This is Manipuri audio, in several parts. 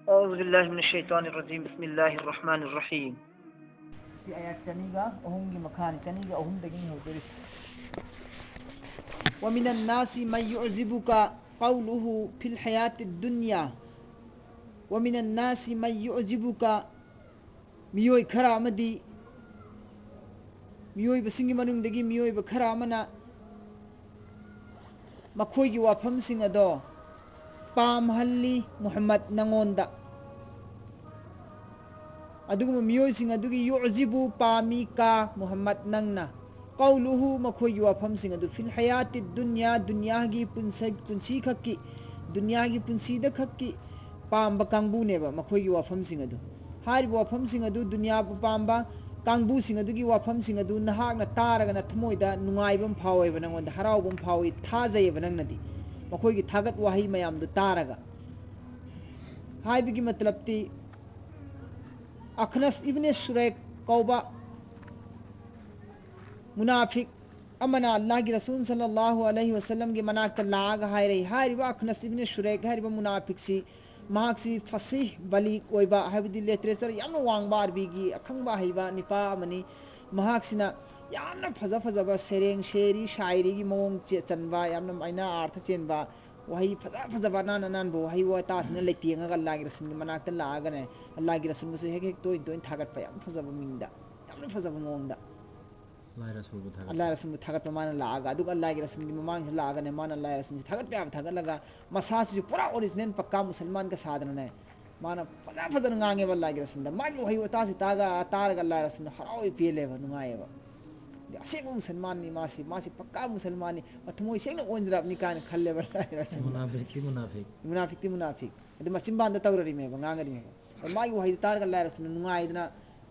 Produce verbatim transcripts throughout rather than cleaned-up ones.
أعوذ بالله من الشيطان الرجيم. بسم الله الرحمن الرحيم. ꯁꯤ ꯑꯥꯌꯥꯠ ꯆꯅꯤꯒ ꯑꯍꯨꯝꯒꯤ ꯃꯈꯥꯅꯤ, ꯆꯅꯤꯒ ꯑꯍꯨꯝꯗꯒꯤꯅꯤ ꯍꯧꯗꯣꯔꯤꯁꯦ꯫ ومن الناس من يعجبك قوله في الحياة الدنيا. ومن الناس من يعجبك. ꯃꯤꯑꯣꯏ ꯈꯔ ꯑꯃꯗꯤ, ꯃꯤꯑꯣꯏꯕꯁꯤꯡꯒꯤ ꯃꯅꯨꯡꯗꯒꯤ ꯃꯤꯑꯣꯏꯕ ꯈꯔ ꯑꯃꯅ ꯃꯈꯣꯏꯒꯤ ꯋꯥꯐꯝꯁꯤꯡ ꯑꯗꯣ ꯄꯥꯝꯍꯜꯂꯤ ꯃꯨꯍꯝꯃꯗ ꯅꯉꯣꯟꯗ꯫ ꯑꯗꯨꯒꯨꯝꯕ ꯃꯤꯑꯣꯏꯁꯤꯡ ꯑꯗꯨꯒꯤ ꯌꯨꯖꯤꯕꯨ ꯄꯥꯝꯃꯤ ꯀꯥ ꯃꯨꯍꯝꯃꯗ ꯅꯪꯅ꯫ ꯀꯧꯂꯨꯍꯨ ꯃꯈꯣꯏꯒꯤ ꯋꯥꯐꯝꯁꯤꯡ ꯑꯗꯨ ꯐꯤꯜ ꯍꯌꯥꯇꯤ ꯗꯨꯅꯤꯌꯥ, ꯗꯨꯅꯤꯌꯥꯒꯤ ꯄꯨꯟꯁꯤ, ꯄꯨꯟꯁꯤ ꯈꯛꯀꯤ, ꯗꯨꯅꯤꯌꯥꯒꯤ ꯄꯨꯟꯁꯤꯗ ꯈꯛꯀꯤ ꯄꯥꯝꯕ ꯀꯥꯡꯕꯨꯅꯦꯕ ꯃꯈꯣꯏꯒꯤ ꯋꯥꯐꯝꯁꯤꯡ ꯑꯗꯨ꯫ ꯍꯥꯏꯔꯤꯕ ꯋꯥꯐꯝꯁꯤꯡ ꯑꯗꯨ ꯗꯨꯅꯤꯌꯥꯕꯨ ꯄꯥꯝꯕ ꯀꯥꯡꯕꯨꯁꯤꯡ ꯑꯗꯨꯒꯤ ꯋꯥꯐꯝꯁꯤꯡ ꯑꯗꯨ ꯅꯍꯥꯛꯅ ꯇꯥꯔꯒ ꯅꯊꯃꯣꯏꯗ ꯅꯨꯡꯉꯥꯏꯕ ꯑꯃ ꯐꯥꯎꯋꯦꯕ, ꯅꯉꯣꯟꯗ ꯍꯔꯥꯎꯕ ꯑꯃ ꯐꯥꯎꯋꯤ, ꯊꯥꯖꯩꯌꯦꯕ ꯅꯪꯅꯗꯤ꯫ ꯃꯈꯣꯏꯒꯤ ꯊꯥꯒꯠ ꯋꯥꯍꯩ ꯃꯌꯥꯝꯗꯨ ꯇꯥꯔꯒ꯫ ꯍꯥꯏꯕꯒꯤ ꯃꯇꯂꯕꯇꯤ ꯑꯈꯅꯁ ꯏꯕꯅꯦ ꯁꯨꯔꯦꯛ ꯀꯧꯕ ꯃꯨꯅꯥꯐꯤꯛ ꯑꯃꯅ ꯑꯜꯂꯥꯍꯒꯤ ꯔꯁꯨꯜ ꯁꯜꯂꯜꯂꯥꯍꯨ ꯑꯂꯩꯍꯤ ꯋꯁꯜꯂꯝꯒꯤ ꯃꯅꯥꯛꯇ ꯂꯥꯛꯑꯒ ꯍꯥꯏꯔꯛꯏ꯫ ꯍꯥꯏꯔꯤꯕ ꯑꯈꯅꯁ ꯏꯕꯅꯦ ꯁꯨꯔꯦꯛ ꯍꯥꯏꯔꯤꯕ ꯃꯨꯅꯥꯐꯤꯛꯁꯤ ꯃꯍꯥꯛꯁꯤ ꯐꯁꯤꯍ ꯕꯂꯤꯒ ꯑꯣꯏꯕ, ꯍꯥꯏꯕꯗꯤ ꯂꯤꯇꯔꯦꯆꯔ ꯌꯥꯝꯅ ꯋꯥꯡꯕ, ꯑꯔꯕꯤꯒꯤ ꯑꯈꯪꯕ ꯑꯍꯩꯕ ꯅꯤꯄꯥ ꯑꯃꯅꯤ꯫ ꯃꯍꯥꯛꯁꯤꯅ ꯌꯥꯝꯅ ꯐꯖ ꯐꯖꯕ ꯁꯩꯔꯦꯡ, ꯁꯦꯔꯤ, ꯁꯥꯏꯔꯤꯒꯤ ꯃꯑꯣꯡ ꯆꯦ-, ꯆꯟꯕ, ꯌꯥꯝꯅ ꯃꯥꯏꯅ ꯑꯥꯔꯊ ꯆꯦꯟꯕ, ꯋꯥꯍꯩ ꯐꯖ ꯐꯖꯕ, ꯑꯅꯥꯟ ꯑꯅꯥꯟꯕ ꯋꯥꯍꯩ ꯋꯥꯇꯥꯁꯤꯅ ꯂꯩꯇꯦꯡꯉꯒ ꯑꯜꯂꯥꯍꯒꯤ ꯔꯁꯨꯜꯒꯤ ꯃꯅꯥꯛꯇ ꯂꯥꯛꯑꯒꯅꯦ, ꯑꯜꯂꯥꯍꯒꯤ ꯔꯁꯨꯜꯕꯨꯁꯨ ꯍꯦꯛ ꯍꯦꯛ ꯇꯣꯏꯅ ꯇꯣꯏꯅ ꯊꯥꯒꯠꯄ, ꯌꯥꯝ ꯐꯖꯕ ꯃꯤꯡꯗ, ꯌꯥꯝꯅ ꯐꯖꯕ ꯃꯑꯣꯡꯗ꯫ ꯑꯜꯂꯥꯍ ꯔꯁꯨꯜꯕꯨ ꯊꯥꯒꯠꯄ꯫ ꯑꯜꯂꯥꯍ ꯔꯁꯨꯜꯕꯨ ꯊꯥꯒꯠꯄ ꯃꯥꯅ ꯂꯥꯛꯑꯒ, ꯑꯗꯨꯒ ꯑꯜꯂꯥꯍꯒꯤ ꯔꯁꯨꯜꯒꯤ ꯃꯃꯥꯡꯁꯤꯗ ꯂꯥꯛꯑꯒꯅꯦ, ꯃꯥꯅ ꯑꯜꯂꯥꯍꯒꯤ ꯔꯁꯨꯜꯁꯤ ꯊꯥꯒꯠꯄ ꯌꯥꯕ ꯊꯥꯒꯠꯂꯒ, ꯃꯁꯥꯁꯤꯁꯨ ꯄꯨꯔꯥ ꯑꯣꯔꯤꯖꯤꯅꯦꯜ ꯄꯛꯀꯥ ꯃꯨꯁꯜꯃꯥꯟꯒ ꯁꯥꯗꯅꯅꯦ, ꯃꯥꯅ ꯐꯖ ꯐꯖꯅ ꯉꯥꯡꯉꯦꯕ ꯑꯜꯂꯥꯍꯒꯤ ꯔꯁꯨꯜꯗ꯫ ꯃꯥꯒꯤ ꯋꯥꯍꯩ ꯋꯥꯇꯥꯁꯤ ꯇꯥꯒ-, ꯇꯥꯔꯒ ꯑꯜꯂꯥꯍꯒꯤ ꯔꯁꯨꯜꯅ ꯍꯔꯥꯎꯏ, ꯄꯦꯜꯂꯦꯕ, ꯅꯨꯡꯉꯥꯏꯌꯦꯕ꯫ ꯑꯗꯤ ꯑꯁꯦꯡꯕ ꯃꯨꯁꯜꯃꯥꯟꯅꯤ ꯃꯥꯁꯤ, ꯃꯥꯁꯤ ꯄꯛꯀꯥ ꯃꯨꯁꯜꯃꯥꯟꯅꯤ, ꯃꯊꯃꯣꯏ ꯁꯦꯡꯅ ꯑꯣꯟꯖꯔꯕꯅꯤ ꯀꯥꯏꯅ ꯈꯜꯂꯦꯕ ꯑꯜꯂꯥꯍꯒꯤ ꯔꯁꯨꯜꯅ꯫ ꯃꯨꯅꯥꯐꯤꯛꯇꯤ ꯃꯨꯅꯥꯐꯤꯛ꯫ ꯃꯨꯅꯥꯐꯤꯛꯇꯤ ꯃꯨꯅꯥꯐꯤꯛ꯫ ꯑꯗꯨ ꯃꯆꯤꯟꯕꯥꯟꯗ ꯇꯧꯔꯔꯤꯃꯦꯕ, ꯉꯥꯡꯉꯔꯤꯃꯦꯕ꯫ ꯑꯗ ꯃꯥꯒꯤ ꯋꯥꯍꯩꯗꯨ ꯇꯥꯔꯒ ꯑꯜꯂꯥꯍꯒꯤ ꯔꯁꯨꯜꯅ ꯅꯨꯡꯉꯥꯏꯗꯅ,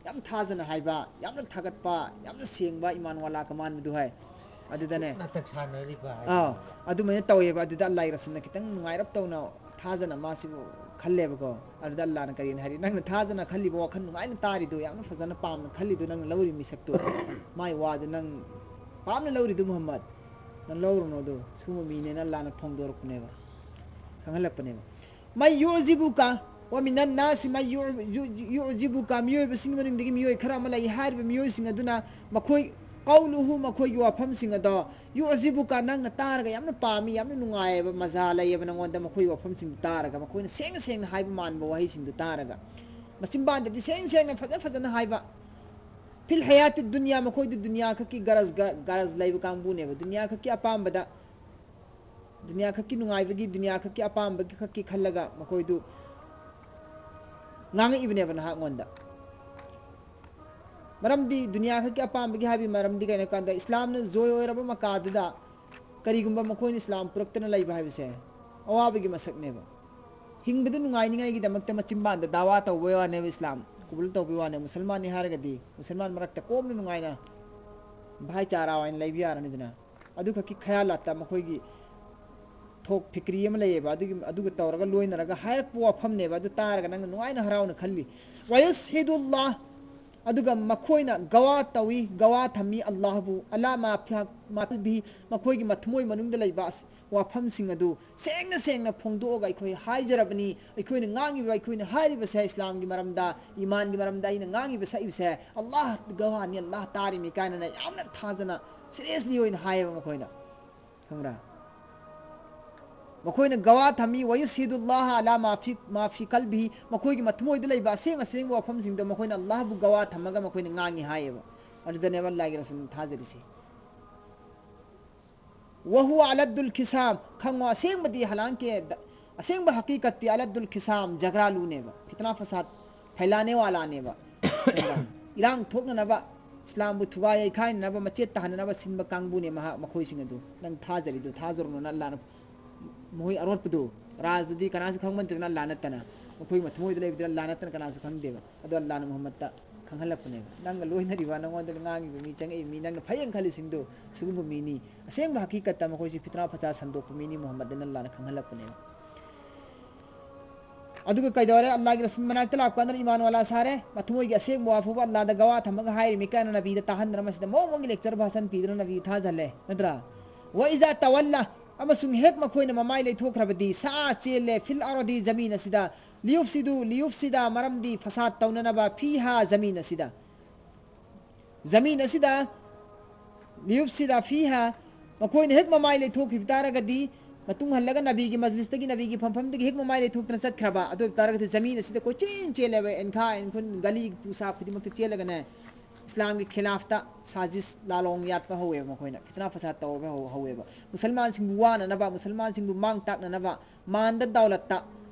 ꯌꯥꯝ ꯊꯥꯖꯅ ꯍꯥꯏꯕ, ꯌꯥꯝꯅ ꯊꯥꯒꯠꯄ, ꯌꯥꯝꯅ ꯁꯦꯡꯕ ꯏꯃꯥꯟ ꯋꯥꯂꯥ ꯀꯃꯥꯟꯕꯗꯨ ꯍꯥꯏ꯫ ꯑꯗꯨꯗꯅꯦ꯫ ꯅꯥꯇꯛ ꯁꯥꯟꯅꯔꯤꯕ ꯍꯥꯏꯕ꯫ ꯑꯥ, ꯑꯗꯨꯃꯥꯏꯅ ꯇꯧꯋꯦꯕ꯫ ꯑꯗꯨꯗ ꯑꯜꯂꯥꯍꯒꯤ ꯔꯁꯨꯜꯅ ꯈꯤꯇꯪ ꯅꯨꯡꯉꯥꯏꯔꯞ ꯇꯧꯅ ꯊꯥꯖꯅ ꯃꯥꯁꯤꯕꯨ ꯈꯜꯂꯦꯕꯀꯣ꯫ ꯑꯗꯨꯗ ꯑꯜꯂꯥꯍꯅ ꯀꯔꯤꯅ ꯍꯥꯏꯔꯤ? "ꯅꯪꯅ ꯊꯥꯖꯅ ꯈꯜꯂꯤꯕ ꯋꯥꯈꯜ ꯅꯨꯡꯉꯥꯏꯅ ꯇꯥꯔꯤꯗꯣ, ꯌꯥꯝꯅ ꯐꯖꯅ ꯄꯥꯝꯅ ꯈꯜꯂꯤꯗꯣ, ꯅꯪꯅ ꯂꯧꯔꯤ ꯃꯤꯁꯛꯇꯣ, ꯃꯥꯏ ꯋꯥꯗꯣ ꯅꯪ ꯄꯥꯝꯅ ꯂꯧꯔꯤꯗꯣ ꯃꯨꯍꯝꯃꯗ, ꯅꯪ ꯂꯧꯔꯨꯅꯣ ꯑꯗꯣ, ꯁꯨꯝꯕ ꯃꯤꯅꯦꯅ" ꯑꯜꯂꯥꯍꯅ ꯐꯣꯡꯗꯣꯔꯛꯄꯅꯦꯕ, ꯈꯪꯍꯜꯂꯛꯄꯅꯦꯕ꯫ "ꯃꯩ ꯌꯨꯖꯤꯕꯨꯀ", "ومن الناس من يعجبك"، ꯃꯤꯑꯣꯏꯕꯁꯤꯡꯒꯤ ꯃꯅꯨꯡꯗꯒꯤ ꯃꯤꯑꯣꯏ ꯈꯔ ꯑꯃ ꯂꯩ꯫ ꯍꯥꯏꯔꯤꯕ ꯃꯤꯑꯣꯏꯁꯤꯡ ꯑꯗꯨꯅ ꯃꯈꯣꯏ، "قوله"، ꯃꯈꯣꯏꯒꯤ ꯋꯥꯐꯝꯁꯤꯡ ꯑꯗꯣ, "يعجبك"، ꯅꯪꯅ ꯇꯥꯔꯒ ꯌꯥꯝꯅ ꯄꯥꯝꯃꯤ, ꯌꯥꯝꯅ ꯅꯨꯡꯉꯥꯏꯌꯦꯕ, ꯃꯖꯥ ꯂꯩꯌꯦꯕ ꯅꯉꯣꯟꯗ ꯃꯈꯣꯏꯒꯤ ꯋꯥꯐꯝꯁꯤꯡꯗꯨ ꯇꯥꯔꯒ, ꯃꯈꯣꯏꯅ ꯁꯦꯡꯅ ꯁꯦꯡꯅ ꯍꯥꯏꯕ ꯃꯥꯟꯕ ꯋꯥꯍꯩꯁꯤꯡꯗꯨ ꯇꯥꯔꯒ꯫ ꯃꯆꯤꯟꯕꯥꯟꯗꯗꯤ ꯁꯦꯡ ꯁꯦꯡꯅ, ꯐꯖ ꯐꯖꯅ ꯍꯥꯏꯕ꯫ "في الحياة الدنيا"، ꯃꯈꯣꯏꯗꯨ ꯗꯨꯅꯤꯌꯥ ꯈꯛꯀꯤ ꯒꯔꯖ, ꯒ-, ꯒꯔꯖ ꯂꯩꯕ ꯀꯥꯡꯕꯨꯅꯦꯕ꯫ ꯗꯨꯅꯤꯌꯥ ꯈꯛꯀꯤ ꯑꯄꯥꯝꯕꯗ, ꯗꯨꯅꯤꯌꯥ ꯈꯛꯀꯤ ꯅꯨꯡꯉꯥꯏꯕꯒꯤ, ꯗꯨꯅꯤꯌꯥ ꯈꯛꯀꯤ ꯑꯄꯥꯝꯕꯒꯤ ꯈꯛꯀꯤ ꯈꯜꯂꯒ ꯃꯈꯣꯏꯗꯨ ꯉꯥꯡꯉꯛꯏꯕꯅꯦꯕ ꯅꯍꯥꯛꯉꯣꯟꯗ꯫ ꯃꯔꯝꯗꯤ ꯗꯨꯅꯤꯌꯥ ꯈꯛꯀꯤ ꯑꯄꯥꯝꯕꯒꯤ ꯍꯥꯏꯕꯒꯤ ꯃꯔꯝꯗꯤ ꯀꯩꯅꯣ ꯍꯥꯏ ꯀꯥꯟꯗ, ꯏꯁꯂꯥꯝꯅ ꯖꯣꯏ ꯑꯣꯏꯔꯕ ꯃꯀꯥꯗꯨꯗ ꯀꯔꯤꯒꯨꯝꯕ ꯃꯈꯣꯏꯅ ꯏꯁꯂꯥꯝ ꯄꯨꯔꯛꯇꯅ ꯂꯩꯕ ꯍꯥꯏꯕꯁꯦ ꯑꯋꯥꯕꯒꯤ ꯃꯁꯛꯅꯦꯕ꯫ ꯍꯤꯡꯕꯗ ꯅꯨꯡꯉꯥꯏꯅꯤꯡꯉꯥꯏꯒꯤꯗꯃꯛꯇ ꯃꯆꯤꯟꯕꯥꯟꯗ ꯗꯥꯋꯥ ꯇꯧꯕꯩ ꯋꯥꯅꯦꯕ, ꯏꯁꯂꯥꯝ ꯀꯕꯨꯜ ꯇꯧꯕꯩ ꯋꯥꯅꯦꯕ꯫ ꯃꯨꯁꯜꯃꯥꯟꯅꯤ ꯍꯥꯏꯔꯒꯗꯤ ꯃꯨꯁꯜꯃꯥꯟ ꯃꯔꯛꯇ ꯀꯣꯝꯅ ꯅꯨꯡꯉꯥꯏꯅ ꯚꯥꯏꯆꯥꯔꯥ ꯑꯣꯏꯅ ꯂꯩꯕ ꯌꯥꯔꯅꯤꯗꯅ꯫ ꯑꯗꯨꯈꯛꯀꯤ ꯈꯌꯥꯂꯥꯠꯇ ꯃꯈꯣꯏꯒꯤ ꯊꯣꯛ ꯐꯤꯀ꯭ꯔꯤ ꯑꯃ ꯂꯩꯌꯦꯕ꯫ ꯑꯗꯨꯒꯤ, ꯑꯗꯨꯒ ꯇꯧꯔꯒ ꯂꯣꯏꯅꯔꯒ ꯍꯥꯏꯔꯛꯄ ꯋꯥꯐꯝꯅꯦꯕ꯫ ꯑꯗꯨ ꯇꯥꯔꯒ ꯅꯪꯅ ꯅꯨꯡꯉꯥꯏꯅ ꯍꯔꯥꯎꯅ ꯈꯜꯂꯤ꯫ "ويشهد الله"꯫ ꯑꯗꯨꯒ ꯃꯈꯣꯏꯅ ꯒꯋꯥ ꯇꯧꯏ, ꯒꯋꯥ ꯊꯝꯃꯤ ꯑꯜꯂꯥꯍꯕꯨ, "على ما في، ما في قلبه"꯫ ꯃꯈꯣꯏꯒꯤ ꯃꯊꯃꯣꯏ ꯃꯅꯨꯡꯗ ꯂꯩꯕ ꯑꯁ-, ꯋꯥꯐꯝꯁꯤꯡ ꯑꯗꯨ ꯁꯦꯡꯅ ꯁꯦꯡꯅ ꯐꯣꯡꯗꯣꯛꯑꯒ ꯑꯩꯈꯣꯏ ꯍꯥꯏꯖꯔꯕꯅꯤ꯫ ꯑꯩꯈꯣꯏꯅ ꯉꯥꯡꯉꯤꯕ, ꯑꯩꯈꯣꯏꯅ ꯍꯥꯏꯔꯤꯕꯁꯦ, ꯏꯁꯂꯥꯝꯒꯤ ꯃꯔꯝꯗ, ꯏꯃꯥꯟꯒꯤ ꯃꯔꯝꯗ ꯑꯩꯅ ꯉꯥꯡꯉꯤꯕ ꯁꯛꯏꯕꯁꯦ, ꯑꯜꯂꯥꯍ ꯒꯋꯥꯅꯤ, ꯑꯜꯂꯥꯍ ꯇꯥꯔꯤꯃꯤ ꯀꯥꯏꯅꯅ ꯌꯥꯝꯅ ꯊꯥꯖꯅ, ꯁꯤꯔꯤꯌꯁꯂꯤ ꯑꯣꯏꯅ ꯍꯥꯏꯌꯦꯕ ꯃꯈꯣꯏꯅ꯫ ꯈꯪꯕ꯭ꯔꯥ? ꯃꯈꯣꯏꯅ ꯒꯋꯥ ꯊꯝꯃꯤ, "ويشهد الله على ما في، ما في قلبه"꯫ ꯃꯈꯣꯏꯒꯤ ꯃꯊꯃꯣꯏꯗ ꯂꯩꯕ ꯑꯁꯦꯡ ꯑꯁꯦꯡꯕ ꯋꯥꯐꯝꯁꯤꯡꯗꯣ ꯃꯈꯣꯏꯅ ꯑꯜꯂꯥꯍꯕꯨ ꯒꯋꯥ ꯊꯝꯃꯒ ꯃꯈꯣꯏꯅ ꯉꯥꯡꯉꯤ ꯍꯥꯏꯌꯦꯕ꯫ ꯑꯗꯨꯗꯅꯦꯕ ꯑꯜꯂꯥꯍꯒꯤ ꯔꯁꯨꯜꯅ ꯊꯥꯖꯔꯤꯁꯤ꯫ "وهو ألد الخصام"꯫ ꯈꯪꯉꯣ, ꯑꯁꯦꯡꯕꯗꯤ ꯍꯂꯥꯟꯀꯦ, ꯑꯁꯦꯡꯕ ꯍꯀꯤꯀꯠꯇꯤ ꯑꯂꯗꯨꯜ ꯈꯤꯁꯥꯝ, ꯖꯒ꯭ꯔꯥꯂꯨꯅꯦꯕ, ꯐꯤꯇꯅꯥ ꯐꯁꯥꯗ ꯐꯩꯂꯥꯅꯦ ꯋꯥꯂꯥꯅꯦꯕ꯫ ꯏꯔꯥꯡ ꯊꯣꯛꯅꯅꯕ, ꯏꯁꯂꯥꯝꯕꯨ ꯊꯨꯒꯥꯏ ꯌꯩꯈꯥꯏꯅꯅꯕ, ꯃꯆꯦꯠ ꯇꯥꯍꯟꯅꯅꯕ ꯁꯤꯟꯕ ꯀꯥꯡꯕꯨꯅꯦ ꯃꯍꯥꯛ, ꯃꯈꯣꯏꯁꯤꯡ ꯑꯗꯨ꯫ ꯅꯪ ꯊꯥꯖꯔꯤꯗꯨ ꯊꯥꯖꯔꯨꯅꯨꯅ ꯑꯜꯂꯥꯅ, ꯃꯈꯣꯏ ꯑꯔꯣꯠꯄꯗꯨ, ꯔꯥꯖꯗꯨꯗꯤ ꯀꯅꯥꯁꯨ ꯈꯪꯕ ꯅꯠꯇꯦꯗꯅ, ꯑꯜꯂꯥ ꯅꯠꯇꯅ꯫ ꯃꯈꯣꯏꯒꯤ ꯃꯊꯃꯣꯏꯗ ꯂꯩꯕꯗꯨ ꯑꯜꯂꯥ ꯅꯠꯇꯅ ꯀꯅꯥꯁꯨ ꯈꯪꯗꯦꯕ꯫ ꯑꯗꯣ ꯑꯜꯂꯥꯅ ꯃꯨꯍꯝꯃꯗꯇ ꯈꯪꯍꯜꯂꯛꯄꯅꯦꯕ꯫ ꯅꯪꯒ ꯂꯣꯏꯅꯔꯤꯕ, ꯅꯪꯉꯣꯟꯗ ꯉꯥꯡꯉꯤꯕ ꯃꯤ, ꯆꯪꯉꯛꯏꯕ ꯃꯤ, ꯅꯪꯅ ꯐꯩꯌꯦꯅ ꯈꯜꯂꯤꯁꯤꯡꯗꯨ ꯁꯤꯒꯨꯝꯕ ꯃꯤꯅꯤ꯫ ꯑꯁꯦꯡꯕ ꯍꯀꯤꯀꯠꯇ ꯃꯈꯣꯏꯁꯤ ꯐꯤꯇꯅꯥ ꯐꯁꯥ ꯁꯟꯗꯣꯛꯄ ꯃꯤꯅꯤ, ꯃꯨꯍꯝꯃꯗꯅ ꯑꯜꯂꯥꯅ ꯈꯪꯍꯜꯂꯛꯄꯅꯦꯕ꯫ ꯑꯗꯨꯒ ꯀꯩꯗꯧꯔꯦ? ꯑꯜꯂꯥꯒꯤ ꯔꯁꯨꯜ ꯃꯅꯥꯛꯇ ꯂꯥꯛꯄ ꯀꯥꯟꯗ ꯏꯃꯥꯟ ꯋꯥꯂꯥ ꯁꯥꯔꯦ꯫ ꯃꯊꯃꯣꯏꯒꯤ ꯑꯁꯦꯡꯕ ꯋꯥ ꯐꯥꯎꯕ ꯑꯜꯂꯥꯗ ꯒꯋꯥ ꯊꯝꯃꯒ ꯍꯥꯏꯔꯤꯃꯤ ꯀꯥꯏꯅ ꯅꯕꯤꯗ ꯇꯥꯍꯟꯗꯅ, ꯃꯁꯤꯗ ꯃꯑꯣꯡ ꯃꯑꯣꯡꯒꯤ ꯂꯦꯛꯆꯔ ꯚꯥꯁꯟ ꯄꯤꯗꯅ ꯅꯕꯤ ꯊꯥꯖꯍꯜꯂꯦ, ꯅꯠꯇ꯭ꯔꯥ? "وإذا تولى"꯫ ꯑꯃꯁꯨꯡ ꯍꯦꯛ ꯃꯈꯣꯏꯅ ꯃꯃꯥꯏ ꯂꯩꯊꯣꯛꯈ꯭ꯔꯕꯗꯤ, ꯁꯥ ꯆꯦꯜꯂꯦ, ꯐꯤꯜ ꯑꯔꯗꯤ, ꯖꯃꯤꯟ ꯑꯁꯤꯗ, ꯂꯤꯌꯨꯐꯁꯤꯗꯨ, ꯂꯤꯌꯨꯐꯁꯤꯗ, ꯃꯔꯝꯗꯤ ꯐꯁꯥꯗ ꯇꯧꯅꯅꯕ, ꯐꯤꯍꯥ, ꯖꯃꯤꯟ ꯑꯁꯤꯗ꯫ ꯖꯃꯤꯟ ꯑꯁꯤꯗ, ꯂꯤꯌꯨꯐꯁꯤꯗ, ꯐꯤꯍꯥ, ꯃꯈꯣꯏꯅ ꯍꯦꯛ ꯃꯃꯥꯏ ꯂꯩꯊꯣꯛꯈꯤꯕ ꯇꯥꯔꯒꯗꯤ, ꯃꯇꯨꯡ ꯍꯜꯂꯒ ꯅꯕꯤꯒꯤ ꯃꯖꯂꯤꯁꯇꯒꯤ, ꯅꯕꯤꯒꯤ ꯐꯝꯐꯝꯗꯒꯤ ꯍꯦꯛ ꯃꯃꯥꯏ ꯂꯩꯊꯣꯛꯇꯨꯅ ꯆꯠꯈ꯭ꯔꯕ, ꯑꯗꯨ ꯑꯣꯏꯕ ꯇꯥꯔꯒꯗꯤ ꯖꯃꯤꯟ ꯑꯁꯤꯗ ꯀꯣꯏꯆꯦꯟ ꯆꯦꯜꯂꯦꯕ, ꯑꯦꯟꯈꯥ ꯑꯦꯟꯈꯨꯟ, ꯒꯂꯤ ꯄꯨꯁꯥ ꯈꯨꯗꯤꯡꯃꯛꯇ ꯆꯦꯜꯂꯒꯅꯦ, ꯏꯁꯂꯥꯝꯒꯤ ꯈꯤꯂꯥꯐꯇ ꯁꯥꯖꯤꯁ, ꯂꯥꯂꯣꯡ ꯌꯥꯠꯄ ꯍꯧꯋꯦꯕ ꯃꯈꯣꯏꯅ, ꯐꯤꯇꯅꯥ ꯐꯁꯥꯗ ꯇꯧꯕ ꯍꯧ-, ꯍꯧꯋꯦꯕ꯫ ꯃꯨꯁꯜꯃꯥꯟꯁꯤꯡꯕꯨ ꯋꯥꯅꯅꯕ, ꯃꯨꯁꯜꯃꯥꯟꯁꯤꯡꯕꯨ ꯃꯥꯡ ꯇꯥꯛꯅꯅꯕ, ꯃꯥꯟꯗ ꯗꯧꯂꯠꯇ,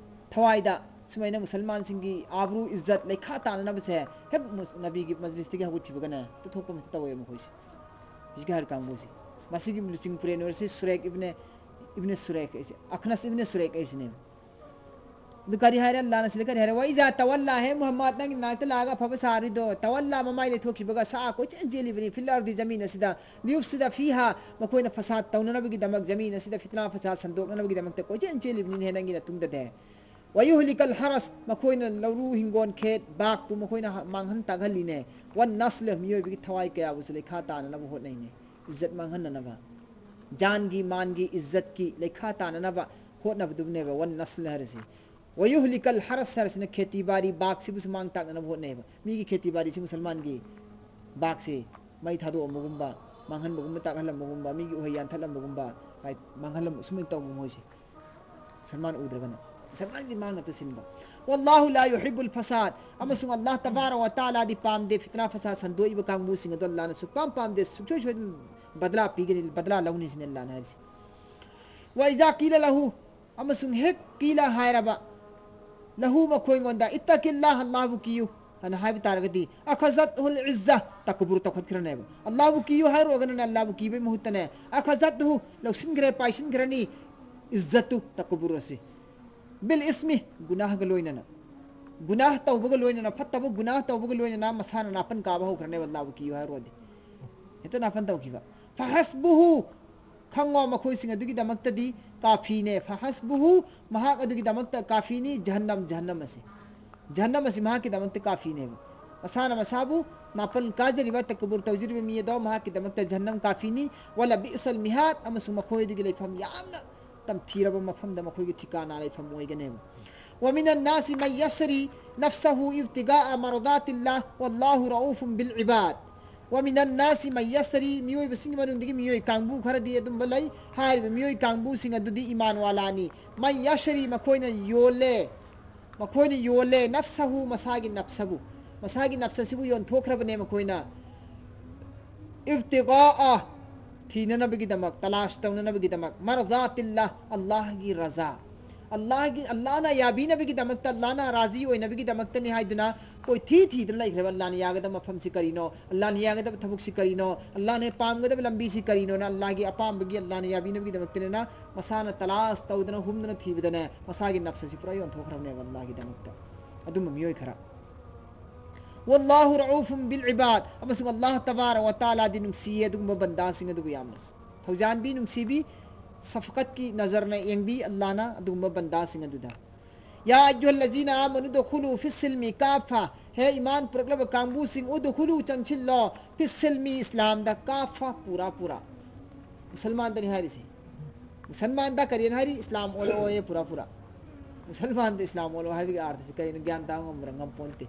ꯊꯋꯥꯏꯗ, ꯁꯨꯃꯥꯏꯅ ꯃꯨꯁꯜꯃꯥꯟꯁꯤꯡꯒꯤ ꯑꯥꯕ꯭ꯔꯨ, ꯏꯖꯠ ꯂꯩꯈꯥ ꯇꯥꯅꯅꯕꯁꯦ ꯍꯦꯛ ꯃꯨꯁ-, ꯅꯕꯤꯒꯤ ꯃꯖꯂꯤꯁꯇꯒꯤ ꯍꯧꯒꯠꯈꯤꯕꯒꯅꯦ, ꯍꯦꯛꯇ ꯊꯣꯛꯄ ꯑꯃ ꯍꯦꯛꯇ ꯇꯧꯋꯦꯕ ꯃꯈꯣꯏꯁꯦ꯫ ꯍꯧꯖꯤꯛꯀꯤ ꯍꯥꯏꯔꯤꯕ ꯀꯥꯡꯕꯨꯁꯦ꯫ ꯃꯁꯤꯒꯤ ꯂꯨꯆꯤꯡ ꯄꯨꯔꯦꯟ ꯑꯣꯏꯔꯤꯁꯤ ꯁꯨꯔꯦꯛ ꯏꯕꯅꯦ, ꯏꯕꯅꯦ ꯁꯨꯔꯦꯛ ꯑꯩꯁꯦ, ꯑꯈꯅꯁ ꯏꯕꯅꯦ ꯁꯨꯔꯦꯛ ꯑꯩꯁꯤꯅꯦꯕ꯫ ꯑꯗꯨ ꯀꯔꯤ ꯍꯥꯏꯔꯦ? ꯑꯜꯂꯥꯅ ꯁꯤꯗ ꯀꯔꯤ ꯍꯥꯏꯔꯦ? "ꯋꯥꯏꯖꯥ ꯇꯋꯜꯂꯥ, ꯍꯦ ꯃꯨꯍꯝꯃꯗ, ꯅꯪꯒꯤ ꯅꯥꯛꯇ ꯂꯥꯛꯑꯒ ꯑꯐꯕ ꯁꯥꯔꯤꯗꯣ, ꯇꯋꯜꯂꯥ, ꯃꯃꯥꯏ ꯂꯩꯊꯣꯛꯈꯤꯕꯒ, ꯁꯥ ꯀꯣꯏꯆꯦꯟ ꯆꯦꯜꯂꯤꯕꯅꯤ, ꯐꯤꯜ ꯑꯔꯗꯤ, ꯖꯃꯤꯟ ꯑꯁꯤꯗ, ꯂꯤꯌꯨꯐꯁꯤꯗ ꯐꯤꯍꯥ, ꯃꯈꯣꯏꯅ ꯐꯁꯥꯗ ꯇꯧꯅꯅꯕꯒꯤꯗꯃꯛ, ꯖꯃꯤꯟ ꯑꯁꯤꯗ ꯐꯤꯇꯅꯥ ꯐꯁꯥꯗ ꯁꯟꯗꯣꯛꯅꯅꯕꯒꯤꯗꯃꯛꯇ ꯀꯣꯏꯆꯦꯟ ꯆꯦꯜꯂꯤꯕꯅꯤꯅꯦ ꯅꯪꯒꯤ ꯅꯇꯨꯡꯗꯗꯦ꯫ ꯋꯥꯌꯨꯍꯂꯤꯀꯜ ꯍꯔꯁ, ꯃꯈꯣꯏꯅ ꯂꯧꯔꯨ ꯍꯤꯡꯒꯣꯜ ꯈꯦꯠ ꯕꯥꯒꯄꯨ ꯃꯈꯣꯏꯅ ꯍ-, ꯃꯥꯡꯍꯟ ꯇꯥꯛꯍꯜꯂꯤꯅꯦ꯫ ꯋꯟ ꯅꯁꯂ, ꯃꯤꯑꯣꯏꯕꯒꯤ ꯊꯋꯥꯏ ꯀꯌꯥꯕꯨꯁꯨ ꯂꯩꯈꯥ ꯇꯥꯅꯅꯕ ꯍꯣꯠꯅꯩꯅꯦ, ꯏꯖꯠ ꯃꯥꯡꯍꯟꯅꯅꯕ, ꯖꯥꯟꯒꯤ, ꯃꯥꯟꯒꯤ, ꯏꯖꯠꯀꯤ ꯂꯩꯈꯥ ꯇꯥꯅꯅꯕ ꯍꯣꯠꯅꯕꯗꯨꯅꯦꯕ ꯋꯟ ꯅꯁꯂ ꯍꯥꯏꯔꯤꯁꯤ꯫ ꯋꯥꯌꯨꯍꯂꯤꯀꯜ ꯍꯔꯁ ꯍꯥꯏꯔꯤꯁꯤꯅ ꯈꯦꯇꯤ ꯕꯥꯔꯤ, ꯕꯥꯒꯁꯤꯕꯨꯁꯨ ꯃꯥꯡ ꯇꯥꯛꯅꯅꯕ ꯍꯣꯠꯅꯩꯕ꯫ ꯃꯤꯒꯤ ꯈꯦꯇꯤ ꯕꯥꯔꯤꯁꯤ ꯃꯨꯁꯜꯃꯥꯟꯒꯤ ꯕꯥꯒꯁꯦ ꯃꯩ ꯊꯥꯗꯣꯛꯑꯝꯕꯒꯨꯝꯕ, ꯃꯥꯡꯍꯟꯕꯒꯨꯝꯕ, ꯇꯥꯛꯍꯜꯂꯝꯕꯒꯨꯝꯕ, ꯃꯤꯒꯤ ꯎꯍꯩ ꯌꯥꯟꯊꯠꯂꯝꯕꯒꯨꯝꯕ, ꯍꯥꯏ-, ꯃꯥꯡꯍꯜꯂꯝꯕ, ꯁꯨꯃꯥꯏꯅ ꯇꯧꯕ ꯃꯣꯏꯁꯦ꯫ ꯃꯨꯁꯜꯃꯥꯟ ꯎꯗ꯭ꯔꯒꯅ꯫ ꯃꯨꯁꯜꯃꯥꯟꯒꯤ ꯃꯥꯡ ꯅꯠꯇ ꯁꯤꯟꯕ꯫ "ꯋꯥꯜꯂꯥꯍꯨ ꯂꯥ ꯌꯨꯍꯤꯕꯨꯜ ꯐꯁꯥꯗ", ꯑꯃꯁꯨꯡ ꯑꯜꯂꯥꯍ ꯇꯕꯥꯔꯛ ꯋ ꯇꯥꯂꯥꯗꯤ ꯄꯥꯝꯗꯦ ꯐꯤꯇꯅꯥ ꯐꯁꯥꯗ ꯁꯟꯗꯣꯛꯏꯕ ꯀꯥꯡꯕꯨꯁꯤꯡ ꯑꯗꯣ ꯑꯜꯂꯥꯍꯅ ꯁꯨꯛꯄꯥꯝ ꯄꯥꯝꯗꯦ, ꯁꯨꯡꯁꯣꯏ ꯁꯣꯏꯗꯅ ꯕꯗꯂꯥ ꯄꯤꯒꯅꯤ, ꯕꯗꯂꯥ ꯂꯧꯅꯤ ꯁꯤꯅꯤ ꯑꯜꯂꯥꯍꯅ ꯍꯥꯏꯔꯤꯁꯤ꯫ "ꯋ ꯏꯖꯥ ꯀꯤꯂ ꯂꯍꯨ", ꯑꯃꯁꯨꯡ ꯍꯦꯛ ꯀꯤꯂ ꯍꯥꯏꯔꯕ, "ꯂꯍꯨ", ꯃꯈꯣꯏꯉꯣꯟꯗ, "ꯏꯠꯇꯀꯤꯜꯂꯥꯍ", ꯑꯜꯂꯥꯍꯕꯨ ꯀꯤꯌꯨ, ꯑꯅ ꯍꯥꯏꯕ ꯇꯥꯔꯒꯗꯤ, "ꯑꯈꯖꯠꯍꯨꯜ ꯏꯖ꯭ꯖꯥ", ꯇꯀꯕꯨꯔ ꯇꯧꯈꯠꯈ꯭ꯔꯅꯦꯕ꯫ "ꯑꯜꯂꯥꯍꯕꯨ ꯀꯤꯌꯨ" ꯍꯥꯏꯔꯨꯔꯒꯅꯅꯦ ꯑꯜꯂꯥꯍꯕꯨ ꯀꯤꯕꯒꯤ ꯃꯍꯨꯠꯇꯅꯦ, "ꯑꯈꯖꯠꯍꯨ", ꯂꯧꯁꯤꯟꯈ꯭ꯔꯦ, ꯄꯥꯏꯁꯤꯟꯈ꯭ꯔꯅꯤ, ꯏꯖ꯭ꯖꯠꯇꯨ, ꯇꯀꯕꯨꯔ ꯑꯁꯤ꯫ "ꯕꯤꯜ ꯏꯁꯃꯤ", ꯒꯨꯅꯥꯍꯒ ꯂꯣꯏꯅꯅ꯫ ꯒꯨꯅꯥꯍ ꯇꯧꯕꯒ ꯂꯣꯏꯅꯅ, ꯐꯠꯇꯕ ꯒꯨꯅꯥꯍ ꯇꯧꯕꯒ ꯂꯣꯏꯅꯅ ꯃꯁꯥꯅ ꯅꯥꯄꯟ ꯀꯥꯕ ꯍꯧꯈ꯭ꯔꯅꯦꯕ ꯑꯜꯂꯥꯍꯕꯨ ꯀꯤꯌꯨ ꯍꯥꯏꯔꯨꯔꯗꯤ꯫ ꯍꯦꯛꯇ ꯅꯥꯄꯟ ꯇꯧꯈꯤꯕ꯫ "ꯐꯍꯁꯕꯨꯍꯨ", ꯈꯪꯉꯣ, ꯃꯈꯣꯏꯁꯤꯡ ꯑꯗꯨꯒꯤꯗꯃꯛꯇꯗꯤ ꯀꯥꯐꯤꯅꯦ꯫ "ꯐꯍꯁꯕꯨꯍꯨ", ꯃꯍꯥꯛ ꯑꯗꯨꯒꯤꯗꯃꯛꯇ ꯀꯥꯐꯤꯅꯤ꯫ "ꯖꯍꯟꯅꯝ", ꯖꯍꯟꯅꯝ ꯑꯁꯤ꯫ ꯖꯍꯟꯅꯝ ꯑꯁꯤ ꯃꯍꯥꯛꯀꯤꯗꯃꯛꯇ ꯀꯥꯐꯤꯅꯦꯕ꯫ ꯃꯁꯥꯅ ꯃꯁꯥꯕꯨ ꯃꯥꯄꯟ ꯀꯥꯖꯔꯤꯕ, ꯇꯀꯕꯨꯔ ꯇꯧꯖꯔꯤꯕ ꯃꯤ ꯑꯗꯣ ꯃꯍꯥꯛꯀꯤꯗꯃꯛꯇ ꯖꯍꯟꯅꯝ ꯀꯥꯐꯤꯅꯤ꯫ ꯋꯂꯕꯤꯑꯁꯜ ꯃꯤꯍꯥꯗ, ꯑꯃꯁꯨꯡ ꯃꯈꯣꯏ ꯑꯗꯨꯒꯤ ꯂꯩꯐꯝ ꯌꯥꯝꯅ ꯇꯝꯊꯤꯔꯕ ꯃꯐꯝꯗ ꯃꯈꯣꯏꯒꯤ ꯊꯤꯀꯥꯅꯥ ꯂꯩꯐꯝ ꯑꯣꯏꯒꯅꯦꯕ꯫ ومن الناس من يشري نفسه ابتغاء مرضات الله والله رؤوف بالعباد. ومن الناس من يشري, ꯃꯤꯑꯣꯏꯕꯁꯤꯡꯒꯤ ꯃꯅꯨꯡꯗꯒꯤ ꯃꯤꯑꯣꯏ ꯀꯥꯡꯕꯨ ꯈꯔꯗꯤ ꯑꯗꯨꯝꯕ ꯂꯩ꯫ ꯍꯥꯏꯔꯤꯕ ꯃꯤꯑꯣꯏ ꯀꯥꯡꯕꯨꯁꯤꯡ ꯑꯗꯨꯗꯤ ꯏꯃꯥꯟ ꯋꯥꯂꯥꯅꯤ꯫ من يشري, ꯃꯈꯣꯏꯅ ꯌꯣꯜꯂꯦ, ꯃꯈꯣꯏꯅ ꯌꯣꯜꯂꯦ, نفسه, ꯃꯁꯥꯒꯤ ꯅꯞꯁꯕꯨ, ꯃꯁꯥꯒꯤ ꯅꯞꯁ ꯑꯁꯤꯕꯨ ꯌꯣꯟꯊꯣꯛꯈ꯭ꯔꯕꯅꯦ ꯃꯈꯣꯏꯅ꯫ ابتغاء, ꯊꯤꯅꯅꯕꯒꯤꯗꯃꯛ, ꯇꯂꯥꯁ ꯇꯧꯅꯅꯕꯒꯤꯗꯃꯛ, مرضات الله, ꯑꯜꯂꯥꯍꯒꯤ ꯔꯖꯥ, ꯑꯜꯂꯥꯍꯒꯤ, ꯑꯜꯂꯥꯍꯅ ꯌꯥꯕꯤꯅꯕꯒꯤꯗꯃꯛꯇ, ꯑꯜꯂꯥꯍꯅ ꯔꯥꯖꯤ ꯑꯣꯏꯅꯕꯒꯤꯗꯃꯛꯇꯅꯤ ꯍꯥꯏꯗꯨꯅ ꯀꯣꯏꯊꯤ ꯊꯤꯗꯨꯅ ꯂꯩꯈ꯭ꯔꯕ꯫ ꯑꯜꯂꯥꯍꯅ ꯌꯥꯒꯗꯕ ꯃꯐꯝꯁꯤ ꯀꯔꯤꯅꯣ, ꯑꯜꯂꯥꯍꯅ ꯌꯥꯒꯗꯕ ꯊꯕꯛꯁꯤ ꯀꯔꯤꯅꯣ, ꯑꯜꯂꯥꯍꯅ ꯄꯥꯝꯒꯗꯕ ꯂꯝꯕꯤꯁꯤ ꯀꯔꯤꯅꯣꯅ, ꯑꯜꯂꯥꯍꯒꯤ ꯑꯄꯥꯝꯕꯒꯤ, ꯑꯜꯂꯥꯍꯅ ꯌꯥꯕꯤꯅꯕꯒꯤꯗꯃꯛꯇꯅꯤꯅ ꯃꯁꯥꯅ ꯇꯂꯥꯁ ꯇꯧꯗꯅ ꯍꯨꯝꯗꯅ ꯊꯤꯕꯗꯅꯦ, ꯃꯁꯥꯒꯤ ꯅꯞꯁ ꯑꯁꯤ ꯄꯨꯔꯥ ꯌꯣꯟꯊꯣꯛꯈ꯭ꯔꯕꯅꯦꯕ ꯑꯜꯂꯥꯍꯒꯤꯗꯃꯛꯇ꯫ ꯑꯗꯨꯝꯕ ꯃꯤꯑꯣꯏ ꯈꯔ꯫ والله رؤوف بالعباد, ꯑꯃꯁꯨꯡ ꯑꯜꯂꯥꯍ ꯇꯕꯥꯔꯛ ꯋ ꯇꯥꯂꯥꯗꯤ ꯅꯨꯡꯁꯤꯌꯦ ꯑꯗꯨꯒꯨꯝꯕ ꯕꯟꯗꯥꯁꯤꯡ ꯑꯗꯨꯕꯨ ꯌꯥꯝꯅ꯫ ꯊꯧꯖꯥꯟꯕꯤ, ꯅꯨꯡꯁꯤꯕꯤ, ꯁꯐꯀꯠꯀꯤ ꯅꯖꯔꯅ ꯌꯦꯡꯕꯤ ꯑꯜꯂꯥꯍꯅ ꯑꯗꯨꯒꯨꯝꯕ ꯕꯟꯗꯥꯁꯤꯡ ꯑꯗꯨꯗ꯫ يا أيها الذين آمنوا ادخلوا في السلم كافة, ꯍꯦ ꯏꯃꯥꯟ ꯄꯨꯔꯛꯂꯕ ꯀꯥꯡꯕꯨꯁꯤꯡ, ادخلوا, ꯆꯪꯁꯤꯜꯂꯣ, في السلم, ꯏꯁꯂꯥꯝꯗ, كافة, ꯄꯨꯔꯥ ꯄꯨꯔꯥ꯫ ꯃꯨꯁꯜꯃꯥꯟꯗꯅꯤ ꯍꯥꯏꯔꯤꯁꯦ꯫ ꯃꯨꯁꯜꯃꯥꯟꯗ ꯀꯔꯤꯅ ꯍꯥꯏꯔꯤ? ꯏꯁꯂꯥꯝ ꯑꯣꯜꯂꯛꯑꯣꯌꯦ ꯄꯨꯔꯥ ꯄꯨꯔꯥ꯫ ꯃꯨꯁꯜꯃꯥꯟꯗ ꯏꯁꯂꯥꯝ ꯑꯣꯜꯂꯛꯑꯣ ꯍꯥꯏꯕꯒꯤ ꯑꯥꯔꯊꯁꯤ ꯀꯔꯤꯅꯣ ꯒ꯭ꯌꯥꯟ ꯇꯥꯕ ꯉꯝꯕ꯭ꯔꯥ? ꯉꯝꯄꯣꯟꯇꯦ꯫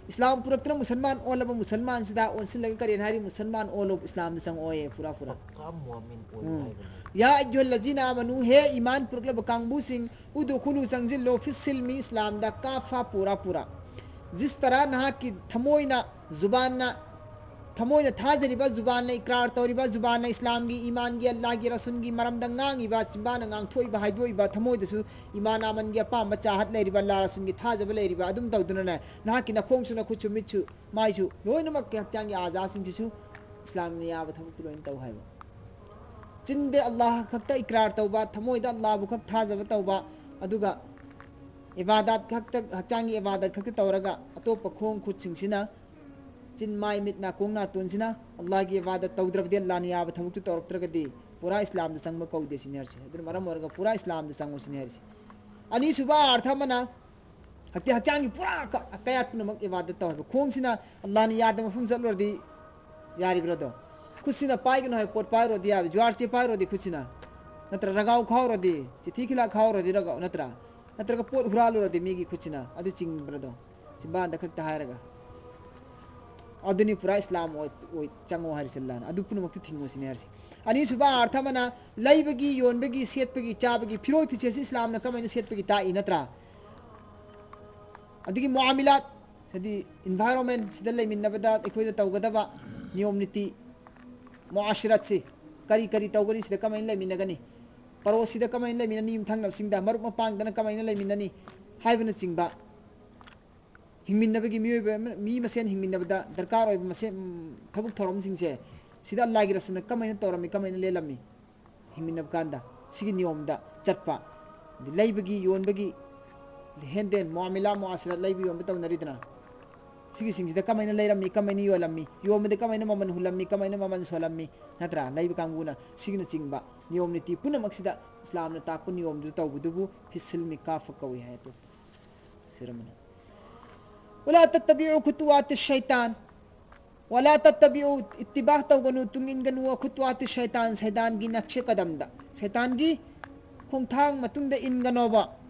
ꯏꯁꯂꯥꯝ ꯄꯨꯔꯛꯇꯅ ꯃꯨꯁꯜꯃꯥꯟ ꯑꯣꯜꯂꯕ ꯃꯨꯁꯜꯃꯥꯟꯁꯤꯗ ꯑꯣꯟꯁꯤꯜꯂꯒ ꯀꯔꯤꯅ ꯍꯥꯏꯔꯤ? ꯃꯨꯁꯜꯃꯥꯟ ꯑꯣꯜꯂꯣ, ꯏꯁꯂꯥꯝꯗ ꯆꯪꯉꯛꯑꯣꯌꯦ ꯄꯨꯔꯥ ꯄꯨꯔꯥ꯫ ꯄꯛꯀꯥ ꯃꯨꯑꯃꯤꯟ ꯑꯣꯏꯌꯨ ꯎꯝ꯫ ꯍꯥꯏꯕꯅꯤ꯫ يا أيها الذين آمنوا, ꯍꯦ ꯏꯃꯥꯟ ꯄꯨꯔꯛꯂꯕ ꯀꯥꯡꯕꯨꯁꯤꯡ, ادخلوا, ꯆꯪꯁꯤꯜꯂꯣ, في السلم, ꯏꯁꯂꯥꯝꯗ, كافة, ꯄꯨꯔꯥ ꯄꯨꯔꯥ꯫ ꯖꯤꯁ ꯇꯔꯥ ꯅꯍꯥꯛꯀꯤ ꯊꯃꯣꯏꯅ, ꯖꯨꯕꯥꯟꯅ, ꯊꯃꯣꯏꯅ ꯊꯥꯖꯔꯤꯕ, ꯖꯨꯕꯥꯟꯅ ꯏꯀ꯭ꯔꯥꯔ ꯇꯧꯔꯤꯕ, ꯖꯨꯕꯥꯟꯅ ꯏꯁꯂꯥꯝꯒꯤ, ꯏꯃꯥꯟꯒꯤ, ꯑꯜꯂꯥꯍꯒꯤ, ꯔꯁꯨꯜꯒꯤ ꯃꯔꯝꯗ ꯉꯥꯡꯉꯤꯕ, ꯆꯤꯟꯕꯥꯅ ꯉꯥꯡꯊꯣꯛꯏꯕ, ꯍꯥꯏꯗꯣꯛꯏꯕ, ꯊꯃꯣꯏꯗꯁꯨ ꯏꯃꯥꯟ ꯑꯃꯟꯒꯤ ꯑꯄꯥꯝꯕ ꯆꯥꯍꯠ ꯂꯩꯔꯤꯕ, ꯑꯜꯂꯥꯍ ꯔꯁꯨꯜꯒꯤ ꯊꯥꯖꯕ ꯂꯩꯔꯤꯕ, ꯑꯗꯨꯝ ꯇꯧꯗꯨꯅꯅꯦ, ꯅꯍꯥꯛꯀꯤ ꯅꯈꯣꯡꯁꯨ, ꯅꯈꯨꯠꯁꯨ, ꯃꯤꯠꯁꯨ, ꯃꯥꯏꯁꯨ, ꯂꯣꯏꯅꯃꯛꯀꯤ ꯍꯛꯆꯥꯡꯒꯤ ꯑꯥꯖꯥꯁꯤꯡꯁꯤꯁꯨ ꯏꯁꯂꯥꯝꯅ ꯌꯥꯕ ꯊꯕꯛꯇꯨ ꯂꯣꯏꯅ ꯇꯧ ꯍꯥꯏꯕ꯫ ꯆꯤꯟꯗ ꯑꯜꯂꯥꯍ ꯈꯛꯇ ꯏꯀ꯭ꯔꯥꯔ ꯇꯧꯕ, ꯊꯃꯣꯏꯗ ꯑꯜꯂꯥꯍꯕꯨ ꯈꯛ ꯊꯥꯖꯕ ꯇꯧꯕ, ꯑꯗꯨꯒ ꯏꯕꯥꯗꯥꯠ ꯈꯛꯇ, ꯍꯛꯆꯥꯡꯒꯤ ꯏꯕꯥꯗꯥꯠ ꯈꯛꯇ ꯇꯧꯔꯒ ꯑꯇꯣꯞꯄ ꯈꯣꯡ ꯈꯨꯠꯁꯤꯡꯁꯤꯅ, ꯆꯤꯟ, ꯃꯥꯏ, ꯃꯤꯠ, ꯅꯥꯀꯣꯡ, ꯅꯥꯇꯣꯟꯁꯤꯅ ꯑꯜꯂꯥꯍꯒꯤ ꯏꯕꯥꯗꯥꯠ ꯇꯧꯗ꯭ꯔꯕꯗꯤ ꯑꯜꯂꯥꯍꯅ ꯌꯥꯕ ꯊꯕꯛꯇꯨ ꯇꯧꯔꯛꯇ꯭ꯔꯒꯗꯤ ꯄꯨꯔꯥ ꯏꯁꯂꯥꯝꯗ ꯆꯪꯕ ꯀꯧꯗꯦ ꯁꯤꯅꯤ ꯍꯥꯏꯔꯤꯁꯦ꯫ ꯑꯗꯨꯅ ꯃꯔꯝ ꯑꯣꯏꯔꯒ ꯄꯨꯔꯥ ꯏꯁꯂꯥꯝꯗ ꯆꯪꯉꯨ ꯁꯤꯅꯤ ꯍꯥꯏꯔꯤꯁꯦ꯫ ꯑꯅꯤꯁꯨꯕ ꯑꯥꯔꯊ ꯑꯃꯅ, ꯍꯥꯏꯕꯗꯤ ꯍꯛꯆꯥꯡꯒꯤ ꯄꯨꯔꯥ ꯀ-, ꯀꯌꯥꯠ ꯄꯨꯝꯅꯃꯛ ꯏꯕꯥꯗꯠ ꯇꯧ ꯍꯥꯏꯕ꯫ ꯈꯣꯡꯁꯤꯅ ꯑꯜꯂꯥꯍꯅ ꯌꯥꯗꯕ ꯃꯐꯝ ꯆꯠꯂꯨꯔꯗꯤ ꯌꯥꯔꯤꯕ꯭ꯔꯥ ꯑꯗꯣ? ꯈꯨꯠꯁꯤꯅ ꯄꯥꯏꯒꯅꯨ ꯍꯥꯏꯕ ꯄꯣꯠ ꯄꯥꯏꯔꯨꯔꯗꯤ ꯌꯥꯕ, ꯖꯨꯋꯥꯔ ꯆꯦ ꯄꯥꯏꯔꯨꯔꯗꯤ ꯈꯨꯠꯁꯤꯅ, ꯅꯠꯇ꯭ꯔ ꯔꯒꯥꯎ ꯈꯥꯎꯔꯗꯤ, ꯆꯤꯊꯤ ꯈꯤꯂꯥ ꯈꯥꯎꯔꯗꯤ ꯔꯒꯥꯎ, ꯅꯠꯇ꯭ꯔꯥ? ꯅꯠꯇ꯭ꯔꯒ ꯄꯣꯠ ꯍꯨꯔꯥꯜꯂꯨꯔꯗꯤ ꯃꯤꯒꯤ ꯈꯨꯠꯁꯤꯅ, ꯑꯗꯨ ꯆꯤꯡꯕ꯭ꯔꯥ ꯑꯗꯣ? ꯆꯤꯝꯕꯥꯟꯗ ꯈꯛꯇ ꯍꯥꯏꯔꯒ꯫ ꯑꯗꯨꯅꯤ ꯄꯨꯔꯥ ꯏꯁꯂꯥꯝ ꯑꯣꯏ, ꯑꯣꯏ, ꯆꯪꯉꯣ ꯍꯥꯏꯔꯤꯁꯦ ꯑꯜꯂꯥꯍꯅ꯫ ꯑꯗꯨ ꯄꯨꯝꯅꯃꯛꯇ ꯊꯤꯡꯉꯨ ꯁꯤꯅꯤ ꯍꯥꯏꯔꯤꯁꯦ꯫ ꯑꯅꯤꯁꯨꯕ ꯑꯥꯔꯊ ꯑꯃꯅ ꯂꯩꯕꯒꯤ, ꯌꯣꯟꯕꯒꯤ, ꯁꯦꯠꯄꯒꯤ, ꯆꯥꯕꯒꯤ, ꯐꯤꯔꯣꯜ ꯐꯤꯆꯦꯠꯁꯤ ꯏꯁꯂꯥꯝꯅ ꯀꯃꯥꯏꯅ ꯁꯦꯠꯄꯒꯤ ꯇꯥꯛꯏ, ꯅꯠꯇ꯭ꯔꯥ? ꯑꯗꯒꯤ ꯃꯨꯑꯥꯃꯤꯂꯥꯠ, ꯍꯥꯏꯗꯤ environment ꯁꯤꯗ ꯂꯩꯃꯤꯟꯅꯕꯗ ꯑꯩꯈꯣꯏꯅ ꯇꯧꯒꯗꯕ ꯅꯤꯌꯣꯝ ꯅꯤꯇꯤ, ꯃꯨꯑꯥꯁꯤꯔꯠꯁꯤ ꯀꯔꯤ ꯀꯔꯤ ꯇꯧꯒꯅꯤ, ꯁꯤꯗ ꯀꯃꯥꯏꯅ ꯂꯩꯃꯤꯟꯅꯒꯅꯤ, ꯄꯔꯣꯁꯤꯗ ꯀꯃꯥꯏꯅ ꯂꯩꯃꯤꯟꯅꯅꯤ, ꯌꯨꯝꯊꯪꯅꯕꯁꯤꯡꯗ, ꯃꯔꯨꯞ ꯃꯄꯥꯡꯗꯅ ꯀꯃꯥꯏꯅ ꯂꯩꯃꯤꯟꯅꯅꯤ ꯍꯥꯏꯕꯅꯆꯤꯡꯕ꯫ ꯍꯤꯡꯃꯤꯟꯅꯕꯒꯤ ꯃꯤꯑꯣꯏꯕ ꯑꯃ, ꯃꯤ ꯃꯁꯦꯟ ꯍꯤꯡꯃꯤꯟꯅꯕꯗ ꯗꯔꯀꯥꯔ ꯑꯣꯏꯕ ꯃꯁꯦꯟ, ꯎꯝ, ꯊꯕꯛ ꯊꯧꯔꯝꯁꯤꯡꯁꯦ, ꯁꯤꯗ ꯑꯜꯂꯥꯍꯒꯤ ꯔꯁꯨꯜꯅ ꯀꯃꯥꯏꯅ ꯇꯧꯔꯝꯃꯤ, ꯀꯃꯥꯏꯅ ꯂꯦꯜꯂꯝꯃꯤ, ꯍꯤꯡꯃꯤꯟꯅꯕ ꯀꯥꯟꯗ ꯁꯤꯒꯤ ꯅꯤꯌꯣꯝꯗ ꯆꯠꯄ, ꯂꯩꯕꯒꯤ ꯌꯣꯟꯕꯒꯤ, ꯍꯦꯟꯗꯦꯟ, ꯃꯨꯑꯥꯃꯤꯂꯥ, ꯃꯨꯑꯥꯁꯤꯔꯥꯠ, ꯂꯩꯕ ꯌꯣꯟꯕ ꯇꯧꯅꯔꯤꯗꯅ, ꯁꯤꯒꯤꯁꯤꯡꯁꯤꯗ ꯀꯃꯥꯏꯅ ꯂꯩꯔꯝꯃꯤ, ꯀꯃꯥꯏꯅ ꯌꯣꯜꯂꯝꯃꯤ, ꯌꯣꯟꯕꯗ ꯀꯃꯥꯏꯅ ꯃꯃꯜ ꯍꯨꯜꯂꯝꯃꯤ, ꯀꯃꯥꯏꯅ ꯃꯃꯜ ꯁꯣꯜꯂꯝꯃꯤ, ꯅꯠꯇ꯭ꯔꯥ? ꯂꯩꯕ ꯀꯥꯡꯕꯨꯅ ꯁꯤꯒꯤꯅꯆꯤꯡꯕ ꯅꯤꯌꯣꯝ ꯅꯤꯇꯤ ꯄꯨꯝꯅꯃꯛꯁꯤꯗ ꯏꯁꯂꯥꯝꯅ ꯇꯥꯛꯄ ꯅꯤꯌꯣꯝꯗꯨ ꯇꯧꯕꯗꯨꯕꯨ ꯐꯤꯁꯤꯜ ꯃꯤꯀꯥꯐ ꯀꯧꯏ ꯍꯥꯏ꯫ ꯑꯗꯨ ꯁꯤꯔꯃꯅ꯫ "ꯋꯂꯥ ꯇꯠꯇꯕꯤꯎ ꯈꯨꯇꯨꯋꯥꯇꯤ ꯁꯩꯇꯥꯟ, ꯋꯂꯥ ꯇꯠꯇꯕꯤꯎ, ꯏꯠꯇꯤꯕꯥ ꯇꯧꯒꯅꯨ, ꯇꯨꯡ ꯏꯟꯒꯅꯨ, ꯈꯨꯇꯨꯋꯥꯇꯤ ꯁꯩꯇꯥꯟ, ꯁꯩꯇꯥꯟꯒꯤ ꯅꯛꯁꯦ ꯀꯗꯝꯗ, ꯁꯩꯇꯥꯟꯒꯤ ꯈꯣꯡꯊꯥꯡ ꯃꯇꯨꯡꯗ ꯏꯟꯒꯅꯣꯕ꯫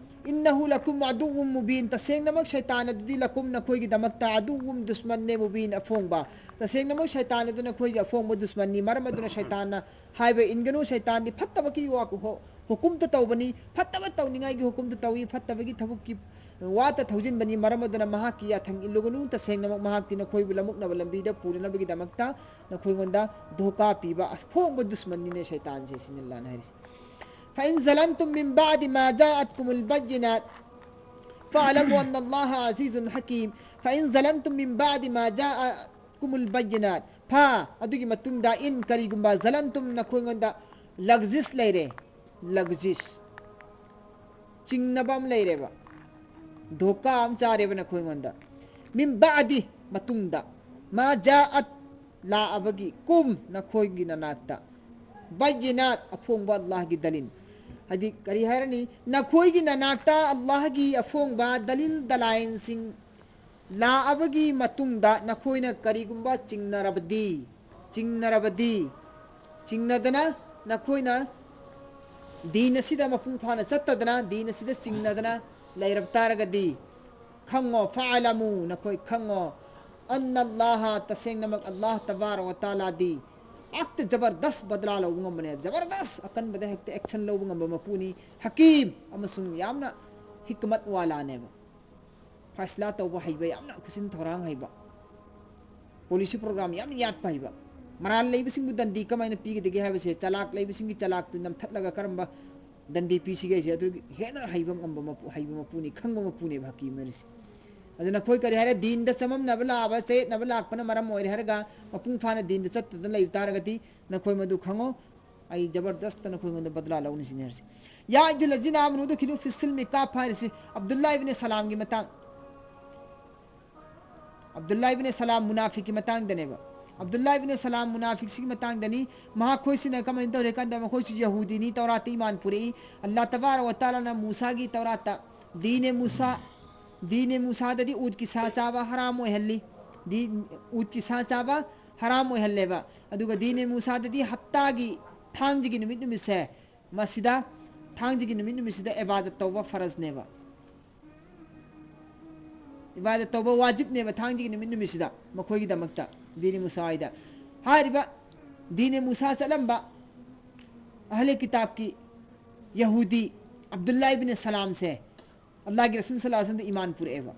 ꯏꯟꯅꯍꯨ ꯂꯀꯨꯝ ꯑꯗꯨꯋꯨꯝ ꯃꯨꯕꯤꯟ, ꯇꯁꯦꯡꯅꯃꯛ ꯁꯩꯇꯥꯟ ꯑꯗꯨꯗꯤ ꯂꯀꯨꯝ ꯅꯈꯣꯏꯒꯤꯗꯃꯛꯇ ꯑꯗꯨꯋꯨꯝ ꯗꯨꯁꯃꯟꯅꯦ ꯃꯨꯕꯤꯟ ꯑꯐꯣꯡꯕ꯫ ꯇꯁꯦꯡꯅꯃꯛ ꯁꯩꯇꯥꯟ ꯑꯗꯨ ꯅꯈꯣꯏꯒꯤ ꯑꯐꯣꯡꯕ ꯗꯨꯁꯃꯟꯅꯤ꯫ ꯃꯔꯝ ꯑꯗꯨꯅ ꯁꯩꯇꯥꯟꯅ ꯍꯥꯏꯕ ꯏꯟꯒꯅꯨ, ꯁꯩꯇꯥꯟꯗꯤ ꯐꯠꯇꯕꯒꯤ ꯋꯥ ꯍꯣ-, ꯍꯨꯀꯨꯝꯇ ꯇꯧꯕꯅꯤ, ꯐꯠꯇꯕ ꯇꯧꯅꯤꯡꯉꯥꯏꯒꯤ ꯍꯨꯀꯨꯝꯇ ꯇꯧꯏ, ꯐꯠꯇꯕꯒꯤ ꯊꯕꯛꯀꯤ ꯋꯥꯇ ꯊꯧꯖꯤꯟꯕꯅꯤ꯫ ꯃꯔꯝ ꯑꯗꯨꯅ ꯃꯍꯥꯛꯀꯤ ꯌꯥꯊꯪ ꯏꯜꯂꯨꯒꯅꯨ, ꯇꯁꯦꯡꯅꯃꯛ ꯃꯍꯥꯛꯇꯤ ꯅꯈꯣꯏꯕꯨ ꯂꯃꯨꯛꯅꯕ ꯂꯝꯕꯤꯗ ꯄꯨꯅꯅꯕꯒꯤꯗꯃꯛꯇ ꯅꯈꯣꯏꯉꯣꯟꯗ ꯙꯣꯀꯥ ꯄꯤꯕ ꯑꯐꯣꯡꯕ ꯗꯨꯁꯃꯟꯅꯤꯅꯦ ꯁꯩꯇꯥꯟꯁꯦ", ꯁꯤꯅꯤ ꯑꯜꯂꯥꯍꯅ ꯍꯥꯏꯔꯤꯁꯦ꯫ "فإن ظلمتم من بعد ما جاءتكم البينات فاعلموا أن الله عزيز حكيم꯫ فإن ظلمتم من بعد ما جاءتكم البينات" ꯐꯥ, ꯑꯗꯨꯒꯤ ꯃꯇꯨꯡꯗ, "ꯏꯟ", ꯀꯔꯤꯒꯨꯝꯕ, "ꯖꯂꯝꯇꯨꯝ", ꯅꯈꯣꯏꯉꯣꯟꯗ ꯂꯒꯖꯤꯁ ꯂꯩꯔꯦ, ꯂꯒꯖꯤꯁ꯫ ꯆꯤꯡꯅꯕ ꯑꯃ ꯂꯩꯔꯦꯕ, ꯙꯣꯀꯥ ꯑꯃ ꯆꯥꯔꯦꯕ ꯅꯈꯣꯏꯉꯣꯟꯗ꯫ "ꯃꯤꯟ ꯕꯥꯗꯤ", ꯃꯇꯨꯡꯗ, "ꯃꯥ ꯖꯥꯑꯠ", ꯂꯥꯛꯑꯕꯒꯤ, "ꯀꯨꯝ", ꯅꯈꯣꯏꯒꯤ ꯅꯅꯥꯛꯇ, "ꯕꯥꯌꯤꯅꯥꯠ", ꯑꯐꯣꯡꯕ ꯑꯜꯂꯥꯍꯒꯤ ꯗꯂꯤꯜ꯫ ꯍꯥꯏꯗꯤ ꯀꯔꯤ ꯍꯥꯏꯔꯅꯤ? ꯅꯈꯣꯏꯒꯤ ꯅꯅꯥꯛꯇ ꯑꯜꯂꯥꯍꯒꯤ ꯑꯐꯣꯡꯕ ꯗꯂꯤꯜ ꯗꯂꯥꯏꯟꯁꯤꯡ ꯂꯥꯛꯑꯕꯒꯤ ꯃꯇꯨꯡꯗ ꯅꯈꯣꯏꯅ ꯀꯔꯤꯒꯨꯝꯕ ꯆꯤꯡꯅꯔꯕꯗꯤ, ꯆꯤꯡꯅꯔꯕꯗꯤ, ꯆꯤꯡꯅꯗꯅ ꯅꯈꯣꯏꯅ ꯗꯤꯟ ꯑꯁꯤꯗ ꯃꯄꯨꯡ ꯐꯥꯅ ꯆꯠꯇꯗꯅ, ꯗꯤꯟ ꯑꯁꯤꯗ ꯆꯤꯡꯅꯗꯅ ꯂꯩꯔꯕ ꯇꯥꯔꯒꯗꯤ, ꯈꯪꯉꯣ, ꯐꯥꯂꯃꯨ, ꯅꯈꯣꯏ ꯈꯪꯉꯣ, ꯑꯟꯅ ꯑꯜꯂꯥꯍ, ꯇꯁꯦꯡꯅꯃꯛ ꯑꯜꯂꯥꯍ ꯇꯕꯥꯔ ꯋ ꯇꯥꯂꯥꯗꯤ ꯍꯦꯛꯇ ꯖꯕꯔꯗꯁ ꯕꯗꯂꯥ ꯂꯧꯕ ꯉꯝꯕꯅꯦꯕ꯫ ꯖꯕꯔꯗꯁ ꯑꯀꯟꯕꯗ ꯍꯦꯛꯇ ꯑꯦꯛꯁꯟ ꯂꯧꯕ ꯉꯝꯕ ꯃꯄꯨꯅꯤ꯫ ꯍꯀꯤꯝ ꯑꯃꯁꯨꯡ ꯌꯥꯝꯅ ꯍꯤꯛꯃꯠ ꯋꯥꯂꯥꯅꯦꯕ꯫ ꯐꯥꯏꯁꯂꯥ ꯇꯧꯕ ꯍꯩꯕ, ꯌꯥꯝꯅ ꯈꯨꯠꯁꯤꯟ ꯊꯧꯔꯥꯡ ꯍꯩꯕ, ꯄꯣꯂꯤꯁꯤ ꯄ꯭ꯔꯣꯒ꯭ꯔꯥꯝ ꯌꯥꯝ ꯌꯥꯠꯄ ꯍꯩꯕ, ꯃꯔꯥꯜ ꯂꯩꯕꯁꯤꯡꯕꯨ ꯗꯟꯗꯤ ꯀꯃꯥꯏꯅ ꯄꯤꯒꯗꯒꯦ ꯍꯥꯏꯕꯁꯦ, ꯆꯂꯥꯛ ꯂꯩꯕꯁꯤꯡꯒꯤ ꯆꯂꯥꯛꯇꯨ ꯅꯝꯊꯠꯂꯒ ꯀꯔꯝꯕ ꯗꯟꯗꯤ ꯄꯤꯁꯤꯒꯦ ꯍꯥꯏꯁꯦ, ꯑꯗꯨꯒꯤ ꯍꯦꯟꯅ ꯍꯩꯕ ꯉꯝꯕ ꯃꯄꯨ, ꯍꯩꯕ ꯃꯄꯨꯅꯤ, ꯈꯪꯕ ꯃꯄꯨꯅꯦꯕ ꯍꯀꯤꯝ ꯍꯥꯏꯔꯤꯁꯦ꯫ ꯑꯗꯨ ꯅꯈꯣꯏ ꯀꯔꯤ ꯍꯥꯏꯔꯦ? ꯗꯤꯟꯗ ꯆꯃꯝꯅꯕ ꯂꯥꯛꯑꯕ, ꯆꯌꯦꯠꯅꯕ ꯂꯥꯛꯄꯅ ꯃꯔꯝ ꯑꯣꯏꯔꯦ ꯍꯥꯏꯔꯒ ꯃꯄꯨꯡ ꯐꯥꯅ ꯗꯤꯟꯗ ꯆꯠꯇꯗꯅ ꯂꯩꯕ ꯇꯥꯔꯒꯗꯤ ꯅꯈꯣꯏ ꯃꯗꯨ ꯈꯪꯉꯣ, ꯑꯩ ꯖꯕꯔꯗꯁꯇ ꯅꯈꯣꯏꯉꯣꯟꯗ ꯕꯗꯂꯥ ꯂꯧꯅꯤ ꯁꯤꯅꯤ ꯍꯥꯏꯔꯤꯁꯦ꯫ ꯌꯥ ꯑꯌꯨꯍꯜꯂꯖꯤꯅ ꯑꯥꯃꯅꯨ ꯎꯗꯈꯤꯂꯨ ꯐꯤ ꯁꯤꯜꯃꯤ ꯀꯥꯐ ꯍꯥꯏꯔꯤꯁꯤ ꯑꯕꯗꯨꯜꯂꯥ ꯏꯕꯅꯦ ꯁꯂꯥꯝꯒꯤ ꯃꯇꯥꯡ, ꯑꯕꯗꯨꯜꯂꯥ ꯏꯕꯅꯦ ꯁꯂꯥꯝ ꯃꯨꯅꯥꯐꯤꯛꯀꯤ ꯃꯇꯥꯡꯗꯅꯦꯕ꯫ ꯑꯕꯗꯨꯜꯂꯥ ꯏꯕꯅꯦ ꯁꯂꯥꯝ ꯃꯨꯅꯥꯐꯤꯛꯁꯤꯒꯤ ꯃꯇꯥꯡꯗꯅꯤ꯫ ꯃꯍꯥꯛꯈꯣꯏꯁꯤꯅ ꯀꯃꯥꯏꯅ ꯇꯧꯔꯦ ꯀꯥꯟꯗ ꯃꯈꯣꯏꯁꯨ ꯌꯍꯨꯗꯤꯅꯤ, ꯇꯧꯔꯥꯠꯇ ꯏꯃꯥꯟ ꯄꯨꯔꯛꯏ꯫ ꯑꯜꯂꯥ ꯇꯕꯥꯔ ꯋ ꯇꯥꯂꯥꯅ ꯃꯨꯁꯥꯒꯤ ꯇꯧꯔꯥꯠꯇ ꯗꯤꯅꯦ ꯃꯨꯁꯥ, ꯗꯤꯅꯦ ꯃꯨꯁꯥꯗꯗꯤ ꯎꯠꯀꯤ ꯁꯥ ꯆꯥꯕ ꯍꯔꯥꯝ ꯑꯣꯏꯍꯜꯂꯤ꯫ ꯗꯤ-, ꯎꯠꯀꯤ ꯁꯥ ꯆꯥꯕ ꯍꯔꯥꯝ ꯑꯣꯏꯍꯜꯂꯦꯕ꯫ ꯑꯗꯨꯒ ꯗꯤꯅꯦ ꯃꯨꯁꯥꯗꯗꯤ ꯍꯞꯇꯥꯒꯤ ꯊꯥꯡꯖꯒꯤ ꯅꯨꯃꯤꯠ ꯅꯨꯃꯤꯠꯁꯦ, ꯃꯁꯤꯗ ꯊꯥꯡꯖꯒꯤ ꯅꯨꯃꯤꯠ ꯅꯨꯃꯤꯠꯁꯤꯗ ꯏꯕꯥꯗꯠ ꯇꯧꯕ ꯐꯔꯖꯅꯦꯕ꯫ ꯏꯕꯥꯗꯠ ꯇꯧꯕ ꯋꯥꯖꯤꯕꯅꯦꯕ ꯊꯥꯡꯖꯒꯤ ꯅꯨꯃꯤꯠ ꯅꯨꯃꯤꯠꯁꯤꯗ ꯃꯈꯣꯏꯒꯤꯗꯃꯛꯇ, ꯗꯤꯅꯤ ꯃꯨꯁꯥ ꯍꯥꯏꯗ꯫ ꯍꯥꯏꯔꯤꯕ ꯗꯤꯅꯤ ꯃꯨꯁꯥ ꯆꯠꯂꯝꯕ ꯑꯍꯂꯦ ꯀꯤꯇꯥꯕꯀꯤ ꯌꯍꯨꯗꯤ ꯑꯕꯗꯨꯜꯂꯥ ꯏꯕꯤꯟ ꯁꯂꯥꯝꯁꯦ ꯑꯜꯂꯥꯍꯒꯤ ꯔꯁꯨꯜ ꯁꯜꯂꯥꯍꯨ ꯑꯂꯩꯍꯤ ꯋꯁꯜꯂꯝꯗ ꯏꯃꯥꯟ ꯄꯨꯔꯛꯑꯦꯕ꯫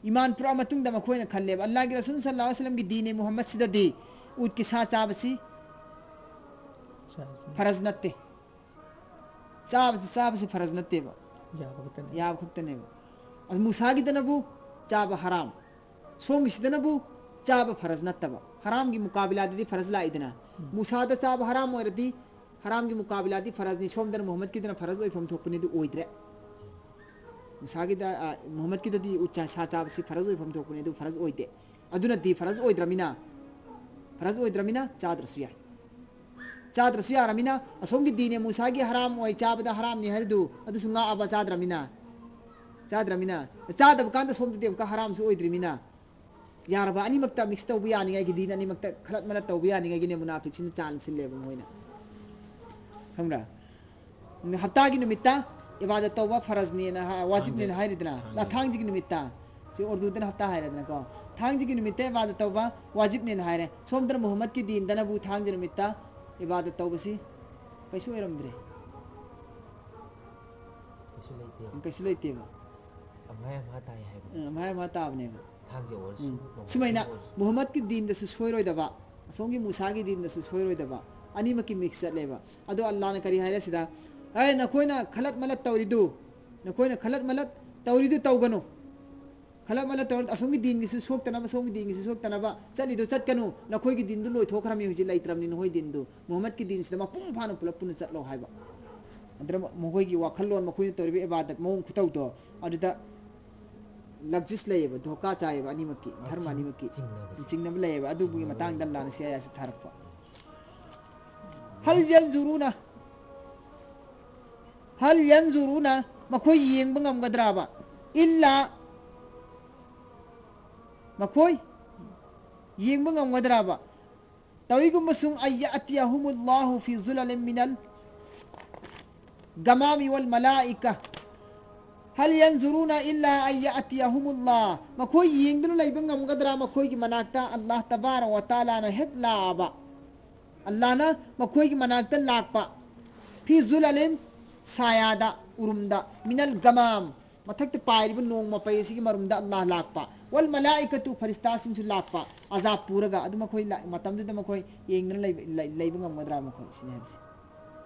ꯏꯃꯥꯟ ꯄꯨꯔꯛꯑ ꯃꯇꯨꯡꯗ ꯃꯈꯣꯏꯅ ꯈꯜꯂꯦꯕ, ꯑꯜꯂꯥꯍꯒꯤ ꯔꯁꯨꯜ ꯁꯜꯂꯥꯍꯨ ꯑꯂꯩꯍꯤ ꯋꯁꯜꯂꯝꯒꯤ ꯗꯤꯅꯦ ꯃꯨꯍꯝꯃꯗꯁꯤꯗꯗꯤ ꯎꯠꯀꯤ ꯁꯥ ꯆꯥꯕꯁꯤ ꯐꯔꯖ ꯅꯠꯇꯦ꯫ ꯆꯥꯕꯁꯤ, ꯆꯥꯕꯁꯤ ꯐꯔꯖ ꯅꯠꯇꯦꯕ꯫ ꯌꯥꯕ ꯈꯛꯇꯅꯦ꯫ ꯌꯥꯕ ꯈꯛꯇꯅꯦꯕ꯫ ꯑꯗꯨ ꯃꯨꯁꯥꯒꯤꯗꯅꯕꯨ ꯆꯥꯕ ꯍꯔꯥꯝ, ꯁꯣꯝꯒꯤꯁꯤꯗꯅꯕꯨ ꯆꯥꯕ ꯐꯔꯖ ꯅꯠꯇꯕ꯫ ꯍꯔꯥꯝꯒꯤ ꯃꯨꯀꯥꯕꯤꯂꯥꯗꯗꯤ ꯐꯔꯖ ꯂꯥꯛꯏꯗꯅ꯫ ꯎꯝ꯫ ꯃꯨꯁꯥꯗ ꯆꯥꯕ ꯍꯔꯥꯝ ꯑꯣꯏꯔꯗꯤ ꯍꯔꯥꯝꯒꯤ ꯃꯨꯀꯥꯕꯤꯂꯥꯗꯤ ꯐꯔꯖꯅꯤ, ꯁꯣꯝꯗꯅ ꯃꯨꯍꯝꯃꯗꯀꯤꯗꯅ ꯐꯔꯖ ꯑꯣꯏꯐꯝ ꯊꯣꯛꯄꯅꯤ, ꯑꯗꯨ ꯑꯣꯏꯗ꯭ꯔꯦ꯫ ꯃꯨꯁꯥꯒꯤꯗ, ꯑ, ꯃꯨꯍꯝꯃꯗꯀꯤꯗꯗꯤ ꯎꯠ ꯆꯥ-, ꯁꯥ ꯆꯥꯕꯁꯤ ꯐꯔꯖ ꯑꯣꯏꯐꯝ ꯊꯣꯛꯄꯅꯤ, ꯑꯗꯨ ꯐꯔꯖ ꯑꯣꯏꯗꯦ꯫ ꯑꯗꯨꯅꯗꯤ ꯐꯔꯖ ꯑꯣꯏꯗ꯭ꯔꯃꯤꯅ, ꯐꯔꯖ ꯑꯣꯏꯗ꯭ꯔꯃꯤꯅ ꯆꯥꯗ꯭ꯔꯁꯨ ꯌꯥꯏ꯫ ꯆꯥꯗ꯭ꯔꯁꯨ ꯌꯥꯔꯃꯤꯅ, ꯑꯁꯣꯝꯒꯤ ꯗꯤꯟ ꯏ ꯃꯨꯁꯥꯒꯤ ꯍꯔꯥꯝ ꯑꯣꯏ ꯆꯥꯕꯗ ꯍꯔꯥꯝꯅꯤ ꯍꯥꯏꯔꯤꯗꯨ ꯑꯗꯨꯁꯨ ꯉꯥꯛꯑꯕ, ꯆꯥꯗ꯭ꯔꯃꯤꯅ꯫ ꯆꯥꯗ꯭ꯔꯃꯤꯅ꯫ ꯆꯥꯗꯕ ꯀꯥꯟꯗ ꯁꯣꯝꯗꯗꯤ ꯑꯃꯨꯛꯀ ꯍꯔꯥꯝꯁꯨ ꯑꯣꯏꯗ꯭ꯔꯤꯃꯤꯅ꯫ ꯌꯥꯔꯕ? ꯑꯅꯤꯃꯛꯇ mix ꯇꯧꯕ ꯌꯥꯅꯤꯡꯉꯥꯏꯒꯤ, ꯗꯤꯟ ꯑꯅꯤꯃꯛꯇ ꯈꯂꯠ ꯃꯂꯠ ꯇꯧꯕ ꯌꯥꯅꯤꯡꯉꯥꯏꯒꯤꯅꯦ ꯃꯨꯅꯥꯐꯤꯛꯁꯤꯅ ꯆꯥꯟꯁ ꯁꯤꯜꯂꯦꯕ ꯃꯣꯏꯅ꯫ ꯈꯪꯕ꯭ꯔꯥ? ꯍꯞꯇꯥꯒꯤ ꯅꯨꯃꯤꯠꯇ ꯏꯕꯥꯗꯠ ꯇꯧꯕ ꯐꯔꯖꯅꯦꯅ ꯍꯥꯏ, ꯋꯥꯖꯤꯕꯅꯦꯅ ꯍꯥꯏꯔꯤꯗꯅ꯫ ꯊꯥꯡꯖ꯫ ꯊꯥꯡꯖꯒꯤ ꯅꯨꯃꯤꯠꯇ꯫ ꯁꯤ ꯎꯔꯗꯨꯗꯅ ꯍꯞꯇꯥ ꯍꯥꯏꯔꯦꯗꯅꯀꯣ꯫ ꯊꯥꯡꯖꯒꯤ ꯅꯨꯃꯤꯠꯇ ꯏꯕꯥꯗꯠ ꯇꯧꯕ ꯋꯥꯖꯤꯕꯅꯦꯅ ꯍꯥꯏꯔꯦ꯫ ꯁꯣꯝꯗꯅ ꯃꯨꯍꯝꯃꯗꯀꯤ ꯗꯤꯟꯗꯅꯕꯨ ꯊꯥꯡꯖ ꯅꯨꯃꯤꯠꯇ ꯏꯕꯥꯗꯠ ꯇꯧꯕꯁꯤ ꯀꯩꯁꯨ ꯑꯣꯏꯔꯝꯗ꯭ꯔꯦ꯫ ꯀꯩꯁꯨ ꯂꯩꯇꯦ꯫ ꯀꯩꯁꯨ ꯂꯩꯇꯦꯕ꯫ ꯑꯝꯍꯥ ꯑꯝꯍꯥ ꯇꯥꯏ ꯍꯥꯏꯕꯅꯤ꯫ ꯑ, ꯑꯝꯍꯥ ꯑꯝꯍꯥ ꯇꯥꯕꯅꯦꯕ꯫ ꯊꯥꯡꯖ ꯑꯣꯏꯔꯁꯨ, ꯎꯝ꯫ ꯅꯣꯡꯃꯥꯏꯖꯤꯡ ꯁꯨꯃꯥꯏꯅ ꯑꯣꯏꯔꯁꯨ꯫ ꯃꯨꯍꯝꯃꯗꯀꯤ ꯗꯤꯟꯗꯁꯨ ꯁꯣꯏꯔꯣꯏꯗꯕ, ꯑꯁꯣꯝꯒꯤ ꯃꯨꯁꯥꯒꯤ ꯗꯤꯟꯗꯁꯨ ꯁꯣꯏꯔꯣꯏꯗꯕ, ꯑꯅꯤꯃꯛꯀꯤ mix ꯆꯠꯂꯦꯕ꯫ ꯑꯗꯣ ꯑꯜꯂꯥꯍꯅ ꯀꯔꯤ ꯍꯥꯏꯔꯦ ꯁꯤꯗ? "ꯑꯦ, ꯅꯈꯣꯏꯅ ꯈꯂꯠ ꯃꯂꯠ ꯇꯧꯔꯤꯗꯨ, ꯅꯈꯣꯏꯅ ꯈꯂꯠ ꯃꯂꯠ ꯇꯧꯔꯤꯗꯨ ꯇꯧꯒꯅꯨ꯫ ꯈꯂꯠ ꯃꯂꯠ ꯇꯧꯔ ꯑꯁꯣꯝꯒꯤ ꯗꯤꯟꯒꯤꯁꯨ ꯁꯣꯛꯇꯅꯕ, ꯁꯣꯝꯒꯤ ꯗꯤꯟꯒꯤꯁꯨ ꯁꯣꯛꯇꯅꯕ ꯆꯠꯂꯤꯗꯨ ꯆꯠꯀꯅꯨ꯫ ꯅꯈꯣꯏꯒꯤ ꯗꯤꯟꯗꯨ ꯂꯣꯏꯊꯣꯛꯈ꯭ꯔꯕꯅꯤ, ꯍꯧꯖꯤꯛ ꯂꯩꯇ꯭ꯔꯕꯅꯤ ꯅꯈꯣꯏ ꯗꯤꯟꯗꯨ꯫ ꯃꯨꯍꯝꯃꯗꯀꯤ ꯗꯤꯟꯁꯤꯗ ꯃꯄꯨꯡ ꯐꯥꯅ ꯄꯨꯂꯞ ꯄꯨꯟꯅ ꯆꯠꯂꯣ" ꯍꯥꯏꯕ꯫ ꯑꯗꯨꯅ ꯃꯈꯣꯏꯒꯤ ꯋꯥꯈꯜꯂꯣꯟ, ꯃꯈꯣꯏꯅ ꯇꯧꯔꯤꯕ ꯏꯕꯥꯗꯠ ꯃꯑꯣꯡ ꯈꯨꯇꯧꯗꯣ ꯑꯗꯨꯗ ꯂꯛꯖꯤꯁ ꯂꯩꯌꯦꯕ, ꯙꯣꯀꯥ ꯆꯥꯏꯌꯦꯕ ꯑꯅꯤꯃꯛꯀꯤ, ꯙꯔꯃ ꯆꯤꯡ-, ꯑꯅꯤꯃꯛꯀꯤ꯫ ꯆꯤꯡꯅꯕꯁꯦ꯫ ꯆꯤꯡꯅꯕ ꯂꯩꯌꯦꯕ, ꯑꯗꯨꯒꯤ ꯆꯤꯡꯅꯕ ꯃꯇꯥꯡꯗ ꯂꯩꯌꯦꯕ꯫ ꯑꯜꯂꯥꯍꯅ ꯁꯤ ꯑꯥꯌꯥꯠꯁꯤ ꯊꯥꯔꯛꯄ꯫ "ꯍꯜ ꯌꯟꯖꯨꯔꯨꯅ, ꯍꯜ ꯌꯟꯖꯨꯔꯨꯅ", ꯃꯈꯣꯏ ꯌꯦꯡꯕ ꯉꯝꯒꯗ꯭ꯔꯥꯕ? "ꯏꯜꯂꯥ", ꯃꯈꯣꯏ ꯌꯦꯡꯕ ꯉꯝꯒꯗ꯭ꯔꯥꯕ? ꯇꯧꯏꯒꯨꯝꯕꯁꯨꯡ, "ꯑꯟ ꯌꯥꯇꯤꯌꯍꯨꯃꯨꯜꯂꯥꯍꯨ ꯐꯤ ꯖꯨꯂꯂꯤꯝ ꯃꯤꯅꯜ ꯒꯃꯥꯃꯤ ꯋꯜ ꯃꯂꯥꯏꯀꯥ꯫ ꯍꯜ ꯌꯟꯖꯨꯔꯨꯅ ꯏꯜꯂꯥ ꯑꯟ ꯌꯥꯇꯤꯌꯍꯨꯃꯨꯜꯂꯥꯍ꯫ ꯃꯈꯣꯏ ꯌꯦꯡꯗꯨꯅ ꯂꯩꯕ ꯉꯝꯒꯗ꯭ꯔꯥ? ꯃꯈꯣꯏꯒꯤ ꯃꯅꯥꯛꯇ ꯑꯜꯂꯥꯍ ꯇꯕꯥꯔꯛ ꯋ ꯇꯥꯂꯥꯅ ꯍꯦꯛ ꯂꯥꯛꯑꯕ꯫ ꯑꯜꯂꯥꯍꯅ ꯃꯈꯣꯏꯒꯤ ꯃꯅꯥꯛꯇ ꯂꯥꯛꯄ꯫ ꯐꯤ ꯖꯨꯂꯂꯤꯝ, ꯁꯥꯌꯥꯗ, ꯎꯔꯨꯝꯗ, ꯃꯤꯅꯜ ꯒꯃꯥꯝ, ꯃꯊꯛꯇ ꯄꯥꯏꯔꯤꯕ ꯅꯣꯡ ꯃꯄꯩ ꯑꯁꯤꯒꯤ ꯃꯔꯨꯝꯗ ꯑꯜꯂꯥꯍ ꯂꯥꯛꯄ꯫ ꯋꯜ ꯃꯂꯥꯏꯀꯥꯇꯨ, ꯐꯔꯤꯁꯇꯥꯁꯤꯡꯁꯨ ꯂꯥꯛꯄ꯫ ꯑꯖꯥꯕ ꯄꯨꯔꯒ꯫ ꯑꯗꯨ ꯃꯈꯣꯏ ꯂꯥꯛ-, ꯃꯇꯝꯗꯨꯗ ꯃꯈꯣꯏ ꯌꯦꯡꯗꯨꯅ ꯂꯩꯕ, ꯂꯩ-, ꯂꯩꯕ ꯉꯝꯒꯗ꯭ꯔꯥ ꯃꯈꯣꯏ? ꯁꯤꯅꯤ ꯍꯥꯏꯕꯁꯦ꯫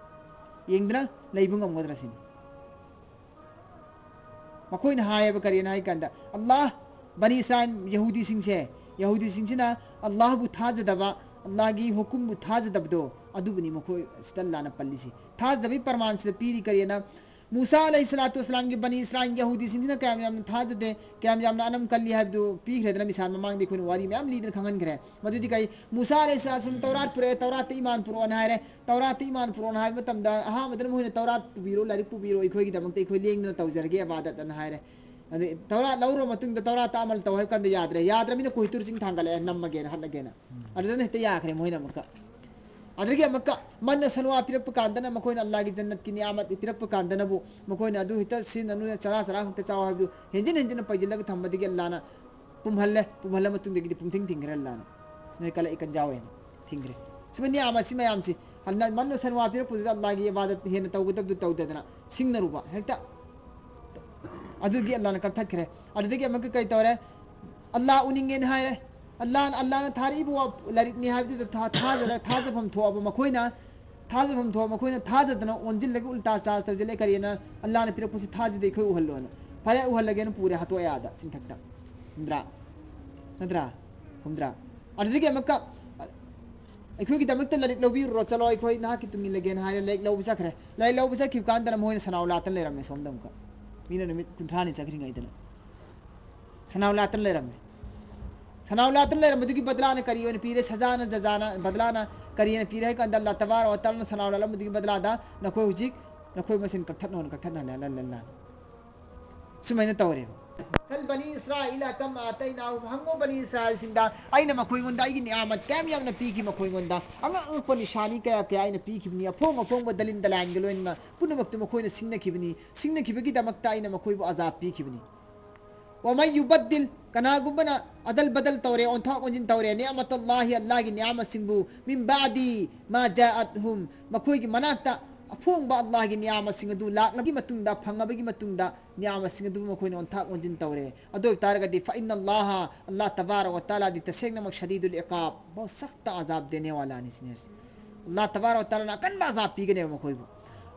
ꯌꯦꯡꯗꯨꯅ ꯂꯩꯕ ꯉꯝꯒꯗ꯭ꯔꯥ ꯁꯤꯅꯤ꯫ ꯃꯈꯣꯏꯅ ꯍꯥꯏꯌꯦꯕ ꯀꯔꯤꯅꯣ ꯍꯥꯏ ꯀꯥꯟꯗ, ꯑꯜꯂꯥꯍ, ꯕꯅꯤ ꯏꯁꯔꯥꯏꯜ, ꯌꯍꯨꯗꯤꯁꯤꯡꯁꯦ, ꯌꯍꯨꯗꯤꯁꯤꯡꯁꯤꯅ ꯑꯜꯂꯥꯍꯕꯨ ꯊꯥꯖꯗꯕ, ꯑꯜꯂꯥꯍꯒꯤ ꯍꯨꯀꯨꯝꯕꯨ ꯊꯥꯖꯗꯕꯗꯣ, ꯑꯗꯨꯕꯨꯅꯤ ꯃꯈꯣꯏ ꯁꯤꯗ ꯑꯜꯂꯥꯍꯅ ꯄꯜꯂꯤꯁꯤ꯫ ꯊꯥꯖꯗꯕꯒꯤ ꯄ꯭ꯔꯃꯥꯟꯁꯤꯗ ꯄꯤꯔꯤ ꯀꯔꯤꯅ? ꯃꯨꯁꯥ ꯑꯂꯩꯍꯤ ꯁꯂꯥꯇꯨ ꯋꯁꯂꯥꯝꯒꯤ ꯕꯅꯤ ꯏꯁꯔꯥꯏꯜ ꯌꯍꯨꯗꯤꯁꯤꯡꯁꯤꯅ ꯀꯌꯥꯝ ꯌꯥꯝꯅ ꯊꯥꯖꯗꯦ, ꯀꯌꯥꯝ ꯌꯥꯝꯅ ꯑꯅꯝ ꯀꯜꯂꯤ ꯍꯥꯏꯕꯗꯨ ꯄꯤꯈ꯭ꯔꯦꯗꯅ, ꯃꯤꯁꯥꯜ ꯃꯃꯥꯡꯗ ꯑꯩꯈꯣꯏꯅ ꯋꯥꯔꯤ ꯃꯌꯥꯝ ꯂꯤꯗꯅ ꯈꯪꯍꯟꯈ꯭ꯔꯦ꯫ ꯃꯗꯨꯗꯤ ꯀꯩ? ꯃꯨꯁꯥ ꯑꯂꯩꯍꯤ ꯁꯂꯥꯇꯨ ꯋꯁꯂꯥꯝ ꯇꯧꯔꯥꯠ ꯄꯨꯔꯛꯑꯦ, ꯇꯧꯔꯥꯠꯇ ꯏꯃꯥꯟ ꯄꯨꯔꯛꯑꯣꯅ ꯍꯥꯏꯔꯦ꯫ ꯇꯧꯔꯥꯠꯇ ꯏꯃꯥꯟ ꯄꯨꯔꯛꯑꯣꯅ ꯍꯥꯏꯕ ꯃꯇꯝꯗ ꯑꯍꯥꯟꯕꯗꯅ ꯃꯈꯣꯏꯅ ꯇꯧꯔꯥꯠ ꯄꯨꯕꯤꯔꯣ, ꯂꯥꯏꯔꯤꯛ ꯄꯨꯕꯤꯔꯣ, ꯑꯩꯈꯣꯏꯒꯤꯗꯃꯛꯇ ꯑꯩꯈꯣꯏ ꯂꯦꯡꯗꯅ ꯇꯧꯖꯔꯒꯦ ꯏꯕꯥꯗꯠ ꯑꯅ ꯍꯥꯏꯔꯦ꯫ ꯑꯗꯩ ꯇꯧꯔꯥꯠ ꯂꯧꯔ ꯃꯇꯨꯡꯗ ꯇꯧꯔꯥꯠꯇ ꯑꯃꯜ ꯇꯧ ꯍꯥꯏꯕ ꯀꯥꯟꯗ ꯌꯥꯗ꯭ꯔꯦ꯫ ꯌꯥꯗ꯭ꯔꯃꯤꯅ ꯀꯣꯍꯤꯇꯨꯔ ꯆꯤꯡ ꯊꯥꯡꯒꯠꯂꯛꯑꯦ, ꯅꯝꯃꯒꯦꯅ, ꯍꯠꯂꯒꯦꯅ꯫ ꯑꯗꯨꯗꯅ ꯍꯦꯛꯇ ꯌꯥꯈ꯭ꯔꯦ ꯃꯣꯏꯅ ꯑꯃꯨꯛꯀ꯫ ꯑꯗꯨꯗꯒꯤ ꯑꯃꯨꯛꯀ ꯃꯟꯅ ꯁꯟꯋꯥ ꯄꯤꯔꯛꯄ ꯀꯥꯟꯗꯅ ꯃꯈꯣꯏꯅ ꯑꯜꯂꯥꯒꯤ ꯖꯟꯅꯠꯀꯤ ꯅꯤꯌꯥꯃꯠ ꯄꯤꯔꯛꯄ ꯀꯥꯟꯗꯅꯕꯨ ꯃꯈꯣꯏꯅ ꯑꯗꯨ ꯍꯦꯛꯇ ꯁꯤꯖꯤꯟꯅꯅꯨ, ꯆꯔꯥ ꯆꯔꯥ ꯈꯛꯇ ꯆꯥꯎ ꯍꯥꯏꯕꯗꯨ ꯍꯦꯟꯖꯤꯟ ꯍꯦꯟꯖꯤꯟꯅ ꯄꯩꯁꯤꯜꯂꯒ ꯊꯝꯕꯗꯒꯤ ꯑꯜꯂꯥꯅ ꯄꯨꯝꯍꯜꯂꯦ꯫ ꯄꯨꯝꯍꯜꯂ ꯃꯇꯨꯡꯗꯒꯤꯗꯤ ꯄꯨꯝꯊꯤꯡ ꯊꯤꯡꯈ꯭ꯔꯦ ꯑꯜꯂꯥꯅ꯫ ꯅꯣꯏ ꯀꯜꯂꯛꯏ ꯀꯟꯖꯥꯎ ꯍꯥꯏꯅ ꯊꯤꯡꯈ꯭ꯔꯦ꯫ ꯁꯨꯝꯕ ꯅꯤꯌꯥꯝ ꯑꯁꯤ ꯃꯌꯥꯝꯁꯤ, ꯍꯟꯅ ꯃꯟꯅ ꯁꯟꯋꯥ ꯄꯤꯔꯛꯄꯗꯨꯗ ꯑꯜꯂꯥꯒꯤ ꯏꯕꯥꯗꯠ ꯍꯦꯟꯅ ꯇꯧꯒꯗꯕꯗꯨ ꯇꯧꯗꯗꯅ ꯁꯤꯡꯅꯔꯨꯕ ꯍꯦꯛꯇ꯫ ꯑꯗꯨꯒꯤ ꯑꯜꯂꯥꯅ ꯀꯛꯊꯠꯈ꯭ꯔꯦ꯫ ꯑꯗꯨꯗꯒꯤ ꯑꯃꯨꯛꯀ ꯀꯩ ꯇꯧꯔꯦ? ꯑꯜꯂꯥ ꯎꯅꯤꯡꯉꯦꯅ ꯍꯥꯏꯔꯦ꯫ ꯑꯜꯂꯥꯅ, ꯑꯜꯂꯥꯅ ꯊꯥꯔꯛꯏꯕ ꯋꯥ-, ꯂꯥꯏꯔꯤꯛꯅꯤ ꯍꯥꯏꯕꯗꯨꯗ ꯊꯥ-, ꯊꯥꯖꯔ-, ꯊꯥꯖꯐꯝ ꯊꯣꯛꯑꯕ ꯃꯈꯣꯏꯅ, ꯊꯥꯖꯐꯝ ꯊꯣꯛꯑ ꯃꯈꯣꯏꯅ ꯊꯥꯖꯗꯅ ꯑꯣꯟꯁꯤꯜꯂꯒ ꯎꯜꯇꯥ ꯆꯥꯔꯖ ꯇꯧꯁꯤꯜꯂꯦ꯫ ꯀꯔꯤꯅ? ꯑꯜꯂꯥꯅ ꯄꯤꯔꯛꯄꯁꯤ ꯊꯥꯖꯗꯦ, ꯑꯩꯈꯣꯏ ꯎꯍꯜꯂꯣꯅ꯫ ꯐꯔꯦ, ꯎꯍꯜꯂꯒꯦꯅ ꯄꯨꯔꯦ, ꯍꯥꯇꯣꯛꯑꯦ ꯑꯥꯗ ꯆꯤꯡꯊꯛꯇ꯫ ꯆꯨꯝꯗ꯭ꯔꯥ? ꯅꯠꯇ꯭ꯔꯥ? ꯆꯨꯝꯗ꯭ꯔꯥ? ꯑꯗꯨꯗꯒꯤ ꯑꯃꯨꯛꯀ ꯑꯩꯈꯣꯏꯒꯤꯗꯃꯛꯇ ꯂꯥꯏꯔꯤꯛ ꯂꯧꯕꯤꯔꯨꯔꯣ, ꯆꯠꯂꯣ, ꯑꯩꯈꯣꯏ ꯅꯍꯥꯛꯀꯤ ꯇꯨꯡ ꯏꯜꯂꯒꯦꯅ ꯍꯥꯏꯔꯦ, ꯂꯥꯏꯔꯤꯛ ꯂꯧꯕ ꯆꯠꯈ꯭ꯔꯦ꯫ ꯂꯥꯏꯔꯤꯛ ꯂꯧꯕ ꯆꯠꯈꯤꯕ ꯀꯥꯟꯗꯅ ꯃꯈꯣꯏꯅ ꯁꯅꯥꯎ ꯂꯥꯠꯇꯅ ꯂꯩꯔꯝꯃꯦ ꯁꯣꯝꯗ ꯑꯃꯨꯛꯀ꯫ ꯃꯤꯅ ꯅꯨꯃꯤꯠ ꯀꯨꯟꯊ꯭ꯔꯥꯅꯤ ꯆꯠꯈ꯭ꯔꯤꯉꯩꯗꯅ꯫ ꯁꯅꯥꯎ ꯂꯥꯠꯇꯅ ꯂꯩꯔꯝꯃꯦ꯫ ꯁꯅꯥꯎ ꯂꯥꯠꯇꯅ ꯂꯩꯔꯝꯕꯗꯨꯒꯤ ꯕꯗꯂꯥꯅ ꯀꯔꯤ ꯑꯣꯏꯅ ꯄꯤꯔꯦ? ꯁꯖꯥꯅ, ꯖꯖꯥꯅ ꯕꯗꯂꯥꯅ ꯀꯔꯤ ꯑꯣꯏꯅ ꯄꯤꯔꯦ ꯍꯥꯏ ꯀꯥꯟꯗ, ꯑꯜꯂꯥ ꯇꯕꯥꯔꯛ ꯋ ꯇꯥꯂꯥꯅ ꯁꯅꯥꯎ ꯂꯥꯠꯂꯝꯕꯗꯨꯒꯤ ꯕꯗꯂꯥꯗ ꯅꯈꯣꯏ ꯍꯧꯖꯤꯛ ꯅꯈꯣꯏ ꯃꯁꯦꯟ ꯀꯛꯊꯠꯅꯧꯅ ꯀꯛꯊꯠꯅꯍꯜꯂꯦ꯫ ꯑꯜꯂꯥ, ꯑꯜꯂꯥ, ꯑꯜꯂꯥ꯫ ꯁꯨꯃꯥꯏꯅ ꯇꯧꯔꯦꯕ꯫ "سل بني إسرائيل كم آتيناهم"، ꯍꯪꯉꯣ ꯕꯅꯤ ꯏꯁꯔꯥꯏꯜꯁꯤꯡꯗ ꯑꯩꯅ ꯃꯈꯣꯏꯉꯣꯟꯗ ꯑꯩꯒꯤ ꯅꯤꯌꯥꯃꯠ ꯀꯌꯥꯝ ꯌꯥꯝꯅ ꯄꯤꯈꯤ꯫ ꯃꯈꯣꯏꯉꯣꯟꯗ ꯑꯉꯛ ꯑꯉꯛꯄ ꯅꯤꯁꯥꯅꯤ ꯀꯌꯥ ꯀꯌꯥ ꯑꯩꯅ ꯄꯤꯈꯤꯕꯅꯤ꯫ ꯑꯐꯣꯡ ꯑꯐꯣꯡꯕ ꯗꯂꯤꯟ ꯗꯂꯥꯏꯟꯒ ꯂꯣꯏꯅꯅ ꯄꯨꯝꯅꯃꯛꯇꯨ ꯃꯈꯣꯏꯅ ꯁꯤꯡꯅꯈꯤꯕꯅꯤ꯫ ꯁꯤꯡꯅꯈꯤꯕꯒꯤꯗꯃꯛꯇ ꯑꯩꯅ ꯃꯈꯣꯏꯕꯨ ꯑꯖꯥꯕ ꯄꯤꯈꯤꯕꯅꯤ꯫ "ومن يبدل"، ꯀꯅꯥꯒꯨꯝꯕꯅ ꯑꯗꯜ ꯕꯗꯜ ꯇꯧꯔꯦ, ꯑꯣꯟꯊꯣꯛ ꯑꯣꯟꯁꯤꯟ ꯇꯧꯔꯦ, "نعمة الله"، ꯑꯜꯂꯥꯒꯤ ꯅꯤꯌꯥꯃꯠꯁꯤꯡꯕꯨ, "من بعد ما جاءتهم"، ꯃꯈꯣꯏꯒꯤ ꯃꯅꯥꯛꯇ ꯑꯐꯣꯡꯕ ꯑꯜꯂꯥꯒꯤ ꯅꯤꯌꯥꯃꯠꯁꯤꯡ ꯑꯗꯨ ꯂꯥꯛꯂꯕꯒꯤ ꯃꯇꯨꯡꯗ, ꯐꯪꯉꯕꯒꯤ ꯃꯇꯨꯡꯗ, ꯅꯤꯌꯥꯃꯠꯁꯤꯡ ꯑꯗꯨꯕꯨ ꯃꯈꯣꯏꯅ ꯑꯣꯟꯊꯥꯛ ꯑꯣꯟꯁꯤꯟ ꯇꯧꯔꯦ꯫ ꯑꯗꯨ ꯑꯣꯏꯕ ꯇꯥꯔꯒꯗꯤ, "فإن الله"، ꯑꯜꯂꯥ ꯇꯕꯥꯔꯛ ꯋ ꯇꯥꯂꯥꯗꯤ ꯇꯁꯦꯡꯅꯃꯛ "شديد العقاب"، ꯕꯍꯨꯠ ꯁꯈꯠ ꯑꯖꯥꯕ ꯗꯦꯅꯦ ꯋꯥꯂꯥꯅꯤ ꯁꯤꯅꯤ ꯍꯥꯏꯔꯤꯁꯦ꯫ ꯑꯜꯂꯥ ꯇꯕꯥꯔꯛ ꯋ ꯇꯥꯂꯥꯅ ꯑꯀꯟꯕ ꯑꯖꯥꯕ ꯄꯤꯒꯅꯦꯕ ꯃꯈꯣꯏꯕꯨ꯫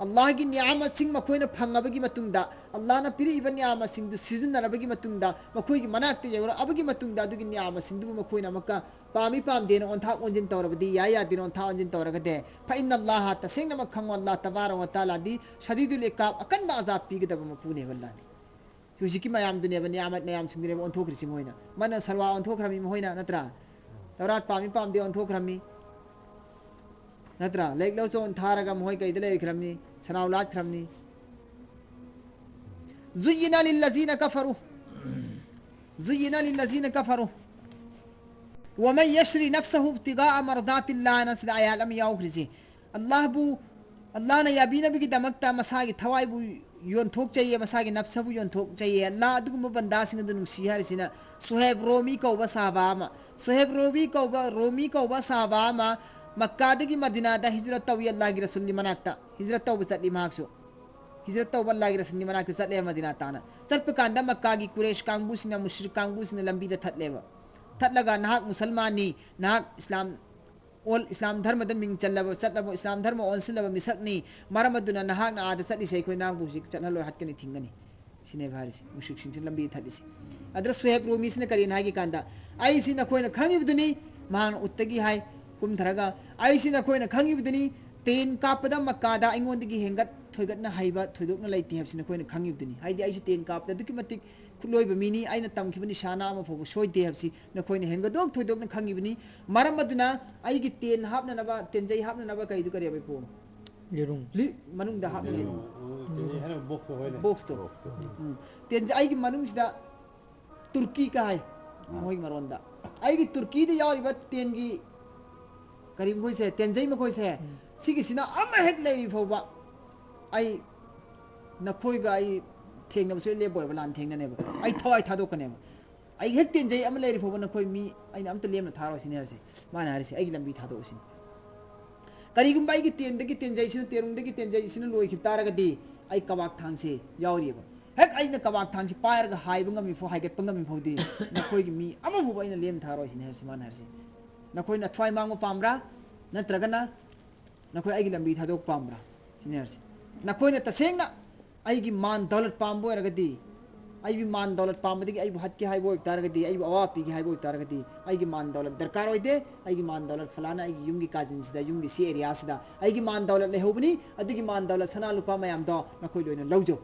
ꯑꯜꯂꯥꯍꯒꯤ ꯅꯤꯌꯥꯃꯁꯤꯡ ꯃꯈꯣꯏꯅ ꯐꯪꯉꯕꯒꯤ ꯃꯇꯨꯡꯗ, ꯑꯜꯂꯥꯍꯅ ꯄꯤꯔꯛꯏꯕ ꯅꯤꯌꯥꯃꯁꯤꯡꯗꯨ ꯁꯤꯖꯤꯟꯅꯔꯕꯒꯤ ꯃꯇꯨꯡꯗ, ꯃꯈꯣꯏꯒꯤ ꯃꯅꯥꯛꯇ ꯌꯧꯔꯛꯑꯕꯒꯤ ꯃꯇꯨꯡꯗ, ꯑꯗꯨꯒꯤ ꯅꯤꯌꯥꯃꯁꯤꯡꯗꯨꯕꯨ ꯃꯈꯣꯏꯅ ꯑꯃꯨꯛꯀ ꯄꯥꯝꯃꯤ ꯄꯥꯝꯗꯦꯅ ꯑꯣꯟꯊꯥꯛ ꯑꯣꯟꯁꯤꯟ ꯇꯧꯔꯕꯗꯤ, ꯌꯥꯏ ꯌꯥꯗꯦꯅ ꯑꯣꯟꯊꯥꯛ ꯑꯣꯟꯁꯤꯟ ꯇꯧꯔꯒꯗꯤ, ꯐ ꯏꯟꯅ ꯑꯜꯂꯥꯍ, ꯇꯁꯦꯡꯅꯃꯛ ꯈꯪꯉꯣ, ꯑꯜꯂꯥꯍ ꯇꯕꯥꯔꯛ ꯋ ꯇꯥꯂꯥꯗꯤ ꯁꯗꯤꯗꯨꯜ ꯏꯀꯥꯕ, ꯑꯀꯟꯕ ꯑꯖꯥꯕ ꯄꯤꯒꯗꯕ ꯃꯄꯨꯅꯦꯕ ꯑꯜꯂꯥꯍꯗꯤ꯫ ꯍꯧꯖꯤꯛꯀꯤ ꯃꯌꯥꯝꯗꯨꯅꯦꯕ, ꯅꯤꯌꯥꯃꯠ ꯃꯌꯥꯝꯁꯤꯡꯗꯨꯅꯦꯕ ꯑꯣꯟꯊꯣꯛꯈ꯭ꯔꯤꯁꯤ ꯃꯣꯏꯅ꯫ ꯃꯅ ꯁꯔꯋꯥ ꯑꯣꯟꯊꯣꯛꯈ꯭ꯔꯃꯤ ꯃꯈꯣꯏꯅ, ꯅꯠꯇ꯭ꯔꯥ? ꯇꯧꯔꯥꯠ ꯄꯥꯝꯃꯤ ꯄꯥꯝꯗꯦ ꯑꯣꯟꯊꯣꯛꯈ꯭ꯔꯃꯤ, ꯅꯠꯇ꯭ꯔꯥ? ꯂꯥꯏꯔꯤꯛ ꯂꯧ ꯆꯣꯟ ꯊꯥꯔꯒ ꯃꯈꯣꯏ ꯀꯩꯗ ꯂꯩꯈ꯭ꯔꯕꯅꯤ? ꯁꯅꯥꯎ ꯂꯥꯠꯈ꯭ꯔꯕꯅꯤ꯫ زين للذين كفروا، زين للذين كفروا ومن يشر نفسه ابتغاء مرضات الله ꯍꯥꯏꯅ ꯁꯤꯗ ꯑꯌꯥꯠ ꯑꯃ ꯌꯥꯎꯈ꯭ꯔꯤꯁꯤ꯫ ꯑꯜꯂꯥꯍꯕꯨ, ꯑꯜꯂꯥꯍꯅ ꯌꯥꯕꯤꯅꯕꯒꯤꯗꯃꯛꯇ ꯃꯁꯥꯒꯤ ꯊꯋꯥꯏꯕꯨ ꯌꯣꯟꯊꯣꯛꯆꯩꯌꯦ, ꯃꯁꯥꯒꯤ ꯅꯐꯁꯕꯨ ꯌꯣꯟꯊꯣꯛꯆꯩꯌꯦ꯫ ꯑꯜꯂꯥꯍ ꯑꯗꯨꯒꯨꯝꯕ ꯕꯟꯗꯥꯁꯤꯡ ꯑꯗꯨ ꯅꯨꯡꯁꯤ ꯍꯥꯏꯔꯤꯁꯤꯅ ꯁꯨꯍꯦꯕ ꯔꯣꯃꯤ ꯀꯧꯕ ꯁꯥꯍꯥꯕꯥ ꯑꯃ, ꯁꯨꯍꯦꯕ ꯔꯣꯃꯤ ꯀꯧꯕ, ꯔꯣꯃꯤ ꯀꯧꯕ ꯁꯥꯍꯥꯕꯥ ꯑꯃ ꯃꯛꯀꯥꯗꯒꯤ ꯃꯗꯤꯅꯥꯗ ꯍꯤꯖꯔꯠ ꯇꯧꯏ, ꯑꯜꯂꯥꯍꯒꯤ ꯔꯁꯨꯜꯒꯤ ꯃꯅꯥꯛꯇ ꯍꯤꯖꯔꯠ ꯇꯧꯕ ꯆꯠꯂꯤ ꯃꯍꯥꯛꯁꯨ꯫ ꯍꯤꯖꯔꯠ ꯇꯧꯕ ꯑꯜꯂꯥꯍꯒꯤ ꯔꯁꯨꯜꯒꯤ ꯃꯅꯥꯛꯇ ꯆꯠꯂꯦ ꯃꯗꯤꯅꯥ ꯇꯥꯅ꯫ ꯆꯠꯄ ꯀꯥꯟꯗ ꯃꯛꯀꯥꯒꯤ ꯀꯨꯔꯦꯁ ꯀꯥꯡꯕꯨꯁꯤꯡꯅ, ꯃꯨꯁ꯭ꯔꯤꯛ ꯀꯥꯡꯕꯨꯁꯤꯡꯅ ꯂꯝꯕꯤꯗ ꯊꯠꯂꯦꯕ꯫ ꯊꯠꯂꯒ "ꯅꯍꯥꯛ ꯃꯨꯁꯜꯃꯥꯟꯅꯤ, ꯅꯍꯥꯛ ꯏꯁꯂꯥꯝ ꯑꯣꯜ-, ꯏꯁꯂꯥꯝ ꯙꯔꯃꯗ ꯃꯤꯡ ꯆꯜꯂꯕ, ꯆꯠꯂꯕ, ꯏꯁꯂꯥꯝ ꯙꯔꯃ ꯑꯣꯟꯁꯤꯜꯂꯕ ꯃꯤꯁꯛꯅꯤ, ꯃꯔꯝ ꯑꯗꯨꯅ ꯅꯍꯥꯛꯅ ꯑꯥꯗ ꯆꯠꯂꯤꯁꯦ ꯑꯩꯈꯣꯏ ꯅꯍꯥꯛꯄꯨ ꯍꯧꯖꯤꯛ ꯆꯠꯍꯜꯂꯣꯏ, ꯍꯥꯠꯀꯅꯤ, ꯊꯤꯡꯒꯅꯤ", ꯁꯤꯅꯦꯕ ꯍꯥꯏꯔꯤꯁꯦ, ꯃꯨꯁ꯭ꯔꯤꯛꯁꯤꯡꯁꯤꯅ ꯂꯝꯕꯤꯗ ꯊꯠꯂꯤꯁꯦ꯫ ꯑꯗꯨꯗ ꯁꯨꯍꯦꯕ ꯔꯣꯃꯤꯁꯤꯅ ꯀꯔꯤꯅ ꯍꯥꯏꯒꯦ ꯀꯥꯟꯗ, "ꯑꯩꯁꯤ ꯅꯈꯣꯏꯅ ꯈꯪꯉꯤꯕꯗꯨꯅꯤ", ꯃꯍꯥꯛꯅ ꯎꯠꯇꯒꯤ ꯍꯥꯏ, ꯀꯨꯝꯊꯔꯒ, "ꯑꯩꯁꯤ ꯅꯈꯣꯏꯅ ꯈꯪꯉꯤꯕꯗꯨꯅꯤ, ꯇꯦꯟ ꯀꯥꯞꯄꯗ ꯃꯛꯀꯥꯗ ꯑꯩꯉꯣꯟꯗꯒꯤ ꯍꯦꯟꯒꯠ ꯊꯣꯏꯒꯠꯅ ꯍꯩꯕ ꯊꯣꯏꯗꯣꯛꯅ ꯂꯩꯇꯦ ꯍꯥꯏꯕꯁꯤ ꯅꯈꯣꯏꯅ ꯈꯪꯉꯤꯕꯗꯨꯅꯤ꯫ ꯍꯥꯏꯗꯤ ꯑꯩꯁꯨ ꯇꯦꯟ ꯀꯥꯞꯄꯗ ꯑꯗꯨꯛꯀꯤ ꯃꯇꯤꯛ ꯈꯨꯠꯂꯣꯏꯕ ꯃꯤꯅꯤ, ꯑꯩꯅ ꯇꯝꯈꯤꯕ ꯅꯤꯁꯥꯅꯥ ꯑꯃ ꯐꯥꯎꯕ ꯁꯣꯏꯗꯦ ꯍꯥꯏꯕꯁꯤ ꯅꯈꯣꯏꯅ ꯍꯦꯟꯒꯗꯣꯛ ꯊꯣꯏꯗꯣꯛꯅ ꯈꯪꯉꯤꯕꯅꯤ꯫ ꯃꯔꯝ ꯑꯗꯨꯅ ꯑꯩꯒꯤ ꯇꯦꯟ ꯍꯥꯞꯅꯅꯕ, ꯇꯦꯟꯖꯩ ꯍꯥꯞꯅꯅꯕ ꯀꯩꯗꯨ ꯀꯔꯤ ꯍꯥꯏꯕ ꯏꯄꯨ? ꯌꯦꯔꯨꯝ꯫ ꯂꯤ-, ꯃꯅꯨꯡꯗ ꯍꯥꯞꯅꯅꯕ꯫ ꯎꯝ, ꯇꯦꯟꯖꯩ ꯍꯥꯏꯔꯒ ꯕꯣꯛꯁꯇꯣ ꯍꯣꯏꯅꯦ꯫ ꯕꯣꯛꯁꯇꯣ꯫ ꯕꯣꯛꯁꯇꯣ꯫ ꯎꯝ꯫ ꯇꯦꯟꯖꯩ ꯑꯩꯒꯤ ꯃꯅꯨꯡꯁꯤꯗ ꯇꯨꯔꯀꯤ ꯀꯥꯏ, ꯑꯥ꯫ ꯃꯣꯏꯒꯤ ꯃꯔꯣꯟꯗ꯫ ꯑꯩꯒꯤ ꯇꯨꯔꯀꯤꯗ ꯌꯥꯎꯔꯤꯕ ꯇꯦꯟꯒꯤ ꯀꯔꯤ ꯃꯈꯣꯏꯁꯦ, ꯇꯦꯟꯖꯩ ꯃꯈꯣꯏꯁꯦ, ꯎꯝ꯫ ꯁꯤꯒꯤꯁꯤꯅ ꯑꯃ ꯍꯦꯛ ꯂꯩꯔꯤ ꯐꯥꯎꯕ ꯑꯩ ꯅꯈꯣꯏꯒ ꯑꯩ ꯊꯦꯡꯅꯕꯁꯨ ꯂꯦꯞꯄꯣꯏꯕ, ꯂꯥꯟ ꯊꯦꯡꯅꯅꯦꯕ꯫ ꯑꯩ ꯊꯋꯥꯏ ꯊꯥꯗꯣꯛꯀꯅꯦꯕ꯫ ꯑꯩ ꯍꯦꯛ ꯇꯦꯟꯖꯩ ꯑꯃ ꯂꯩꯔꯤ ꯐꯥꯎꯕ ꯅꯈꯣꯏ ꯃꯤ ꯑꯩꯅ ꯑꯝꯇ ꯂꯦꯝꯅ ꯊꯥꯔꯣꯏ ꯁꯤꯅꯦ ꯍꯥꯏꯔꯤꯁꯦ꯫ ꯃꯥꯅ ꯍꯥꯏꯔꯤꯁꯦ, "ꯑꯩꯒꯤ ꯂꯝꯕꯤ ꯊꯥꯗꯣꯛꯑꯣ" ꯁꯤꯅꯤ꯫ ꯀꯔꯤꯒꯨꯝꯕ ꯑꯩꯒꯤ ꯇꯦꯟꯗꯒꯤ ꯇꯦꯟꯖꯩꯁꯤꯅ, ꯇꯦꯔꯨꯡꯗꯒꯤ ꯇꯦꯟꯖꯩꯁꯤꯅ ꯂꯣꯏꯈꯤꯕ ꯇꯥꯔꯒꯗꯤ ꯑꯩ ꯀꯕꯥꯛ ꯊꯥꯡꯁꯦ ꯌꯥꯎꯔꯤꯑꯕ꯫ ꯍꯦꯛ ꯑꯩꯅ ꯀꯕꯥꯛ ꯊꯥꯡꯁꯤ ꯄꯥꯏꯔꯒ ꯍꯥꯏꯕ ꯉꯝꯃꯤ ꯐꯥꯎ, ꯍꯥꯏꯒꯠꯄ ꯉꯝꯃꯤ ꯐꯥꯎꯗꯤ ꯅꯈꯣꯏꯒꯤ ꯃꯤ ꯑꯃ ꯐꯥꯎꯕ ꯑꯩꯅ ꯂꯦꯝ ꯊꯥꯔꯣꯏ ꯁꯤꯅꯤ ꯍꯥꯏꯔꯤꯁꯦ, ꯃꯥꯅ ꯍꯥꯏꯔꯤꯁꯦ꯫ ꯅꯈꯣꯏꯅ ꯊꯋꯥꯏ ꯃꯥꯡꯕ ꯄꯥꯝꯕ꯭ꯔꯥ? ꯅꯠꯇ꯭ꯔꯒꯅ ꯅꯈꯣꯏ ꯑꯩꯒꯤ ꯂꯝꯕꯤ ꯊꯥꯗꯣꯛꯄ ꯄꯥꯝꯕ꯭ꯔꯥ? ꯁꯤꯅꯤ ꯍꯥꯏꯔꯤꯁꯦ꯫ ꯅꯈꯣꯏꯅ ꯇꯁꯦꯡꯅ ꯑꯩꯒꯤ ꯃꯥꯟ ꯗꯧꯂꯠ ꯄꯥꯝꯕ ꯑꯣꯏꯔꯒꯗꯤ, ꯑꯩꯒꯤ ꯃꯥꯟ ꯗꯧꯂꯠ ꯄꯥꯝꯕꯗꯒꯤ ꯑꯩꯕꯨ ꯍꯠꯀꯦ ꯍꯥꯏꯕ ꯑꯣꯏꯕ ꯇꯥꯔꯒꯗꯤ, ꯑꯩꯕꯨ ꯑꯋꯥ ꯄꯤꯒꯦ ꯍꯥꯏꯕ ꯑꯣꯏꯕ ꯇꯥꯔꯒꯗꯤ, ꯑꯩꯒꯤ ꯃꯥꯟ ꯗꯧꯂꯠ ꯗꯔꯀꯥꯔ ꯑꯣꯏꯗꯦ꯫ ꯑꯩꯒꯤ ꯃꯥꯟ ꯗꯧꯂꯠ ꯐꯂꯥꯅ ꯑꯩꯒꯤ ꯌꯨꯝꯒꯤ ꯀꯥꯖꯤꯟꯁꯤꯗ, ꯌꯨꯝꯒꯤ ꯁꯤ ꯑꯦꯔꯤꯌꯥꯁꯤꯗ ꯑꯩꯒꯤ ꯃꯥꯟ ꯗꯧꯂꯠ ꯂꯩꯍꯧꯕꯅꯤ, ꯑꯗꯨꯒꯤ ꯃꯥꯟ ꯗꯧꯂꯠ ꯁꯅꯥ ꯂꯨꯄꯥ ꯃꯌꯥꯝꯗꯣ ꯅꯈꯣꯏ ꯂꯣꯏꯅ ꯂꯧꯖꯧ꯫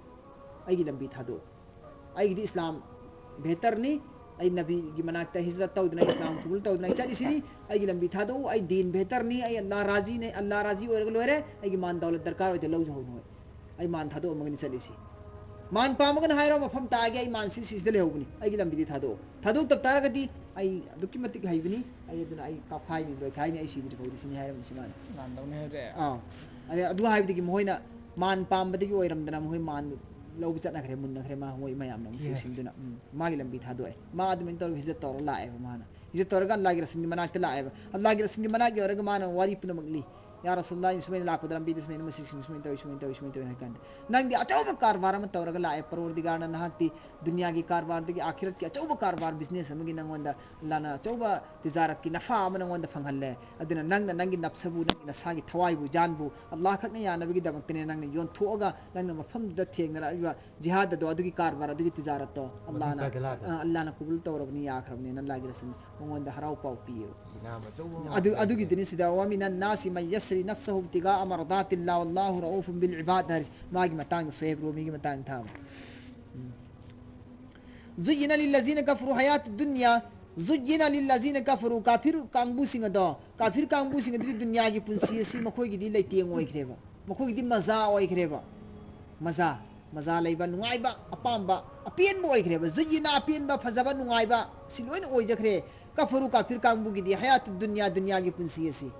ꯑꯩꯒꯤ ꯂꯝꯕꯤ ꯊꯥꯗꯣꯛꯎ꯫ ꯑꯩꯒꯤꯗꯤ ꯏꯁꯂꯥꯝ ꯕꯦꯍꯇꯔꯅꯤ꯫ ꯑꯩ ꯅꯕꯤꯒꯤ ꯃꯅꯥꯛꯇ ꯍꯤꯖꯔꯠ ꯇꯧꯗꯅ, ꯏꯁꯂꯥꯝ ꯀꯕꯨꯜ ꯇꯧꯗꯅ ꯑꯩ ꯆꯠꯂꯤꯁꯤꯅꯤ꯫ ꯑꯩꯒꯤ ꯂꯝꯕꯤ ꯊꯥꯗꯣꯛꯎ꯫ ꯑꯩ ꯗꯤꯟ ꯕꯦꯍꯇꯔꯅꯤ꯫ ꯑꯩ ꯑꯜꯂꯥ ꯔꯥꯖꯤꯅꯤ꯫ ꯑꯜꯂꯥ ꯔꯥꯖꯤ ꯑꯣꯏꯔꯒ ꯂꯣꯏꯔꯦ꯫ ꯑꯩꯒꯤ ꯃꯥꯟ ꯗꯧꯂꯠ ꯗꯔꯀꯥꯔ ꯑꯣꯏꯗꯦ, ꯂꯧꯖꯍꯧ ꯅꯣꯏ꯫ ꯑꯩ ꯃꯥꯟ ꯊꯥꯗꯣꯛꯑꯝꯃꯒꯅꯤ ꯆꯠꯂꯤꯁꯤ꯫ ꯃꯥꯟ ꯄꯥꯝꯃꯒꯅ ꯍꯥꯏꯔꯣ, ꯃꯐꯝ ꯇꯥꯛꯑꯒꯦ, ꯑꯩ ꯃꯥꯟ ꯁꯤ, ꯁꯤꯁꯤꯗ ꯂꯩꯍꯧꯕꯅꯤ, ꯑꯩꯒꯤ ꯂꯝꯕꯤꯗꯤ ꯊꯥꯗꯣꯛꯑꯣ꯫ ꯊꯥꯗꯣꯛꯇꯕ ꯇꯥꯔꯒꯗꯤ ꯑꯩ ꯑꯗꯨꯛꯀꯤ ꯃꯇꯤꯛ ꯍꯩꯕꯅꯤ, ꯑꯩ ꯑꯗꯨꯅ ꯑꯩ ꯀꯥꯎꯈꯥꯏꯅꯤ, ꯂꯣꯏꯈꯥꯏꯅꯤ, ꯑꯩ ꯁꯤꯗ꯭ꯔꯤ ꯐꯥꯎꯗꯤ ꯁꯤꯅꯤ ꯍꯥꯏꯔꯝꯃꯤ ꯁꯤ ꯃꯥꯅ꯫ ꯂꯥꯟꯗꯧꯅꯦ ꯍꯥꯏꯔꯦ꯫ ꯑꯥ꯫ ꯑꯗꯩ ꯑꯗꯨ ꯍꯥꯏꯕꯗꯒꯤ ꯃꯈꯣꯏꯅ ꯃꯥꯟ ꯄꯥꯝꯕꯗꯒꯤ ꯑꯣꯏꯔꯝꯗꯅ ꯃꯈꯣꯏ ꯃꯥꯟ ꯂꯧꯕ ꯆꯠꯅꯈ꯭ꯔꯦ, ꯃꯨꯟꯅꯈ꯭ꯔꯦ, ꯃꯥ ꯃꯣꯏ ꯃꯌꯥꯝꯅ ꯑꯃꯨꯛ ꯁꯤꯅꯈ꯭ꯔꯦ꯫ ꯁꯤꯡꯗꯨꯅ꯫ ꯎꯝ, ꯃꯥꯒꯤ ꯂꯝꯕꯤ ꯊꯥꯗꯣꯛꯑꯦ꯫ ꯃꯥ ꯑꯗꯨꯃꯥꯏꯅ ꯇꯧꯔꯒ ꯍꯤꯖꯔꯠ ꯇꯧꯔ ꯂꯥꯛꯑꯦꯕ ꯃꯥꯅ꯫ ꯍꯤꯖꯔꯠ ꯇꯧꯔꯒ ꯑꯜꯂꯥꯍꯒꯤ ꯔꯁꯨꯜꯒꯤ ꯃꯅꯥꯛꯇ ꯂꯥꯛꯑꯦꯕ꯫ ꯑꯜꯂꯥꯍꯒꯤ ꯔꯁꯨꯜꯒꯤ ꯃꯅꯥꯛ ꯌꯧꯔꯒ ꯃꯥꯅ ꯋꯥꯔꯤ ꯄꯨꯝꯅꯃꯛ ꯂꯤ꯫ "ꯌꯥ ꯔꯁꯨꯜꯂꯥꯍ, ꯑꯩꯅ ꯁꯨꯃꯥꯏꯅ ꯂꯥꯛꯄꯗ ꯂꯝꯕꯤꯗ ꯁꯨꯃꯥꯏꯅ ꯃꯁꯤꯁꯤꯡ ꯁꯨꯃꯥꯏꯅ ꯇꯧꯏ, ꯁꯨꯃꯥꯏꯅ ꯇꯧꯏ, ꯁꯨꯃꯥꯏꯅ ꯇꯧꯏ" ꯍꯥꯏ ꯀꯥꯟꯗ, "ꯅꯪꯗꯤ ꯑꯆꯧꯕ ꯀꯔꯕꯥꯔ ꯑꯃ ꯇꯧꯔꯒ ꯂꯥꯛꯑꯦ, ꯄꯔꯣꯔꯗꯤꯒꯥꯔꯅ ꯅꯍꯥꯛꯇꯤ ꯗꯨꯅꯤꯌꯥꯒꯤ ꯀꯔꯕꯥꯔꯗꯒꯤ ꯑꯥꯈꯤꯔꯠꯀꯤ ꯑꯆꯧꯕ ꯀꯔꯕꯥꯔ, ꯕꯤꯖꯤꯅꯦꯁ ꯑꯃꯒꯤ ꯅꯪꯉꯣꯟꯗ ꯑꯜꯂꯥꯍꯅ ꯑꯆꯧꯕ ꯇꯤꯖꯥꯔꯠꯀꯤ ꯅꯐꯥ ꯑꯃ ꯅꯪꯉꯣꯟꯗ ꯐꯪꯍꯜꯂꯦ꯫ ꯑꯗꯨꯅ ꯅꯪꯅ ꯅꯪꯒꯤ ꯅꯐꯁꯕꯨ, ꯅꯪꯒꯤ ꯅꯁꯥꯒꯤ ꯊꯋꯥꯏꯕꯨ, ꯖꯥꯟꯕꯨ ꯑꯜꯂꯥꯍ ꯈꯛꯅ ꯌꯥꯅꯕꯒꯤꯗꯃꯛꯇꯅꯦ ꯅꯪꯅ ꯌꯣꯟꯊꯣꯛꯑꯒ ꯅꯪꯅ ꯃꯐꯝꯗꯨꯗ ꯊꯦꯡꯅꯔꯛꯏꯕ ꯖꯤꯍꯥꯗ ꯑꯗꯣ, ꯑꯗꯨꯒꯤ ꯀꯔꯕꯥꯔ, ꯑꯗꯨꯒꯤ ꯇꯤꯖꯥꯔꯠꯇꯣ ꯑꯜꯂꯥꯍꯅ, ꯃꯗꯨꯗ ꯑꯜꯂꯥꯍꯗ꯫ ꯑ, ꯑꯜꯂꯥꯍꯅ ꯀꯕꯨꯜ ꯇꯧꯔꯕꯅꯤ, ꯌꯥꯈ꯭ꯔꯕꯅꯤ, ꯅꯪ ꯑꯜꯂꯥꯍꯒꯤ ꯔꯁꯨꯜ", ꯃꯉꯣꯟꯗ ꯍꯔꯥꯎ ꯄꯥꯎ ꯄꯤꯌꯦꯕ꯫ ꯏꯅꯥꯝ ꯑꯆꯧꯕ ꯑꯃ ꯑꯗꯨ, ꯂꯩꯔꯦ꯫ ꯑꯗꯨꯒꯤꯗꯨꯅꯤ ꯁꯤꯗ, "ومن الناس من يشري نفسه ابتغاء مرضات الله والله رءوف بالعباد" ꯍꯥꯏꯔꯤꯁꯦ꯫ ꯃꯥꯒꯤ ꯃꯇꯥꯡꯗ ꯁꯣꯍꯦꯕ ꯔꯣꯃꯤꯒꯤ ꯃꯇꯥꯡꯗ ꯊꯥꯕ꯫ ꯎꯝ꯫ "زين للذين كفروا حياة الدنيا، زين للذين كفروا", ꯀꯥꯐꯤꯔ ꯀꯥꯡꯕꯨꯁꯤꯡ ꯑꯗꯣ, ꯀꯥꯐꯤꯔ ꯀꯥꯡꯕꯨꯁꯤꯡ ꯑꯗꯨꯗꯤ ꯗꯨꯅꯤꯌꯥꯒꯤ ꯄꯨꯟꯁꯤ ꯑꯁꯤ ꯃꯈꯣꯏꯒꯤꯗꯤ ꯂꯩꯇꯦꯡ ꯑꯣꯏꯈ꯭ꯔꯦꯕ, ꯃꯈꯣꯏꯒꯤꯗꯤ ꯃꯖꯥ ꯑꯣꯏꯈ꯭ꯔꯦꯕ, ꯃꯖꯥ꯫ ꯃꯖꯥ ꯂꯩꯕ, ꯅꯨꯡꯉꯥꯏꯕ, ꯑꯄꯥꯝꯕ, ꯑꯄꯦꯟꯕ ꯑꯣꯏꯈ꯭ꯔꯦꯕ꯫ ꯖꯨꯌꯤꯅ, ꯑꯄꯦꯟꯕ, ꯐꯖꯕ, ꯅꯨꯡꯉꯥꯏꯕ, ꯁꯤ ꯂꯣꯏꯅ ꯑꯣꯏꯖꯈ꯭ꯔꯦ꯫ ꯀꯐꯔꯨ, ꯀꯥꯐꯤꯔ ꯀꯥꯡꯕꯨꯒꯤꯗꯤ ꯍꯌꯥꯇꯨ ꯗꯨꯅꯤꯌꯥ, ꯗꯨꯅꯤꯌꯥꯒꯤ ꯄꯨꯟꯁꯤ ꯑꯁꯤ꯫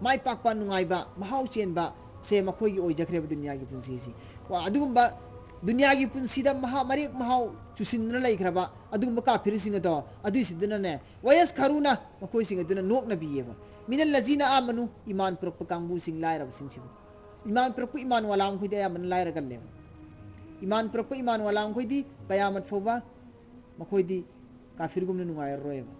ꯃꯥꯏ ꯄꯥꯛꯄ, ꯅꯨꯡꯉꯥꯏꯕ, ꯃꯍꯥꯎ ꯆꯦꯟꯕ ꯁꯦ ꯃꯈꯣꯏꯒꯤ ꯑꯣꯏꯖꯈ꯭ꯔꯦꯕ, ꯗꯨꯅꯤꯌꯥꯒꯤ ꯄꯨꯟꯁꯤ ꯑꯁꯤ꯫ ꯋꯥ, ꯑꯗꯨꯒꯨꯝꯕ ꯗꯨꯅꯤꯌꯥꯒꯤ ꯄꯨꯟꯁꯤꯗ ꯃꯍꯥ-, ꯃꯔꯦꯛ ꯃꯍꯥꯎ ꯆꯨꯁꯤꯟꯗꯨꯅ ꯂꯩꯈ꯭ꯔꯕ ꯑꯗꯨꯒꯨꯝꯕ ꯀꯥꯐꯤꯔꯁꯤꯡ ꯑꯗꯣ, ꯑꯗꯨꯏꯁꯤꯗꯨꯅꯅꯦ, ꯋꯌꯁ ꯈꯔꯨꯅ, ꯃꯈꯣꯏꯁꯤꯡ ꯑꯗꯨꯅ ꯅꯣꯛꯅꯕꯤꯌꯦꯕ꯫ ꯃꯤꯅꯜ ꯂꯖꯤꯅ ꯑꯥꯃꯅꯨ, ꯏꯃꯥꯟ ꯄꯨꯔꯛꯄ ꯀꯥꯡꯕꯨꯁꯤꯡ, ꯂꯥꯏꯔꯕꯁꯤꯡꯁꯤꯕꯨ꯫ ꯏꯃꯥꯟ ꯄꯨꯔꯛꯄ ꯏꯃꯥꯟ ꯋꯥꯂꯥ ꯃꯈꯣꯏꯗꯤ ꯑꯌꯥꯝꯕꯅ ꯂꯥꯏꯔꯒꯜꯂꯦꯕ꯫ ꯏꯃꯥꯟ ꯄꯨꯔꯛꯄ ꯏꯃꯥꯟ ꯋꯥꯂꯥ ꯃꯈꯣꯏꯗꯤ ꯀꯌꯥꯃꯠ ꯐꯥꯎꯕ ꯃꯈꯣꯏꯗꯤ ꯀꯥꯐꯤꯔꯒꯨꯝꯅ ꯅꯨꯡꯉꯥꯏꯔꯔꯣꯏꯕ꯫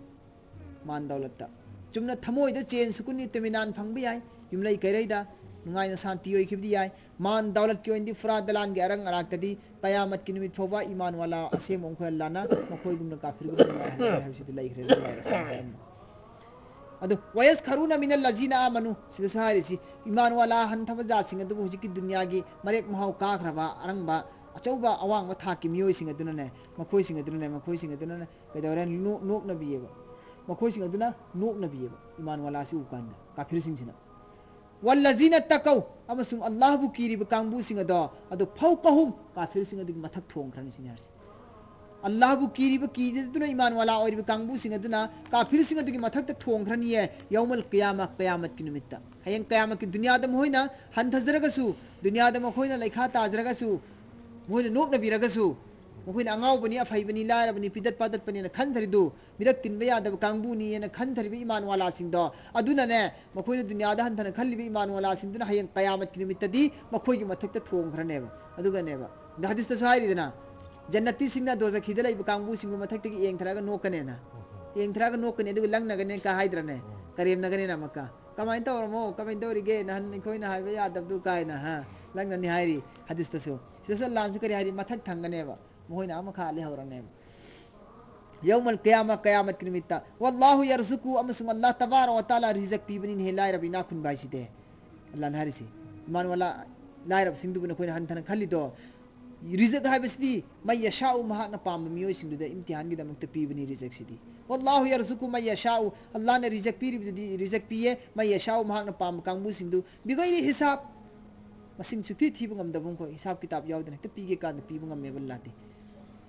ꯃꯥꯟ ꯗꯧꯂꯠꯇ꯫ ꯆꯨꯝꯅ ꯊꯃꯣꯏꯗ ꯆꯦꯟ ꯁꯨꯀꯨꯟ ꯏꯇꯃꯤꯅꯥꯟ ꯐꯪꯕ ꯌꯥꯏ꯫ ꯌꯨꯝꯂꯩ ꯀꯩꯔꯩꯗ ꯅꯨꯡꯉꯥꯏꯅ ꯁꯥꯟꯇꯤ ꯑꯣꯏꯈꯤꯕꯗꯤ ꯌꯥꯏ꯫ ꯃꯥꯟ ꯗꯧꯂꯠꯀꯤ ꯑꯣꯏꯅꯗꯤ ꯐꯨꯔꯥ ꯗꯂꯥꯟꯒꯤ ꯑꯔꯪ ꯑꯔꯥꯛꯇꯗꯤ ꯀꯌꯥꯃꯠꯀꯤ ꯅꯨꯃꯤꯠ ꯐꯥꯎꯕ ꯏꯃꯥꯟ ꯋꯥꯂꯥ ꯑꯁꯦꯡꯕ ꯑꯩꯈꯣꯏ ꯑꯜꯂꯥꯅ ꯃꯈꯣꯏꯒꯨꯝꯅ ꯀꯥꯐꯤꯔꯒꯨꯝꯅ ꯅꯨꯡꯉꯥꯏꯍꯜꯂꯔꯣꯏ ꯍꯥꯏꯕꯁꯤꯗꯤ ꯂꯩꯈ꯭ꯔꯦ꯫ ꯑꯗꯨ ꯋꯌꯁ ꯈꯔꯨꯅ ꯃꯤꯅ ꯂꯖꯤꯅ ꯑꯃꯅꯨ ꯁꯤꯗꯁꯨ ꯍꯥꯏꯔꯤꯁꯤ ꯏꯃꯥꯟ ꯋꯥꯂꯥ ꯍꯟꯊꯕ ꯖꯥꯠꯁꯤꯡ ꯑꯗꯨꯕꯨ ꯍꯧꯖꯤꯛꯀꯤ ꯗꯨꯅꯤꯌꯥꯒꯤ ꯃꯔꯦꯛ ꯃꯍꯥꯎ ꯀꯥꯈ꯭ꯔꯕ ꯑꯔꯪꯕ ꯑꯆꯧꯕ ꯑꯋꯥꯡꯕ ꯊꯥꯛꯀꯤ ꯃꯤꯑꯣꯏꯁꯤꯡ ꯑꯗꯨꯅꯅꯦ ꯃꯈꯣꯏꯁꯤꯡ ꯑꯗꯨꯅꯅꯦ ꯃꯈꯣꯏꯁꯤꯡ ꯑꯗꯨꯅꯅꯦ ꯀꯩꯗꯧꯔꯦ? ꯅꯣꯛ-, ꯅꯣꯛꯅꯕꯤꯌꯦꯕ꯫ ꯃꯈꯣꯏꯁꯤꯡ ꯑꯗꯨꯅ ꯅꯣꯛꯅꯕꯤꯌꯦꯕ ꯏꯃꯥꯟ ꯋꯥꯂꯥꯁꯤ ꯎꯕ ꯀꯥꯟꯗ, ꯀꯥꯐꯤꯔꯁꯤꯡꯁꯤꯅ꯫ "ꯋꯜꯂꯖꯤꯅ ꯇꯀꯧ", ꯑꯃꯁꯨꯡ ꯑꯜꯂꯥꯍꯕꯨ ꯀꯤꯔꯤꯕ ꯀꯥꯡꯕꯨꯁꯤꯡ ꯑꯗꯣ, ꯑꯗꯨ ꯐꯧꯀꯍꯨꯝ, ꯀꯥꯐꯤꯔꯁꯤꯡ ꯑꯗꯨꯒꯤ ꯃꯊꯛ ꯊꯣꯡꯈ꯭ꯔꯅꯤ ꯁꯤꯅꯤ ꯍꯥꯏꯔꯤꯁꯤ꯫ ꯑꯜꯂꯥꯍꯕꯨ ꯀꯤꯔꯤꯕ, ꯀꯤꯖꯗꯨꯅ ꯏꯃꯥꯟ ꯋꯥꯂꯥ ꯑꯣꯏꯔꯤꯕ ꯀꯥꯡꯕꯨꯁꯤꯡ ꯑꯗꯨꯅ ꯀꯥꯐꯤꯔꯁꯤꯡ ꯑꯗꯨꯒꯤ ꯃꯊꯛꯇ ꯊꯣꯡꯈ꯭ꯔꯅꯤꯌꯦ, ꯌꯧꯃꯜ ꯀꯤꯌꯥꯃ, ꯀꯌꯥꯃꯠꯀꯤ ꯅꯨꯃꯤꯠꯇ꯫ ꯍꯌꯦꯡ ꯀꯌꯥꯃꯠꯀꯤ ꯗꯨꯅꯤꯌꯥꯗ ꯃꯈꯣꯏꯅ ꯍꯟꯊꯖꯔꯒꯁꯨ, ꯗꯨꯅꯤꯌꯥꯗ ꯃꯈꯣꯏꯅ ꯂꯩꯈꯥ ꯇꯥꯖꯔꯒꯁꯨ, ꯃꯈꯣꯏꯅ ꯅꯣꯛꯅꯕꯤꯔꯒꯁꯨ, ꯃꯈꯣꯏꯅ ꯑꯉꯥꯎꯕꯅꯤ, ꯑꯐꯩꯕꯅꯤ, ꯂꯥꯏꯔꯕꯅꯤ, ꯄꯤꯗꯠ ꯄꯥꯗꯠꯄꯅꯤꯅ ꯈꯟꯊꯔꯤꯗꯨ, ꯃꯤꯔꯛ ꯇꯤꯟꯕ ꯌꯥꯗꯕ ꯀꯥꯡꯕꯨꯅꯤꯅ ꯈꯟꯊꯔꯤꯕ ꯏꯃꯥꯟ ꯋꯥꯂꯥꯁꯤꯡꯗꯣ, ꯑꯗꯨꯅꯅꯦ, ꯃꯈꯣꯏꯅ ꯗꯨꯅꯤꯌꯥꯗ ꯍꯟꯊꯅ ꯈꯜꯂꯤꯕ ꯏꯃꯥꯟ ꯋꯥꯂꯥꯁꯤꯡꯗꯨꯅ ꯍꯌꯦꯡ ꯀꯌꯥꯃꯠꯀꯤ ꯅꯨꯃꯤꯠꯇꯗꯤ ꯃꯈꯣꯏꯒꯤ ꯃꯊꯛꯇ ꯊꯣꯡꯈ꯭ꯔꯅꯦꯕ꯫ ꯑꯗꯨꯒꯅꯦꯕ, ꯑꯗ ꯍꯗꯤꯁꯇꯁꯨ ꯍꯥꯏꯔꯤꯗꯅ, ꯖꯟꯅꯇꯤꯁꯤꯡꯅ ꯗꯣꯖꯈꯤꯗ ꯂꯩꯕ ꯀꯥꯡꯕꯨꯁꯤꯡꯕꯨ ꯃꯊꯛꯇꯒꯤ ꯌꯦꯡꯊꯔꯒ ꯅꯣꯛꯀꯅꯦꯅ꯫ ꯌꯦꯡꯊꯔꯒ ꯅꯣꯛꯀꯅꯤ, ꯑꯗꯨꯒ ꯂꯪꯅꯒꯅꯤ ꯀꯥ ꯍꯥꯏꯗ꯭ꯔꯅꯦ? ꯀꯔꯦꯝꯅꯒꯅꯦꯅ ꯑꯃꯨꯛꯀ꯫ "ꯀꯃꯥꯏꯅ ꯇꯧꯔꯝꯃꯣ? ꯀꯃꯥꯏꯅ ꯇꯧꯔꯤꯒꯦ? ꯅꯍꯥꯟ ꯑꯩꯈꯣꯏꯅ ꯍꯥꯏꯕ ꯌꯥꯗꯕꯗꯨ?" ꯀꯥꯏꯅ, ꯍꯥ? ꯂꯪꯅꯅꯤ ꯍꯥꯏꯔꯤ ꯍꯗꯤꯁꯇꯁꯨ꯫ ꯁꯤꯗꯁꯨ ꯑꯜꯂꯥꯍꯅꯁꯨ ꯀꯔꯤ ꯍꯥꯏꯔꯤ? ꯃꯊꯛ ꯊꯪꯒꯅꯦꯕ꯫ ꯃꯈꯣꯏꯅ ꯑꯃꯈꯛ ꯂꯩꯍꯧꯔꯅꯦꯕ꯫ ꯌꯧꯃꯜ ꯀꯌꯥꯃ, ꯀꯌꯥꯃꯠꯀꯤ ꯅꯨꯃꯤꯠꯇ꯫ "ꯋꯜꯂꯥꯍꯨ ꯌꯔꯖꯨꯀꯨ", ꯑꯃꯁꯨꯡ ꯑꯜꯂꯥꯍ ꯇꯕꯥꯔꯛ ꯋ ꯇꯥꯂꯥ ꯔꯤꯖꯛ ꯄꯤꯕꯅꯤꯅꯦꯍꯦ, ꯂꯥꯏꯔꯕ ꯏꯅꯥꯛ ꯈꯨꯟꯕ ꯍꯥꯏꯁꯤꯗꯤ꯫ ꯑꯜꯂꯥꯍꯅ ꯍꯥꯏꯔꯤꯁꯤ꯫ ꯏꯃꯥꯟ ꯋꯥꯂꯥ ꯂꯥꯏꯔꯕꯁꯤꯡꯗꯨꯕꯨ ꯅꯈꯣꯏꯅ ꯍꯟꯊꯅ ꯈꯜꯂꯤꯗꯣ꯫ ꯔꯤꯖꯛ ꯍꯥꯏꯕꯁꯤꯗꯤ ꯃꯩ ꯌꯁꯥꯎ, ꯃꯍꯥꯛꯅ ꯄꯥꯝꯕ ꯃꯤꯑꯣꯏꯁꯤꯡꯗꯨꯗ ꯏꯝꯇꯤꯍꯥꯟꯒꯤꯗꯃꯛꯇ ꯄꯤꯕꯅꯤ ꯔꯤꯖꯛꯁꯤꯗꯤ꯫ "ꯋꯜꯂꯥꯍꯨ ꯌꯔꯖꯨꯀꯨ ꯃꯩ ꯌꯁꯥꯎ", ꯑꯜꯂꯥꯍꯅ ꯔꯤꯖꯛ ꯄꯤꯔꯤꯕꯗꯨꯗꯤ ꯔꯤꯖꯛ ꯄꯤꯌꯦ, "ꯃꯩ ꯌꯁꯥꯎ", ꯃꯍꯥꯛꯅ ꯄꯥꯝꯕ ꯀꯥꯡꯕꯨꯁꯤꯡꯗꯨ, "ꯕꯤꯒꯩꯔꯤ ꯍꯤꯁꯥꯕ", ꯃꯁꯤꯡ ꯁꯨꯛꯊꯤ ꯊꯤꯕ ꯉꯝꯗꯕ ꯃꯈꯣꯏ, ꯍꯤꯁꯥꯕ ꯀꯤꯇꯥꯕ ꯌꯥꯎꯗꯅ ꯍꯦꯛꯇ ꯄꯤꯒꯦ ꯀꯥꯟꯗ ꯄꯤꯕ ꯉꯝꯃꯦꯕ ꯑꯜꯂꯥꯍꯗꯤ꯫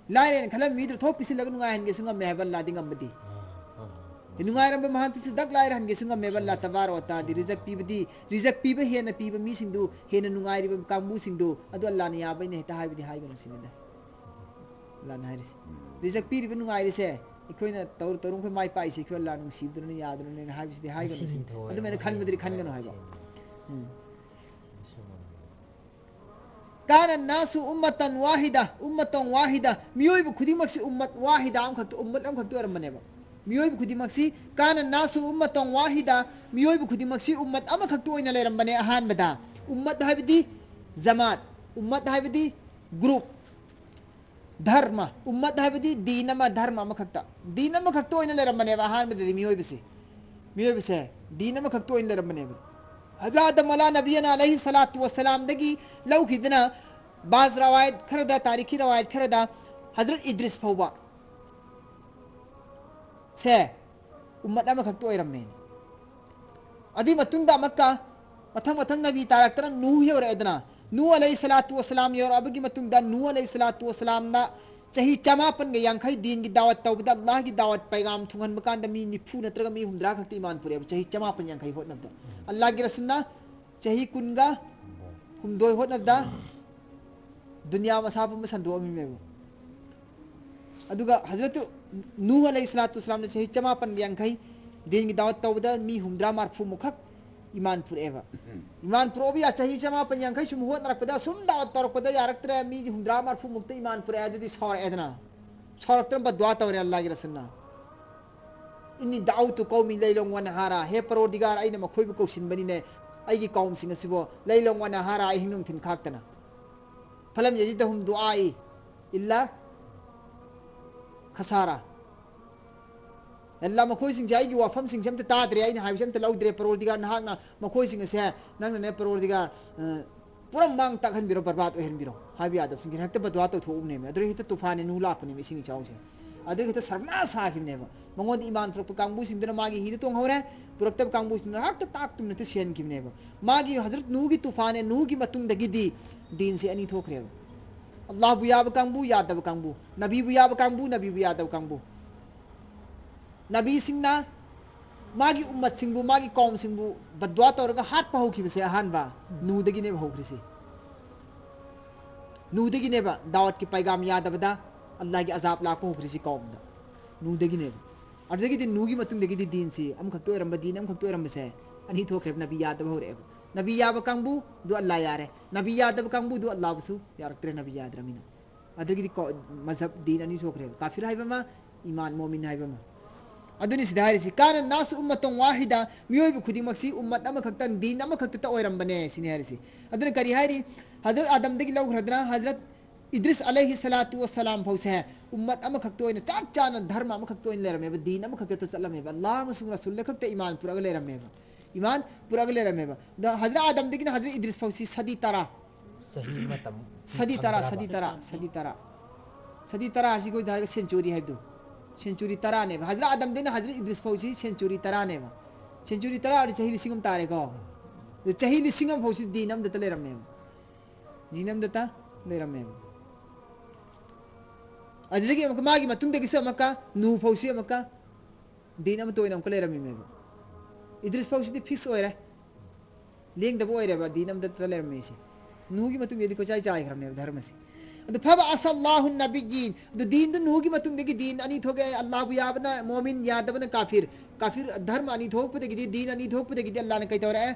ꯂꯥꯏꯔꯦꯅ ꯈꯜꯂꯝꯃꯤ ꯃꯤꯗꯨ ꯊꯣꯛ ꯄꯤꯁꯤꯜꯂꯒ ꯅꯨꯡꯉꯥꯏꯍꯟꯒꯦꯁꯨ ꯉꯝꯃꯦ ꯍꯥꯏꯕ ꯑꯜꯂꯥꯍꯗꯤ ꯉꯝꯕꯗꯤ꯫ ꯅꯨꯡꯉꯥꯏꯔꯝꯕ ꯃꯍꯥꯛꯇꯨꯁꯨ ꯗꯛ ꯂꯥꯏꯔꯍꯟꯒꯦꯁꯨ ꯉꯝꯃꯦꯕ ꯑꯜꯂꯥꯍ ꯇꯕꯥꯔꯛ ꯋ ꯇꯥꯂꯥꯗꯤ꯫ ꯔꯤꯖꯛ ꯄꯤꯕꯗꯤ, ꯔꯤꯖꯛ ꯄꯤꯕ ꯍꯦꯟꯅ ꯄꯤꯕ ꯃꯤꯁꯤꯡꯗꯨ, ꯍꯦꯟꯅ ꯅꯨꯡꯉꯥꯏꯔꯤꯕ ꯀꯥꯡꯕꯨꯁꯤꯡꯗꯨ, ꯑꯗꯨ ꯑꯜꯂꯥꯍꯅ ꯌꯥꯕꯩꯅ ꯍꯦꯛꯇ ꯍꯥꯏꯕꯗꯤ ꯍꯥꯏꯒꯅꯨ ꯁꯤꯅꯤꯗ꯫ ꯑꯜꯂꯥꯍꯅ ꯍꯥꯏꯔꯤꯁꯦ꯫ ꯔꯤꯖꯛ ꯄꯤꯔꯤꯕ ꯅꯨꯡꯉꯥꯏꯔꯤꯁꯦ, ꯑꯩꯈꯣꯏꯅ ꯇꯧꯔꯨ ꯇꯧꯔꯨ ꯑꯩꯈꯣꯏ ꯃꯥꯏ ꯄꯥꯛꯏꯁꯦ ꯑꯩꯈꯣꯏ ꯑꯜꯂꯥꯍ ꯅꯨꯡꯁꯤꯕꯗꯨꯅꯅꯤ, ꯌꯥꯗꯨꯅꯅꯤ ꯍꯥꯏꯕꯁꯤꯗꯤ ꯍꯥꯏꯒꯅꯨ ꯁꯤꯅꯤ꯫ ꯑꯗꯨꯃꯥꯏꯅ ꯈꯟꯕꯗꯨꯗꯤ ꯈꯟꯒꯅꯨ ꯍꯥꯏꯕ꯫ ꯎꯝ꯫ "ꯀꯥꯅ ꯅꯥꯁꯨ ꯎꯝꯃꯇꯟ ꯋꯥꯍꯤꯗ", ꯎꯝꯃꯇꯟ ꯋꯥꯍꯤꯗ, ꯃꯤꯑꯣꯏꯕ ꯈꯨꯗꯤꯡꯃꯛꯁꯤ ꯎꯝꯃꯠ ꯋꯥꯍꯤꯗ ꯑꯃꯈꯛꯇ, ꯎꯝꯃꯠ ꯑꯃꯈꯛꯇ ꯑꯣꯏꯔꯝꯕꯅꯦꯕ꯫ ꯃꯤꯑꯣꯏꯕ ꯈꯨꯗꯤꯡꯃꯛꯁꯤ ꯀꯥꯅ ꯅꯥꯁꯨ ꯎꯝꯃꯇꯣꯡ ꯋꯥꯍꯤꯗ, ꯃꯤꯑꯣꯏꯕ ꯈꯨꯗꯤꯡꯃꯛꯁꯤ ꯎꯝꯃꯠ ꯑꯃꯈꯛꯇ ꯑꯣꯏꯅ ꯂꯩꯔꯝꯕꯅꯦ ꯑꯍꯥꯟꯕꯗ꯫ ꯎꯝꯃꯠ ꯍꯥꯏꯕꯗꯤ ꯖꯃꯥꯠ, ꯎꯝꯃꯠ ꯍꯥꯏꯕꯗꯤ ꯒ꯭ꯔꯨꯞ, ꯙꯔꯃ꯫ ꯎꯝꯃꯠ ꯍꯥꯏꯕꯗꯤ ꯗꯤꯟ ꯑꯃ, ꯙꯔꯃ ꯑꯃꯈꯛꯇ, ꯗꯤꯟ ꯑꯃꯈꯛꯇ ꯑꯣꯏꯅ ꯂꯩꯔꯝꯕꯅꯦꯕ ꯑꯍꯥꯟꯕꯗꯗꯤ ꯃꯤꯑꯣꯏꯕꯁꯤ꯫ ꯃꯤꯑꯣꯏꯕꯁꯦ ꯗꯤꯟ ꯑꯃꯈꯛꯇ ꯑꯣꯏꯅ ꯂꯩꯔꯝꯕꯅꯦꯕ꯫ ꯍꯖꯔꯠ ꯑꯗꯝ ꯑꯂꯥ ꯅꯕꯤꯌꯅ ꯑꯂꯩꯍꯤ ꯁꯂꯥꯇꯨ ꯋꯁꯂꯥꯝꯗꯒꯤ ꯂꯧꯈꯤꯗꯅ, ꯕꯥꯖ ꯔꯋꯥꯌꯠ ꯈꯔꯗ, ꯇꯥꯔꯤꯈꯤ ꯔꯋꯥꯌꯠ ꯈꯔꯗ ꯍꯖꯔꯠ ꯏꯗ꯭ꯔꯤꯁ ꯐꯥꯎꯕ ꯁꯦ ꯎꯝꯃꯠ ꯑꯃꯈꯛꯇ ꯑꯣꯏꯔꯝꯃꯦ꯫ ꯑꯗꯨꯒꯤ ꯃꯇꯨꯡꯗ ꯑꯃꯨꯛꯀ ꯃꯊꯪ ꯃꯊꯪ ꯅꯕꯤ ꯇꯥꯔꯛꯇꯅ ꯅꯨꯍ ꯌꯧꯔꯛꯑꯦꯗꯅ, ꯅꯨꯍ ꯑꯂꯩꯍꯤ ꯁꯂꯥꯇꯨ ꯋꯁꯂꯥꯝ ꯌꯧꯔꯛꯑꯕꯒꯤ ꯃꯇꯨꯡꯗ ꯅꯨꯍ ꯑꯂꯩꯍꯤ ꯁꯂꯥꯇꯨ ꯋꯁꯂꯥꯝꯅ ꯆꯍꯤ ꯆꯃꯥꯄꯟꯒ ꯌꯥꯡꯈꯩ ꯗꯤꯟꯒꯤ ꯗꯥꯋꯠ ꯇꯧꯕꯗ, ꯑꯜꯂꯥꯍꯒꯤ ꯗꯥꯋꯠ ꯄꯩꯒꯥꯝ ꯊꯨꯡꯍꯟꯕ ꯀꯥꯟꯗ ꯃꯤ ꯅꯤꯐꯨ ꯅꯠꯇ꯭ꯔꯒ ꯃꯤ ꯍꯨꯝꯗ꯭ꯔꯥ ꯈꯛꯇ ꯏꯃꯥꯟ ꯄꯨꯔꯛꯑꯦꯕ, ꯆꯍꯤ ꯆꯃꯥꯄꯟ ꯌꯥꯡꯈꯩ ꯍꯣꯠꯅꯕꯗ꯫ ꯑꯜꯂꯥꯍꯒꯤ ꯔꯁꯨꯜꯅ ꯆꯍꯤ ꯀꯨꯟꯒ ꯍꯨꯝꯗꯣꯏ ꯍꯣꯠꯅꯕꯗ ꯗꯨꯅꯤꯌꯥ ꯃꯁꯥ ꯄꯨꯝꯕ ꯁꯟꯗꯣꯛꯑꯝꯃꯤꯃꯦꯕ꯫ ꯑꯗꯨꯒ ꯍꯖꯔꯠ ꯅꯨꯍ ꯑꯂꯩꯍꯤ ꯁꯂꯥꯇꯨ ꯋꯁꯂꯥꯝꯅ ꯆꯍꯤ ꯆꯃꯥꯄꯟꯒ ꯌꯥꯡꯈꯩ ꯗꯤꯟꯒꯤ ꯗꯥꯋꯠ ꯇꯧꯕꯗ ꯃꯤ ꯍꯨꯝꯗ꯭ꯔꯥ ꯃꯔꯐꯨꯃꯨꯛꯈꯛ ꯏꯃꯥꯟ ꯄꯨꯔꯛꯑꯦꯕ꯫ ꯏꯃꯥꯟ ꯄꯨꯔꯛꯑꯕ ꯌꯥ-, ꯆꯍꯤ ꯆꯃꯥꯄꯟ ꯌꯥꯡꯈꯩ ꯁꯨꯝ ꯍꯣꯠꯅꯔꯛꯄꯗ, ꯁꯨꯝ ꯗꯥꯋꯠ ꯇꯧꯔꯛꯄꯗ ꯌꯥꯔꯛꯇ꯭ꯔꯦ, ꯃꯤꯁꯦ ꯍꯨꯝꯗ꯭ꯔꯥ ꯃꯔꯐꯨꯃꯨꯛꯇ ꯏꯃꯥꯟ ꯄꯨꯔꯛꯑꯦ, ꯑꯗꯨꯗꯤ ꯁꯥꯎꯔꯛꯑꯦꯗꯅ꯫ ꯁꯥꯎꯔꯛꯇꯅ ꯕꯗꯋꯥ ꯇꯧꯔꯦ ꯑꯜꯂꯥꯍꯒꯤ ꯔꯁꯨꯜꯅ꯫ "ꯏꯟꯅꯤ ꯗꯥꯎꯇꯨ ꯀꯧꯃꯤ ꯂꯩꯂꯣꯡ ꯋꯥꯅꯍꯥꯔꯥ, ꯍꯦ ꯄꯔꯣꯔꯗꯤꯒꯥꯔ, ꯑꯩꯅ ꯃꯈꯣꯏꯕꯨ ꯀꯧꯁꯤꯟꯕꯅꯤꯅꯦ, ꯑꯩꯒꯤ ꯀꯧꯝꯁꯤꯡ ꯑꯁꯤꯕꯨ ꯂꯩꯂꯣꯡ ꯋꯥꯅꯍꯥꯔꯥ, ꯑꯍꯤꯡ ꯅꯨꯡꯊꯤꯟ ꯈꯥꯛꯇꯅ꯫ ꯐꯂꯝ ꯌꯖꯤꯗꯍꯨꯝ ꯗꯨꯑꯥꯏ ꯏꯜꯂꯥ ꯈꯁꯥꯔꯥ꯫ ꯑꯜꯂꯥ, ꯃꯈꯣꯏꯁꯤꯡꯁꯦ ꯑꯩꯒꯤ ꯋꯥꯐꯝꯁꯤꯡꯁꯦ ꯑꯝꯇ ꯇꯥꯗ꯭ꯔꯦ, ꯑꯩꯅ ꯍꯥꯏꯕꯁꯦ ꯑꯝꯇ ꯂꯧꯗ꯭ꯔꯦ, ꯄꯔꯣꯔꯗꯤꯒꯥꯔ, ꯅꯍꯥꯛꯅ ꯃꯈꯣꯏꯁꯤꯡ ꯑꯁꯦ ꯅꯪꯅꯅꯦ ꯄꯔꯣꯔꯗꯤꯒꯥꯔ, ꯑ, ꯄꯨꯔꯥ ꯃꯥꯡ ꯇꯥꯛꯍꯟꯕꯤꯔꯣ, ꯕꯔꯕꯥꯗ ꯑꯣꯏꯍꯟꯕꯤꯔꯣ" ꯍꯥꯏꯕ ꯌꯥꯗꯕꯁꯤꯡꯁꯦ ꯍꯦꯛꯇ ꯕꯗꯋꯥ ꯇꯧꯊꯣꯛꯎꯕꯅꯦꯕ꯫ ꯑꯗꯨꯗ ꯍꯦꯛꯇ ꯇꯨꯐꯥꯟꯅꯦ, ꯅꯨ ꯂꯥꯛꯄꯅꯦꯕ, ꯏꯁꯤꯡ ꯏꯆꯥꯎꯁꯦ꯫ ꯑꯗꯨꯗ ꯍꯦꯛꯇ ꯁꯔꯃꯅꯥꯁ ꯁꯥꯈꯤꯕꯅꯦꯕ꯫ ꯃꯉꯣꯟꯗ ꯏꯃꯥꯟ ꯄꯨꯔꯛꯄ ꯀꯥꯡꯕꯨꯁꯤꯡꯗꯨꯅ ꯃꯥꯒꯤ ꯍꯤꯗ ꯇꯣꯡꯍꯧꯔꯦ, ꯄꯨꯔꯛꯇꯕ ꯀꯥꯡꯕꯨꯁꯤꯡꯗꯨꯅ ꯍꯦꯛꯇ ꯇꯥꯛꯇꯨꯝꯅ ꯍꯦꯛꯇ ꯁꯤꯍꯟꯈꯤꯕꯅꯦꯕ꯫ ꯃꯥꯒꯤ ꯍꯖꯔꯠ ꯅꯨꯍꯒꯤ ꯇꯨꯐꯥꯟꯅꯦ, ꯅꯨꯍꯒꯤ ꯃꯇꯨꯡꯗꯒꯤꯗꯤ ꯗꯤꯟꯁꯦ ꯑꯅꯤ ꯊꯣꯛꯈ꯭ꯔꯦꯕ꯫ ꯑꯜꯂꯥꯍꯕꯨ ꯌꯥꯕ ꯀꯥꯡꯕꯨ, ꯌꯥꯗꯕ ꯀꯥꯡꯕꯨ, ꯅꯕꯤꯕꯨ ꯌꯥꯕ ꯀꯥꯡꯕꯨ, ꯅꯕꯤꯕꯨ ꯌꯥꯗꯕ ꯀꯥꯡꯕꯨ꯫ ꯅꯕꯤꯁꯤꯡꯅ ꯃꯥꯒꯤ ꯎꯝꯃꯠꯁꯤꯡꯕꯨ, ꯃꯥꯒꯤ ꯀꯧꯝꯁꯤꯡꯕꯨ ꯕꯗꯋꯥ ꯇꯧꯔꯒ ꯍꯥꯠꯄ ꯍꯧꯈꯤꯕꯁꯦ ꯑꯍꯥꯟꯕ ꯅꯨꯍꯗꯒꯤꯅꯦꯕ ꯍꯧꯈ꯭ꯔꯤꯁꯦ꯫ ꯅꯨꯍꯗꯒꯤꯅꯦꯕ ꯗꯥꯋꯠꯀꯤ ꯄꯩꯒꯥꯝ ꯌꯥꯗꯕꯗ ꯑꯜꯂꯥꯍꯒꯤ ꯑꯖꯥꯕ ꯂꯥꯛꯄ ꯍꯧꯈ꯭ꯔꯤꯁꯤ ꯀꯧꯝꯗ꯫ ꯅꯨꯍꯗꯒꯤꯅꯦꯕ꯫ ꯑꯗꯨꯗꯒꯤꯗꯤ ꯅꯨꯍꯒꯤ ꯃꯇꯨꯡꯗꯒꯤꯗꯤ ꯗꯤꯟꯁꯤ ꯑꯃꯈꯛꯇ ꯑꯣꯏꯔꯝꯕ, ꯗꯤꯟ ꯑꯃꯈꯛꯇ ꯑꯣꯏꯔꯝꯕꯁꯦ ꯑꯅꯤ ꯊꯣꯛꯈ꯭ꯔꯦꯕ, ꯅꯕꯤ ꯌꯥꯗꯕ ꯍꯧꯔꯛꯑꯦꯕ꯫ ꯅꯕꯤ ꯌꯥꯕ ꯀꯥꯡꯕꯨꯗꯨ ꯑꯜꯂꯥꯍ ꯌꯥꯔꯦ, ꯅꯕꯤ ꯌꯥꯗꯕ ꯀꯥꯡꯕꯨꯗꯨ ꯑꯜꯂꯥꯍꯕꯨꯁꯨ ꯌꯥꯔꯛꯇ꯭ꯔꯦ, ꯅꯕꯤ ꯌꯥꯗ꯭ꯔꯃꯤꯅ꯫ ꯑꯗꯨꯗꯒꯤꯗꯤ ꯀꯣ-, ꯃꯖꯍꯕ, ꯗꯤꯟ ꯑꯅꯤ ꯊꯣꯛꯈ꯭ꯔꯦꯕ, ꯀꯥꯐꯤꯔ ꯍꯥꯏꯕ ꯑꯃ, ꯏꯃꯥꯟ, ꯃꯣꯃꯤꯟ ꯍꯥꯏꯕ ꯑꯃ꯫ ꯑꯗꯨꯅꯤ ꯁꯤꯗ ꯍꯥꯏꯔꯤꯁꯤ, "ꯀꯥꯅ ꯅꯥꯁꯨ ꯎꯝꯃꯇꯣꯡ ꯋꯥꯍꯤꯗ", ꯃꯤꯑꯣꯏꯕ ꯈꯨꯗꯤꯡꯃꯛꯁꯤ ꯎꯝꯃꯠ ꯑꯃꯈꯛꯇ, ꯗꯤꯟ ꯑꯃꯈꯛꯇ ꯑꯣꯏꯔꯝꯕꯅꯦ ꯁꯤꯅꯤ ꯍꯥꯏꯔꯤꯁꯤ꯫ ꯑꯗꯨꯅ ꯀꯔꯤ ꯍꯥꯏꯔꯤ? ꯍꯖꯔꯠ ꯑꯥꯗꯝꯗꯒꯤ ꯂꯧꯈ꯭ꯔꯗꯅ ꯍꯖꯔꯠ ꯏꯗ꯭ꯔꯤꯁ ꯑꯂꯩꯍꯤ ꯁꯂꯥꯇꯨ ꯋꯁꯂꯥꯝ ꯐꯥꯎꯁꯦ ꯎꯝꯃꯠ ꯑꯃꯈꯛꯇ ꯑꯣꯏꯅ, ꯆꯞ ꯆꯥꯅ ꯙꯔꯃ ꯑꯃꯈꯛꯇ ꯑꯣꯏꯅ ꯂꯩꯔꯝꯃꯦꯕ, ꯗꯤꯟ ꯑꯃꯈꯛꯇ ꯆꯠꯂꯝꯃꯦꯕ, ꯑꯜꯂꯥꯍ ꯑꯃꯁꯨꯡ ꯔꯁꯨꯜꯗ ꯈꯛꯇ ꯏꯃꯥꯟ ꯄꯨꯔꯛꯑꯒ ꯂꯩꯔꯝꯃꯦꯕ, ꯏꯃꯥꯟ ꯄꯨꯔꯛꯑꯒ ꯂꯩꯔꯝꯃꯦꯕ꯫ ꯑꯗꯣ ꯍꯖꯔꯠ ꯑꯥꯗꯝꯗꯒꯤꯅ ꯍꯖꯔꯠ ꯏꯗ꯭ꯔꯤꯁ ꯐꯥꯎꯁꯤ ꯁꯗꯤ ꯇꯔꯥ, ꯆꯍꯤ ꯑꯃ ꯇꯝ-, ꯁꯗꯤ ꯇꯔꯥ, ꯁꯗꯤ ꯇꯔꯥ, ꯁꯗꯤ ꯇꯔꯥ꯫ ꯁꯗꯤ ꯇꯔꯥ ꯍꯥꯏꯁꯤ ꯑꯩꯈꯣꯏꯗ ꯍꯥꯏꯔꯒ ꯁꯦꯟꯆꯨꯔꯤ ꯍꯥꯏꯕꯗꯣ꯫ Century ꯇꯔꯥꯅꯦꯕ꯫ Hazrat ꯑꯥꯗꯝꯗꯩꯅ Hazrat Idris ꯐꯥꯎꯁꯤ century ꯇꯔꯥꯅꯦꯕ꯫ Century ꯇꯔꯥ ꯑꯣꯏꯔꯗꯤ ꯆꯍꯤ ꯂꯤꯁꯤꯡ ꯑꯃ ꯇꯥꯔꯦꯀꯣ꯫ ꯑꯗꯨ ꯆꯍꯤ ꯂꯤꯁꯤꯡ ꯑꯃ ꯐꯥꯎꯁꯤ ꯗꯤꯟ ꯑꯃꯗꯇ ꯂꯩꯔꯝꯃꯦꯕ꯫ ꯗꯤꯟ ꯑꯃꯗꯇ ꯂꯩꯔꯝꯃꯦꯕ꯫ ꯑꯗꯨꯗꯒꯤ ꯑꯃꯨꯛꯀ ꯃꯥꯒꯤ ꯃꯇꯨꯡꯗꯒꯤꯁꯨ ꯑꯃꯨꯛꯀ ꯅꯨꯍ ꯐꯥꯎꯁꯤ ꯑꯃꯨꯛꯀ ꯗꯤꯟ ꯑꯃꯠꯇ ꯑꯣꯏꯅ ꯑꯃꯨꯛꯀ ꯂꯩꯔꯝꯃꯤꯃꯦꯕ꯫ ꯏꯗ꯭ꯔꯤꯁ ꯐꯥꯎꯁꯤꯗꯤ fix ꯑꯣꯏꯔꯦ꯫ ꯂꯦꯡꯗꯕ ꯑꯣꯏꯔꯦꯕ ꯗꯤꯟ ꯑꯃꯗꯇ ꯂꯩꯔꯝꯃꯤꯁꯦ꯫ ꯅꯨꯍꯒꯤ ꯃꯇꯨꯡꯗꯗꯤ ꯀꯣꯏꯆꯥꯏ ꯆꯥꯏꯈ꯭ꯔꯕꯅꯦꯕ ꯙꯔꯃꯁꯦ꯫ ꯑꯗꯨ ꯐꯕ ꯑꯁꯜꯂꯥꯍꯨ ꯅꯕꯤꯌꯤꯟ꯫ ꯑꯗꯨ ꯗꯤꯟꯗꯨ ꯅꯨꯍꯒꯤ ꯃꯇꯨꯡꯗꯒꯤ ꯗꯤꯟ ꯑꯅꯤ ꯊꯣꯛꯑꯦ꯫ ꯑꯜꯂꯥꯍꯕꯨ ꯌꯥꯕꯅ ꯃꯣꯃꯤꯟ, ꯌꯥꯗꯕꯅ ꯀꯥꯐꯤꯔ꯫ ꯀꯥꯐꯤꯔ ꯙꯔꯃ ꯑꯅꯤ ꯊꯣꯛꯄꯗꯒꯤꯗꯤ, ꯗꯤꯟ ꯑꯅꯤ ꯊꯣꯛꯄꯗꯒꯤꯗꯤ ꯑꯜꯂꯥꯍꯅ ꯀꯩ ꯇꯧꯔꯛꯑꯦ?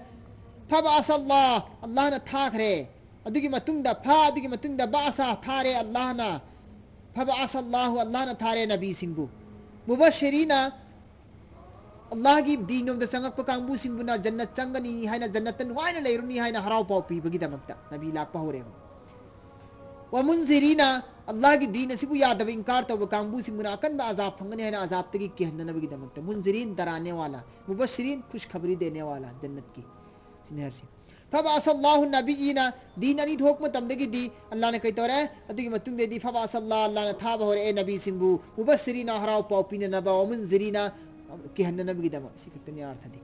ꯐꯕ ꯑꯁꯜꯂꯥꯍ, ꯑꯜꯂꯥꯍꯅ ꯊꯥꯈ꯭ꯔꯦ꯫ ꯑꯗꯨꯒꯤ ꯃꯇꯨꯡꯗ ꯐ, ꯑꯗꯨꯒꯤ ꯃꯇꯨꯡꯗ ꯕꯥꯁ ꯊꯥꯔꯦ ꯑꯜꯂꯥꯍꯅ꯫ ꯐꯕ ꯑꯁꯜꯂꯥꯍꯨ, ꯑꯜꯂꯥꯍꯅ ꯊꯥꯔꯦ ꯅꯕꯤꯁꯤꯡꯕꯨ꯫ ꯃꯨꯕꯁꯤꯔꯤꯅ, ꯑꯜꯂꯥꯍꯒꯤ ꯗꯤꯟꯔꯣꯝꯗ ꯆꯪꯉꯛꯄ ꯀꯥꯡꯕꯨꯁꯤꯡꯕꯨꯅ ꯖꯟꯅꯠ ꯆꯪꯒꯅꯤ ꯍꯥꯏꯅ, ꯖꯟꯅꯠꯇ ꯅꯨꯡꯉꯥꯏꯅ ꯂꯩꯔꯨꯅꯤ ꯍꯥꯏꯅ ꯍꯔꯥꯎ ꯄꯥꯎ ꯄꯤꯕꯒꯤꯗꯃꯛꯇ ꯅꯕꯤ ꯂꯥꯛꯄ ꯍꯧꯔꯦꯕ꯫ ꯋꯥ ꯃꯨꯟꯖꯤꯔꯤꯅ, ꯑꯜꯂꯥꯍꯒꯤ ꯗꯤꯟ ꯑꯁꯤꯕꯨ ꯌꯥꯗꯕ, ꯏꯟꯀꯥꯔ ꯇꯧꯕ ꯀꯥꯡꯕꯨꯁꯤꯡꯕꯨꯅ ꯑꯀꯟꯕ ꯑꯖꯥꯕ ꯐꯪꯒꯅꯤ ꯍꯥꯏꯅ ꯑꯖꯥꯕꯇꯒꯤ ꯀꯤꯍꯟꯅꯅꯕꯒꯤꯗꯃꯛꯇ꯫ ꯃꯨꯟꯖꯤꯔꯤꯟ ꯗꯔꯥꯅꯦ ꯋꯥꯂꯥ, ꯃꯨꯕꯁꯤꯔꯤꯟ ꯈꯨꯁꯈꯕꯔꯤ ꯗꯦꯅꯦ ꯋꯥꯂꯥ, ꯖꯟꯅꯠꯀꯤ꯫ ꯁꯤꯅꯤ ꯍꯥꯏꯔꯤꯁꯤ꯫ ꯐꯕ ꯑꯁꯜꯂꯥꯍꯨ ꯅꯕꯤꯌꯤꯅ, ꯗꯤꯟ ꯑꯅꯤ ꯊꯣꯛꯄ ꯃꯇꯝꯗꯒꯤꯗꯤ ꯑꯜꯂꯥꯍꯅ ꯀꯩ ꯇꯧꯔꯦ? ꯑꯗꯨꯒꯤ ꯃꯇꯨꯡꯗꯗꯤ ꯐꯕ ꯑꯁꯜꯂꯥꯍ, ꯑꯜꯂꯥꯍꯅ ꯊꯥꯕ ꯍꯧꯔꯛꯑꯦ ꯅꯕꯤꯁꯤꯡꯕꯨ, ꯃꯨꯕꯁꯤꯔꯤꯅ ꯍꯔꯥꯎ ꯄꯥꯎ ꯄꯤꯅꯅꯕ, ꯋꯥ ꯃꯨꯟꯖꯤꯔꯤꯅ ꯀꯤꯍꯟꯅꯅꯕꯒꯤꯗꯃꯛ꯫ ꯁꯤ ꯈꯛꯇꯅꯤ ꯑꯥꯔꯊꯗꯤ꯫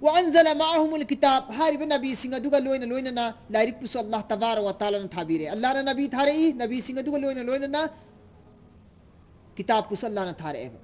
ꯋꯥ ꯑꯟꯖꯂ ꯃꯥꯑꯍꯨꯃꯨꯜ ꯀꯤꯇꯥꯕ, ꯍꯥꯏꯔꯤꯕ ꯅꯕꯤꯁꯤꯡ ꯑꯗꯨꯒ ꯂꯣꯏꯅ ꯂꯣꯏꯅꯅ ꯂꯥꯏꯔꯤꯛꯄꯨꯁꯨ ꯑꯜꯂꯥꯍ ꯇꯕꯥꯔꯛ ꯋ ꯇꯥꯂꯥꯅ ꯊꯥꯕꯤꯔꯦ꯫ ꯑꯜꯂꯥꯍꯅ ꯅꯕꯤ ꯊꯥꯔꯛꯏ, ꯅꯕꯤꯁꯤꯡ ꯑꯗꯨꯒ ꯂꯣꯏꯅ ꯂꯣꯏꯅꯅ ꯀꯤꯇꯥꯕꯄꯨꯁꯨ ꯑꯜꯂꯥꯍꯅ ꯊꯥꯔꯛꯑꯦꯕ꯫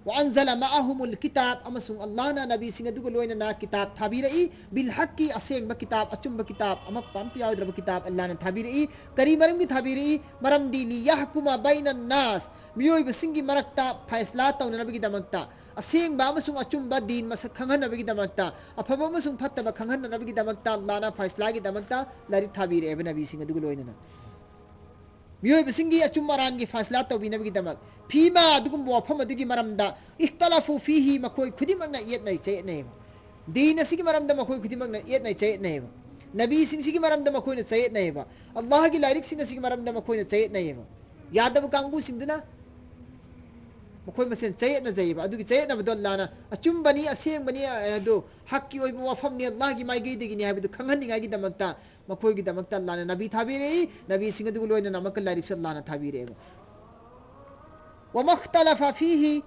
ꯋꯥ ꯑꯟꯖꯂ ꯃꯥꯑꯍꯨꯃꯨꯜ ꯀꯤꯇꯥꯕ, ꯑꯃꯁꯨꯡ ꯑꯜꯂꯥꯍꯅ ꯅꯕꯤꯁꯤꯡ ꯑꯗꯨꯒ ꯂꯣꯏꯅꯅ ꯀꯤꯇꯥꯕ ꯊꯥꯕꯤꯔꯛꯏ, ꯕꯤꯜ ꯍꯛꯀꯤ, ꯑꯁꯦꯡꯕ ꯀꯤꯇꯥꯕ, ꯑꯆꯨꯝꯕ ꯀꯤꯇꯥꯕ, ꯑꯃꯛꯄ ꯑꯝꯇ ꯌꯥꯎꯗ꯭ꯔꯕ ꯀꯤꯇꯥꯕ ꯑꯜꯂꯥꯍꯅ ꯊꯥꯕꯤꯔꯛꯏ꯫ ꯀꯔꯤ ꯃꯔꯝꯒꯤ ꯊꯥꯕꯤꯔꯛꯏ? ꯃꯔꯝꯗꯤ ꯂꯤꯌꯥꯍꯀꯨꯃ ꯕꯩꯅꯟ ꯅꯥꯁ, ꯃꯤꯑꯣꯏꯕꯁꯤꯡꯒꯤ ꯃꯔꯛꯇ ꯐꯩꯁꯂꯥ ꯇꯧꯅꯅꯕꯒꯤꯗꯃꯛꯇ, ꯑꯁꯦꯡꯕ ꯑꯃꯁꯨꯡ ꯑꯆꯨꯝꯕ ꯗꯤꯟ ꯃꯁꯛ ꯈꯪꯍꯟꯅꯕꯒꯤꯗꯃꯛꯇ, ꯑꯐꯕ ꯑꯃꯁꯨꯡ ꯐꯠꯇꯕ ꯈꯪꯍꯟꯅꯅꯕꯒꯤꯗꯃꯛꯇ ꯑꯜꯂꯥꯍꯅ ꯐꯩꯁꯂꯥꯒꯤꯗꯃꯛꯇ ꯂꯥꯏꯔꯤꯛ ꯊꯥꯕꯤꯔꯛꯑꯦꯕ ꯅꯕꯤꯁꯤꯡ ꯑꯗꯨꯒ ꯂꯣꯏꯅꯅ꯫ ꯃꯤꯑꯣꯏꯕꯁꯤꯡꯒꯤ ꯑꯆꯨꯝ ꯑꯔꯥꯟꯒꯤ ꯐꯥꯁꯂꯥ ꯇꯧꯕꯤꯅꯕꯒꯤꯗꯃꯛ, ꯐꯤꯃꯥ, ꯑꯗꯨꯒꯨꯝꯕ ꯋꯥꯐꯝ ꯑꯗꯨꯒꯤ ꯃꯔꯝꯗ, ꯏꯈꯇꯂꯐꯨ ꯐꯤꯍꯤ, ꯃꯈꯣꯏ ꯈꯨꯗꯤꯡꯃꯛꯅ ꯌꯦꯠꯅꯩ ꯆꯌꯦꯠꯅꯩꯌꯦꯕ꯫ ꯗꯤꯟ ꯑꯁꯤꯒꯤ ꯃꯔꯝꯗ ꯃꯈꯣꯏ ꯈꯨꯗꯤꯡꯃꯛꯅ ꯌꯦꯠꯅꯩ ꯆꯌꯦꯠꯅꯩꯌꯦꯕ꯫ ꯅꯕꯤꯁꯤꯡꯁꯤꯒꯤ ꯃꯔꯝꯗ ꯃꯈꯣꯏꯅ ꯆꯌꯦꯠꯅꯩꯌꯦꯕ꯫ ꯑꯜꯂꯥꯍꯒꯤ ꯂꯥꯏꯔꯤꯛꯁꯤꯡ ꯑꯁꯤꯒꯤ ꯃꯔꯝꯗ ꯃꯈꯣꯏꯅ ꯆꯌꯦꯠꯅꯩꯌꯦꯕ꯫ ꯌꯥꯗꯕ ꯀꯥꯡꯕꯨꯁꯤꯡꯗꯨꯅ ꯃꯈꯣꯏ ꯃꯁꯦꯟ ꯆꯌꯦꯠꯅꯖꯩꯌꯦꯕ꯫ ꯑꯗꯨꯒꯤ ꯆꯌꯦꯠꯅꯕꯗꯣ ꯑꯜꯂꯥꯍꯅ ꯑꯆꯨꯝꯕꯅꯤ, ꯑꯁꯦꯡꯕꯅꯤ, ꯑ, ꯑꯗꯨ ꯍꯛꯀꯤ ꯑꯣꯏꯕ ꯋꯥꯐꯝꯅꯤ, ꯑꯜꯂꯥꯍꯒꯤ ꯃꯥꯏꯀꯩꯗꯒꯤꯅꯤ ꯍꯥꯏꯕꯗꯨ ꯈꯪꯍꯟꯅꯤꯡꯉꯥꯏꯒꯤꯗꯃꯛꯇ ꯃꯈꯣꯏꯒꯤꯗꯃꯛꯇ ꯑꯜꯂꯥꯍꯅ ꯅꯕꯤ ꯊꯥꯕꯤꯔꯛꯏ꯫ ꯅꯕꯤꯁꯤꯡ ꯑꯗꯨꯒ ꯂꯣꯏꯅꯅ ꯑꯃꯨꯛꯀ ꯂꯥꯏꯔꯤꯛꯁꯨ ꯑꯜꯂꯥꯍꯅ ꯊꯥꯕꯤꯔꯛꯑꯦꯕ꯫ ꯋꯃꯈꯇꯂꯐ ꯐꯤꯍꯤ,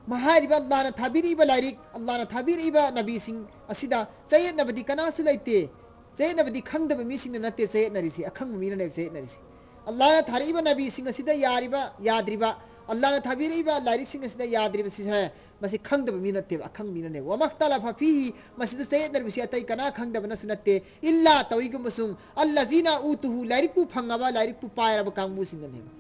ꯃꯍꯥꯏꯔꯤꯕ ꯑꯜꯂꯥꯍꯅ ꯊꯥꯕꯤꯔꯛꯏꯕ ꯂꯥꯏꯔꯤꯛ, ꯑꯜꯂꯥꯍꯅ ꯊꯥꯕꯤꯔꯛꯏꯕ ꯅꯕꯤꯁꯤꯡ ꯑꯁꯤꯗ ꯆꯌꯦꯠꯅꯕꯗꯤ ꯀꯅꯥꯁꯨ ꯂꯩꯇꯦ꯫ ꯆꯌꯦꯠꯅꯕꯗꯤ ꯈꯪꯗꯕ ꯃꯤꯁꯤꯡꯅ ꯅꯠꯇꯦ ꯆꯌꯦꯠꯅꯔꯤꯁꯤ, ꯑꯈꯪꯕ ꯃꯤꯅꯅꯦꯕ ꯆꯌꯦꯠꯅꯔꯤꯁꯤ꯫ ꯑꯜꯂꯥꯍꯅ ꯊꯥꯔꯛꯏꯕ ꯅꯕꯤꯁꯤꯡ ꯑꯁꯤꯗ ꯌꯥꯔꯤꯕ, ꯌꯥꯗ꯭ꯔꯤꯕ, ꯑꯜꯂꯥꯍꯅ ꯊꯥꯕꯤꯔꯛꯏꯕ ꯂꯥꯏꯔꯤꯛꯁꯤꯡ ꯑꯁꯤꯗ ꯌꯥꯗ꯭ꯔꯤꯕꯁꯤ ꯁꯦ, ꯃꯁꯤ ꯈꯪꯗꯕ ꯃꯤ ꯅꯠꯇꯦꯕ, ꯑꯈꯪꯕ ꯃꯤꯅꯅꯦꯕ꯫ ꯋꯃꯈꯇꯂꯐ ꯐꯤꯍꯤ, ꯃꯁꯤꯗ ꯆꯌꯦꯠꯅꯔꯤꯕꯁꯤ ꯑꯇꯩ ꯀꯅꯥ ꯈꯪꯗꯕꯅꯁꯨ ꯅꯠꯇꯦ꯫ ꯏꯜꯂꯥ, ꯇꯧꯏꯒꯨꯝꯕꯁꯨꯡ, ꯑꯜꯂꯖꯤꯅ ꯎꯇꯨꯍꯨ, ꯂꯥꯏꯔꯤꯛꯄꯨ ꯐꯪꯉꯕ, ꯂꯥꯏꯔꯤꯛꯄꯨ ꯄꯥꯏꯔꯕ ꯀꯥꯡꯕꯨꯁꯤꯡꯅꯅꯦꯕ꯫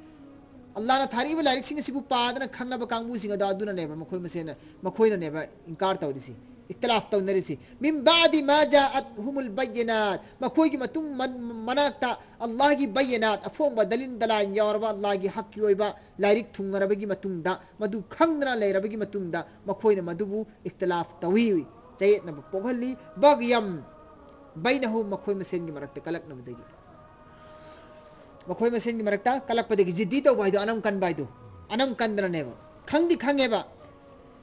ꯑꯜꯂꯥꯍꯅ ꯊꯥꯔꯛꯏꯕ ꯂꯥꯏꯔꯤꯛꯁꯤꯡ ꯑꯁꯤꯕꯨ ꯄꯥꯗꯅ ꯈꯪꯉꯕ ꯀꯥꯡꯕꯨꯁꯤꯡ ꯑꯗꯣ ꯑꯗꯨꯅꯅꯦꯕ ꯃꯈꯣꯏ ꯃꯁꯦꯟꯅ, ꯃꯈꯣꯏꯅꯅꯦꯕ ꯏꯟꯀꯥꯔ ꯇꯧꯔꯤꯁꯤ, ꯏꯈꯇꯤꯂꯥꯐ ꯇꯧꯅꯔꯤꯁꯤ꯫ ꯃꯤꯟ ꯕꯥꯗꯤ ꯃꯥ ꯖꯥꯑꯠ ꯍꯨꯃꯨꯜ ꯕꯌꯤꯅꯥꯠ, ꯃꯈꯣꯏꯒꯤ ꯃꯇꯨꯡ ꯃꯟ-, ꯃꯅꯥꯛꯇ ꯑꯜꯂꯥꯍꯒꯤ ꯕꯌꯤꯅꯥꯠ, ꯑꯐꯣꯡꯕ ꯗꯂꯤꯜ ꯗꯂꯥꯏꯟ ꯌꯥꯎꯔꯕ, ꯑꯜꯂꯥꯍꯒꯤ ꯍꯛꯀꯤ ꯑꯣꯏꯕ ꯂꯥꯏꯔꯤꯛ ꯊꯨꯡꯉꯔꯕꯒꯤ ꯃꯇꯨꯡꯗ, ꯃꯗꯨ ꯈꯪꯗꯅ ꯂꯩꯔꯕꯒꯤ ꯃꯇꯨꯡꯗ, ꯃꯈꯣꯏꯅ ꯃꯗꯨꯕꯨ ꯏꯈꯇꯤꯂꯥꯐ ꯇꯧꯏ, ꯆꯌꯦꯠꯅꯕ ꯄꯣꯛꯍꯜꯂꯤ꯫ ꯕꯒꯌꯝ ꯕꯩꯅꯍꯨꯝ, ꯃꯈꯣꯏ ꯃꯁꯦꯟꯒꯤ ꯃꯔꯛꯇ ꯀꯂꯛꯅꯕꯗꯒꯤ꯫ ꯃꯈꯣꯏ ꯃꯁꯦꯟꯒꯤ ꯃꯔꯛꯇ ꯀꯂꯛꯄꯗꯒꯤ꯫ ꯖꯤꯗꯤ ꯇꯧꯕ ꯍꯥꯏꯗꯣ ꯑꯅꯝ ꯀꯟꯕ ꯍꯥꯏꯗꯣ, ꯑꯅꯝ ꯀꯟꯗꯅꯅꯦꯕ꯫ ꯈꯪꯗꯤ ꯈꯪꯉꯦꯕ,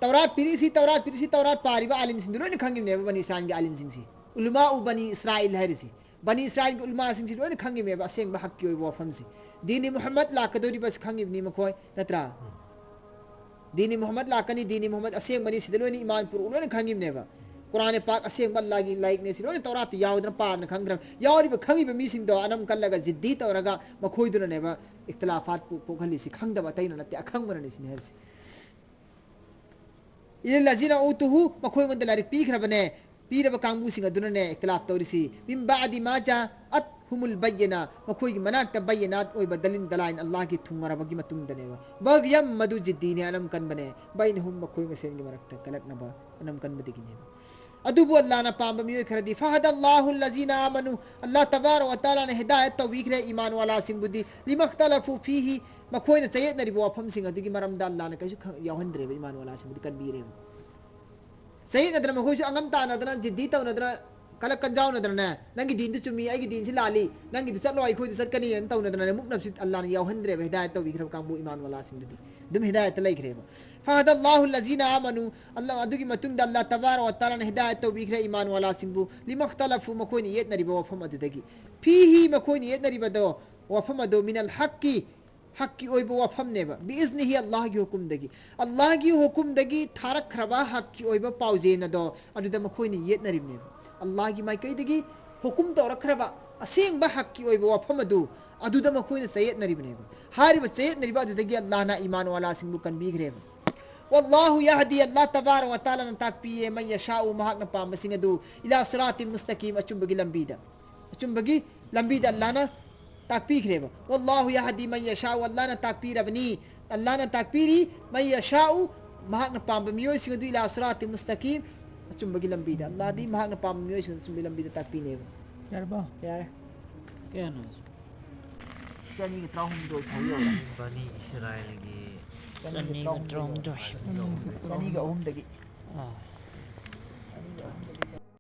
ꯇꯧꯔꯥꯠ ꯄꯤꯔꯤꯁꯤ, ꯇꯧꯔꯥꯠ ꯄꯤꯔꯤꯁꯤ, ꯇꯧꯔꯥꯠ ꯄꯥꯔꯤꯕ ꯑꯥꯂꯤꯝꯁꯤꯡꯗꯨ ꯂꯣꯏꯅ ꯈꯪꯉꯤꯕꯅꯦꯕ, ꯕꯅꯤ ꯏꯁꯔꯥꯏꯜꯒꯤ ꯑꯥꯂꯤꯝꯁꯤꯡꯁꯤ, ꯎꯂꯃꯥ ꯎ ꯕꯅꯤ ꯏꯁꯔꯥꯏꯜ ꯍꯥꯏꯔꯤꯁꯤ꯫ ꯕꯅꯤ ꯏꯁꯔꯥꯏꯜꯒꯤ ꯎꯂꯃꯥꯁꯤꯡꯁꯤ ꯂꯣꯏꯅ ꯈꯪꯉꯤꯕꯅꯦꯕ ꯑꯁꯦꯡꯕ ꯍꯛꯀꯤ ꯑꯣꯏꯕ ꯋꯥꯐꯝꯁꯤ꯫ ꯗꯤꯅꯤ ꯃꯨꯍꯝꯃꯗ ꯂꯥꯛꯀꯗꯧꯔꯤꯕꯁꯤ ꯈꯪꯉꯤꯕꯅꯤ ꯃꯈꯣꯏ, ꯅꯠꯇ꯭ꯔꯥ? ꯗꯤꯅꯤ ꯃꯨꯍꯝꯃꯗ ꯂꯥꯛꯀꯅꯤ, ꯗꯤꯅꯤ ꯃꯨꯍꯝꯃꯗ ꯑꯁꯦꯡꯕꯅꯤ, ꯁꯤꯗ ꯂꯣꯏꯅ ꯏꯃꯥꯟ ꯄꯨꯔꯛꯎ, ꯂꯣꯏꯅ ꯈꯪꯉꯤꯕꯅꯦꯕ꯫ ꯀꯨꯔꯥꯟ ꯄꯥꯛ ꯑꯁꯦꯡꯕ ꯑꯜꯂꯥꯍꯒꯤ ꯂꯥꯏꯔꯤꯛꯅꯦ, ꯁꯤ ꯂꯣꯏꯅ ꯇꯧꯔꯥꯠꯇ ꯌꯥꯎꯗꯅ ꯄꯥꯗꯅ ꯈꯪꯗ꯭ꯔꯕ꯫ ꯌꯥꯎꯔꯤꯕ ꯈꯪꯉꯤꯕ ꯃꯤꯁꯤꯡꯗꯣ ꯑꯅꯝ ꯀꯜꯂꯒ ꯖꯤꯗꯤ ꯇꯧꯔꯒ ꯃꯈꯣꯏꯗꯨꯅꯅꯦꯕ ꯏꯈꯇꯤꯂꯥꯐꯥꯠ ꯄꯣꯛ-, ꯄꯣꯛꯍꯜꯂꯤꯁꯤ꯫ ꯈꯪꯗꯕ ꯑꯇꯩꯅ ꯅꯠꯇꯦ, ꯑꯈꯪꯕꯅꯅꯤ ꯁꯤꯅꯤ ꯍꯥꯏꯔꯤꯁꯤ꯫ ꯏꯂꯤꯜꯂꯖꯤꯅ ꯎꯇꯨꯍꯨ, ꯃꯈꯣꯏꯉꯣꯟꯗ ꯂꯥꯏꯔꯤꯛ ꯄꯤꯈ꯭ꯔꯕꯅꯦ꯫ ꯄꯤꯔꯕ ꯀꯥꯡꯕꯨꯁꯤꯡ ꯑꯗꯨꯅꯅꯦ ꯏꯈꯇꯤꯂꯥꯐ ꯇꯧꯔꯤꯁꯤ꯫ ꯃꯤꯟ ꯕꯥꯗꯤ ꯃꯥ ꯖꯥꯑꯠ ꯍꯨꯃꯨꯜ ꯕꯌꯤꯅꯥ, ꯃꯈꯣꯏꯒꯤ ꯃꯅꯥꯛꯇ ꯕꯌꯤꯅꯥꯠ ꯑꯣꯏꯕ ꯗꯂꯤꯜ ꯗꯂꯥꯏꯟ ꯑꯜꯂꯥꯍꯒꯤ ꯊꯨꯡꯉꯔꯕꯒꯤ ꯃꯇꯨꯡꯗꯅꯦꯕ꯫ ꯕꯒꯌꯝ, ꯃꯗꯨ ꯖꯤꯗꯤꯅꯦ, ꯑꯅꯝ ꯀꯟꯕꯅꯦ꯫ ꯕꯩꯅꯍꯨꯝ, ꯃꯈꯣꯏ ꯃꯁꯦꯟꯒꯤ ꯃꯔꯛꯇ ꯀꯂꯛꯅꯕ ꯑꯅꯝ ꯀꯟꯕꯗꯒꯤꯅꯦꯕ꯫ ꯑꯗꯨꯕꯨ ꯑꯜꯂꯥꯅ ꯄꯥꯝꯕ ꯃꯤꯑꯣꯏ ꯈꯔꯗꯤ, فهدى الله الذين آمنوا, ꯑꯜꯂꯥ ꯇꯕꯥꯔꯛ ꯋ ꯇꯥꯂꯥꯅ ꯍꯤꯗꯥꯌꯠ ꯇꯧꯕꯤꯈ꯭ꯔꯦ ꯏꯃꯥꯟ ꯋꯥꯂꯥꯁꯤꯡꯕꯨꯗꯤ, لما اختلفوا فيه, ꯃꯈꯣꯏꯅ ꯆꯌꯦꯠꯅꯔꯤꯕ ꯋꯥꯐꯝꯁꯤꯡ ꯑꯗꯨꯒꯤ ꯃꯔꯝꯗ ꯑꯜꯂꯥꯅ ꯀꯩꯁꯨ ꯈꯪ-, ꯌꯥꯎꯍꯟꯗ꯭ꯔꯦꯕ, ꯏꯃꯥꯟ ꯋꯥꯂꯥꯁꯤꯡꯕꯨꯗꯤ ꯀꯟꯕꯤꯔꯦꯕ꯫ ꯆꯌꯦꯠꯅꯗꯅ ꯃꯈꯣꯏꯁꯨ ꯑꯉꯝ ꯇꯥꯅꯗꯅ, ꯖꯤꯗꯤ ꯇꯧꯅꯗꯅ, ꯀꯂꯛ ꯀꯟꯖꯥꯎꯅꯗꯅꯅꯦ, "ꯅꯪꯒꯤ ꯗꯤꯟꯗꯨ ꯆꯨꯝꯃꯤ, ꯑꯩꯒꯤ ꯗꯤꯟꯁꯤ ꯂꯥꯜꯂꯤ, ꯅꯪꯒꯤꯗꯨ ꯆꯠꯂꯣ, ꯑꯩꯈꯣꯏꯗꯨ ꯆꯠꯀꯅꯤ" ꯍꯥꯏꯅ ꯇꯧꯅꯗꯅꯅꯦ, ꯃꯨꯛꯅꯕꯁꯤ ꯑꯜꯂꯥꯅ ꯌꯥꯎꯍꯟꯗ꯭ꯔꯦꯕ, ꯍꯤꯗꯥꯌꯠ ꯇꯧꯕꯤꯈ꯭ꯔꯕ ꯀꯥꯡꯕꯨ ꯏꯃꯥꯟ ꯋꯥꯂꯥꯁꯤꯡꯗꯨꯗꯤ꯫ ꯑꯗꯨꯝ ꯍꯤꯗꯥꯌꯠꯇ ꯂꯩꯈ꯭ꯔꯦꯕ꯫ فهدى الله الذين آمنوا, ꯑꯜꯂꯥ, ꯑꯗꯨꯒꯤ ꯃꯇꯨꯡꯗ ꯑꯜꯂꯥ ꯇꯕꯥꯔꯛ ꯋ ꯇꯥꯂꯥꯅ ꯍꯤꯗꯥꯌꯠ ꯇꯧꯕꯤꯈ꯭ꯔꯦ ꯏꯃꯥꯟ ꯋꯥꯂꯥꯁꯤꯡꯕꯨ, لما اختلفوا, ꯃꯈꯣꯏꯅ ꯌꯦꯠꯅꯔꯤꯕ ꯋꯥꯐꯝ ꯑꯗꯨꯗꯒꯤ꯫ فيه, ꯃꯈꯣꯏꯅ ꯌꯦꯠꯅꯔꯤꯕꯗꯣ, ꯋꯥꯐꯝ ꯑꯗꯣ, من الحق, ꯍꯛꯀꯤ ꯑꯣꯏꯕ ꯋꯥꯐꯝꯅꯦꯕ, بإذنه, ꯑꯜꯂꯥꯍꯒꯤ ꯍꯨꯀꯨꯝꯗꯒꯤ꯫ ꯑꯜꯂꯥꯍꯒꯤ ꯍꯨꯀꯨꯝꯗꯒꯤ ꯊꯥꯔꯛꯈ꯭ꯔꯕ ꯍꯛꯀꯤ ꯑꯣꯏꯕ ꯄꯥꯎꯖꯦꯜ ꯑꯗꯣ ꯑꯗꯨꯗ ꯃꯈꯣꯏꯅ ꯌꯦꯠꯅꯔꯤꯕꯅꯦꯕ꯫ ꯑꯜꯂꯥꯍꯒꯤ ꯃꯥꯏꯀꯩꯗꯒꯤ ꯍꯨꯀꯨꯝ ꯇꯧꯔꯛꯈ꯭ꯔꯕ ꯑꯁꯦꯡꯕ ꯍꯛꯀꯤ ꯑꯣꯏꯕ ꯋꯥꯐꯝ ꯑꯗꯨ, ꯑꯗꯨꯗ ꯃꯈꯣꯏꯅ ꯆꯌꯦꯠꯅꯔꯤꯕꯅꯦꯕ꯫ ꯍꯥꯏꯔꯤꯕ ꯆꯌꯦꯠꯅꯔꯤꯕ ꯑꯗꯨꯗꯒꯤ ꯑꯜꯂꯥꯍꯅ ꯏꯃꯥꯟ ꯋꯥꯂꯥꯁꯤꯡꯕꯨ ꯀꯟꯕꯤꯈ꯭ꯔꯦꯕ꯫ والله يهدي, ꯑꯜꯂꯥꯍ ꯇꯕꯥꯔꯛ ꯋ ꯇꯥꯂꯥꯅ ꯇꯥꯛꯄꯤꯌꯦ, من يشاء, ꯃꯍꯥꯛꯅ ꯄꯥꯝꯕꯁꯤꯡ ꯑꯗꯨ, إلى صراط مستقيم, ꯑꯆꯨꯝꯕꯒꯤ ꯂꯝꯕꯤꯗ꯫ ꯑꯆꯨꯝꯕꯒꯤ ꯂꯝꯕꯤꯗ ꯑꯜꯂꯥꯍꯅ ꯇꯥꯛꯄꯤꯈ꯭ꯔꯦꯕ꯫ والله يهدي من يشاء, ꯑꯜꯂꯥꯍꯅ ꯇꯥꯛꯄꯤꯔꯕꯅꯤ, ꯑꯜꯂꯥꯍꯅ ꯇꯥꯛꯄꯤꯔꯤ, من يشاء, ꯃꯍꯥꯛꯅ ꯄꯥꯝꯕ ꯃꯤꯑꯣꯏꯁꯤꯡ ꯑꯗꯨ, إلى صراط مستقيم, ꯑꯆꯨꯝꯕꯒꯤ ꯂꯝꯕꯤꯗ꯫ ꯑꯜꯂꯥꯍꯗꯤ ꯃꯍꯥꯛꯅ ꯄꯥꯝꯕ ꯃꯤꯑꯣꯏꯁꯤꯡ ꯑꯗꯨ ꯑꯆꯨꯝꯕꯒꯤ ꯂꯝꯕꯤꯗ ꯇꯥꯛꯄꯤꯅꯦꯕ꯫ ꯌꯥꯔꯕꯣ? ꯌꯥꯔꯦ꯫ ꯀꯌꯥꯅꯣ? ꯆꯅꯤꯒ ꯇꯔꯥꯍꯨꯝꯗꯣꯏ ꯐꯥꯎ ꯌꯧꯔꯦ꯫ ꯕꯅꯤ ꯏꯁꯔꯥꯏꯜꯒꯤ ꯆꯅꯤꯒ ꯇꯔꯥꯍꯨꯝꯗꯣꯏ꯫ ꯆꯅꯤꯒ ꯑꯍꯨꯝꯗꯒꯤ꯫ ꯑꯥ꯫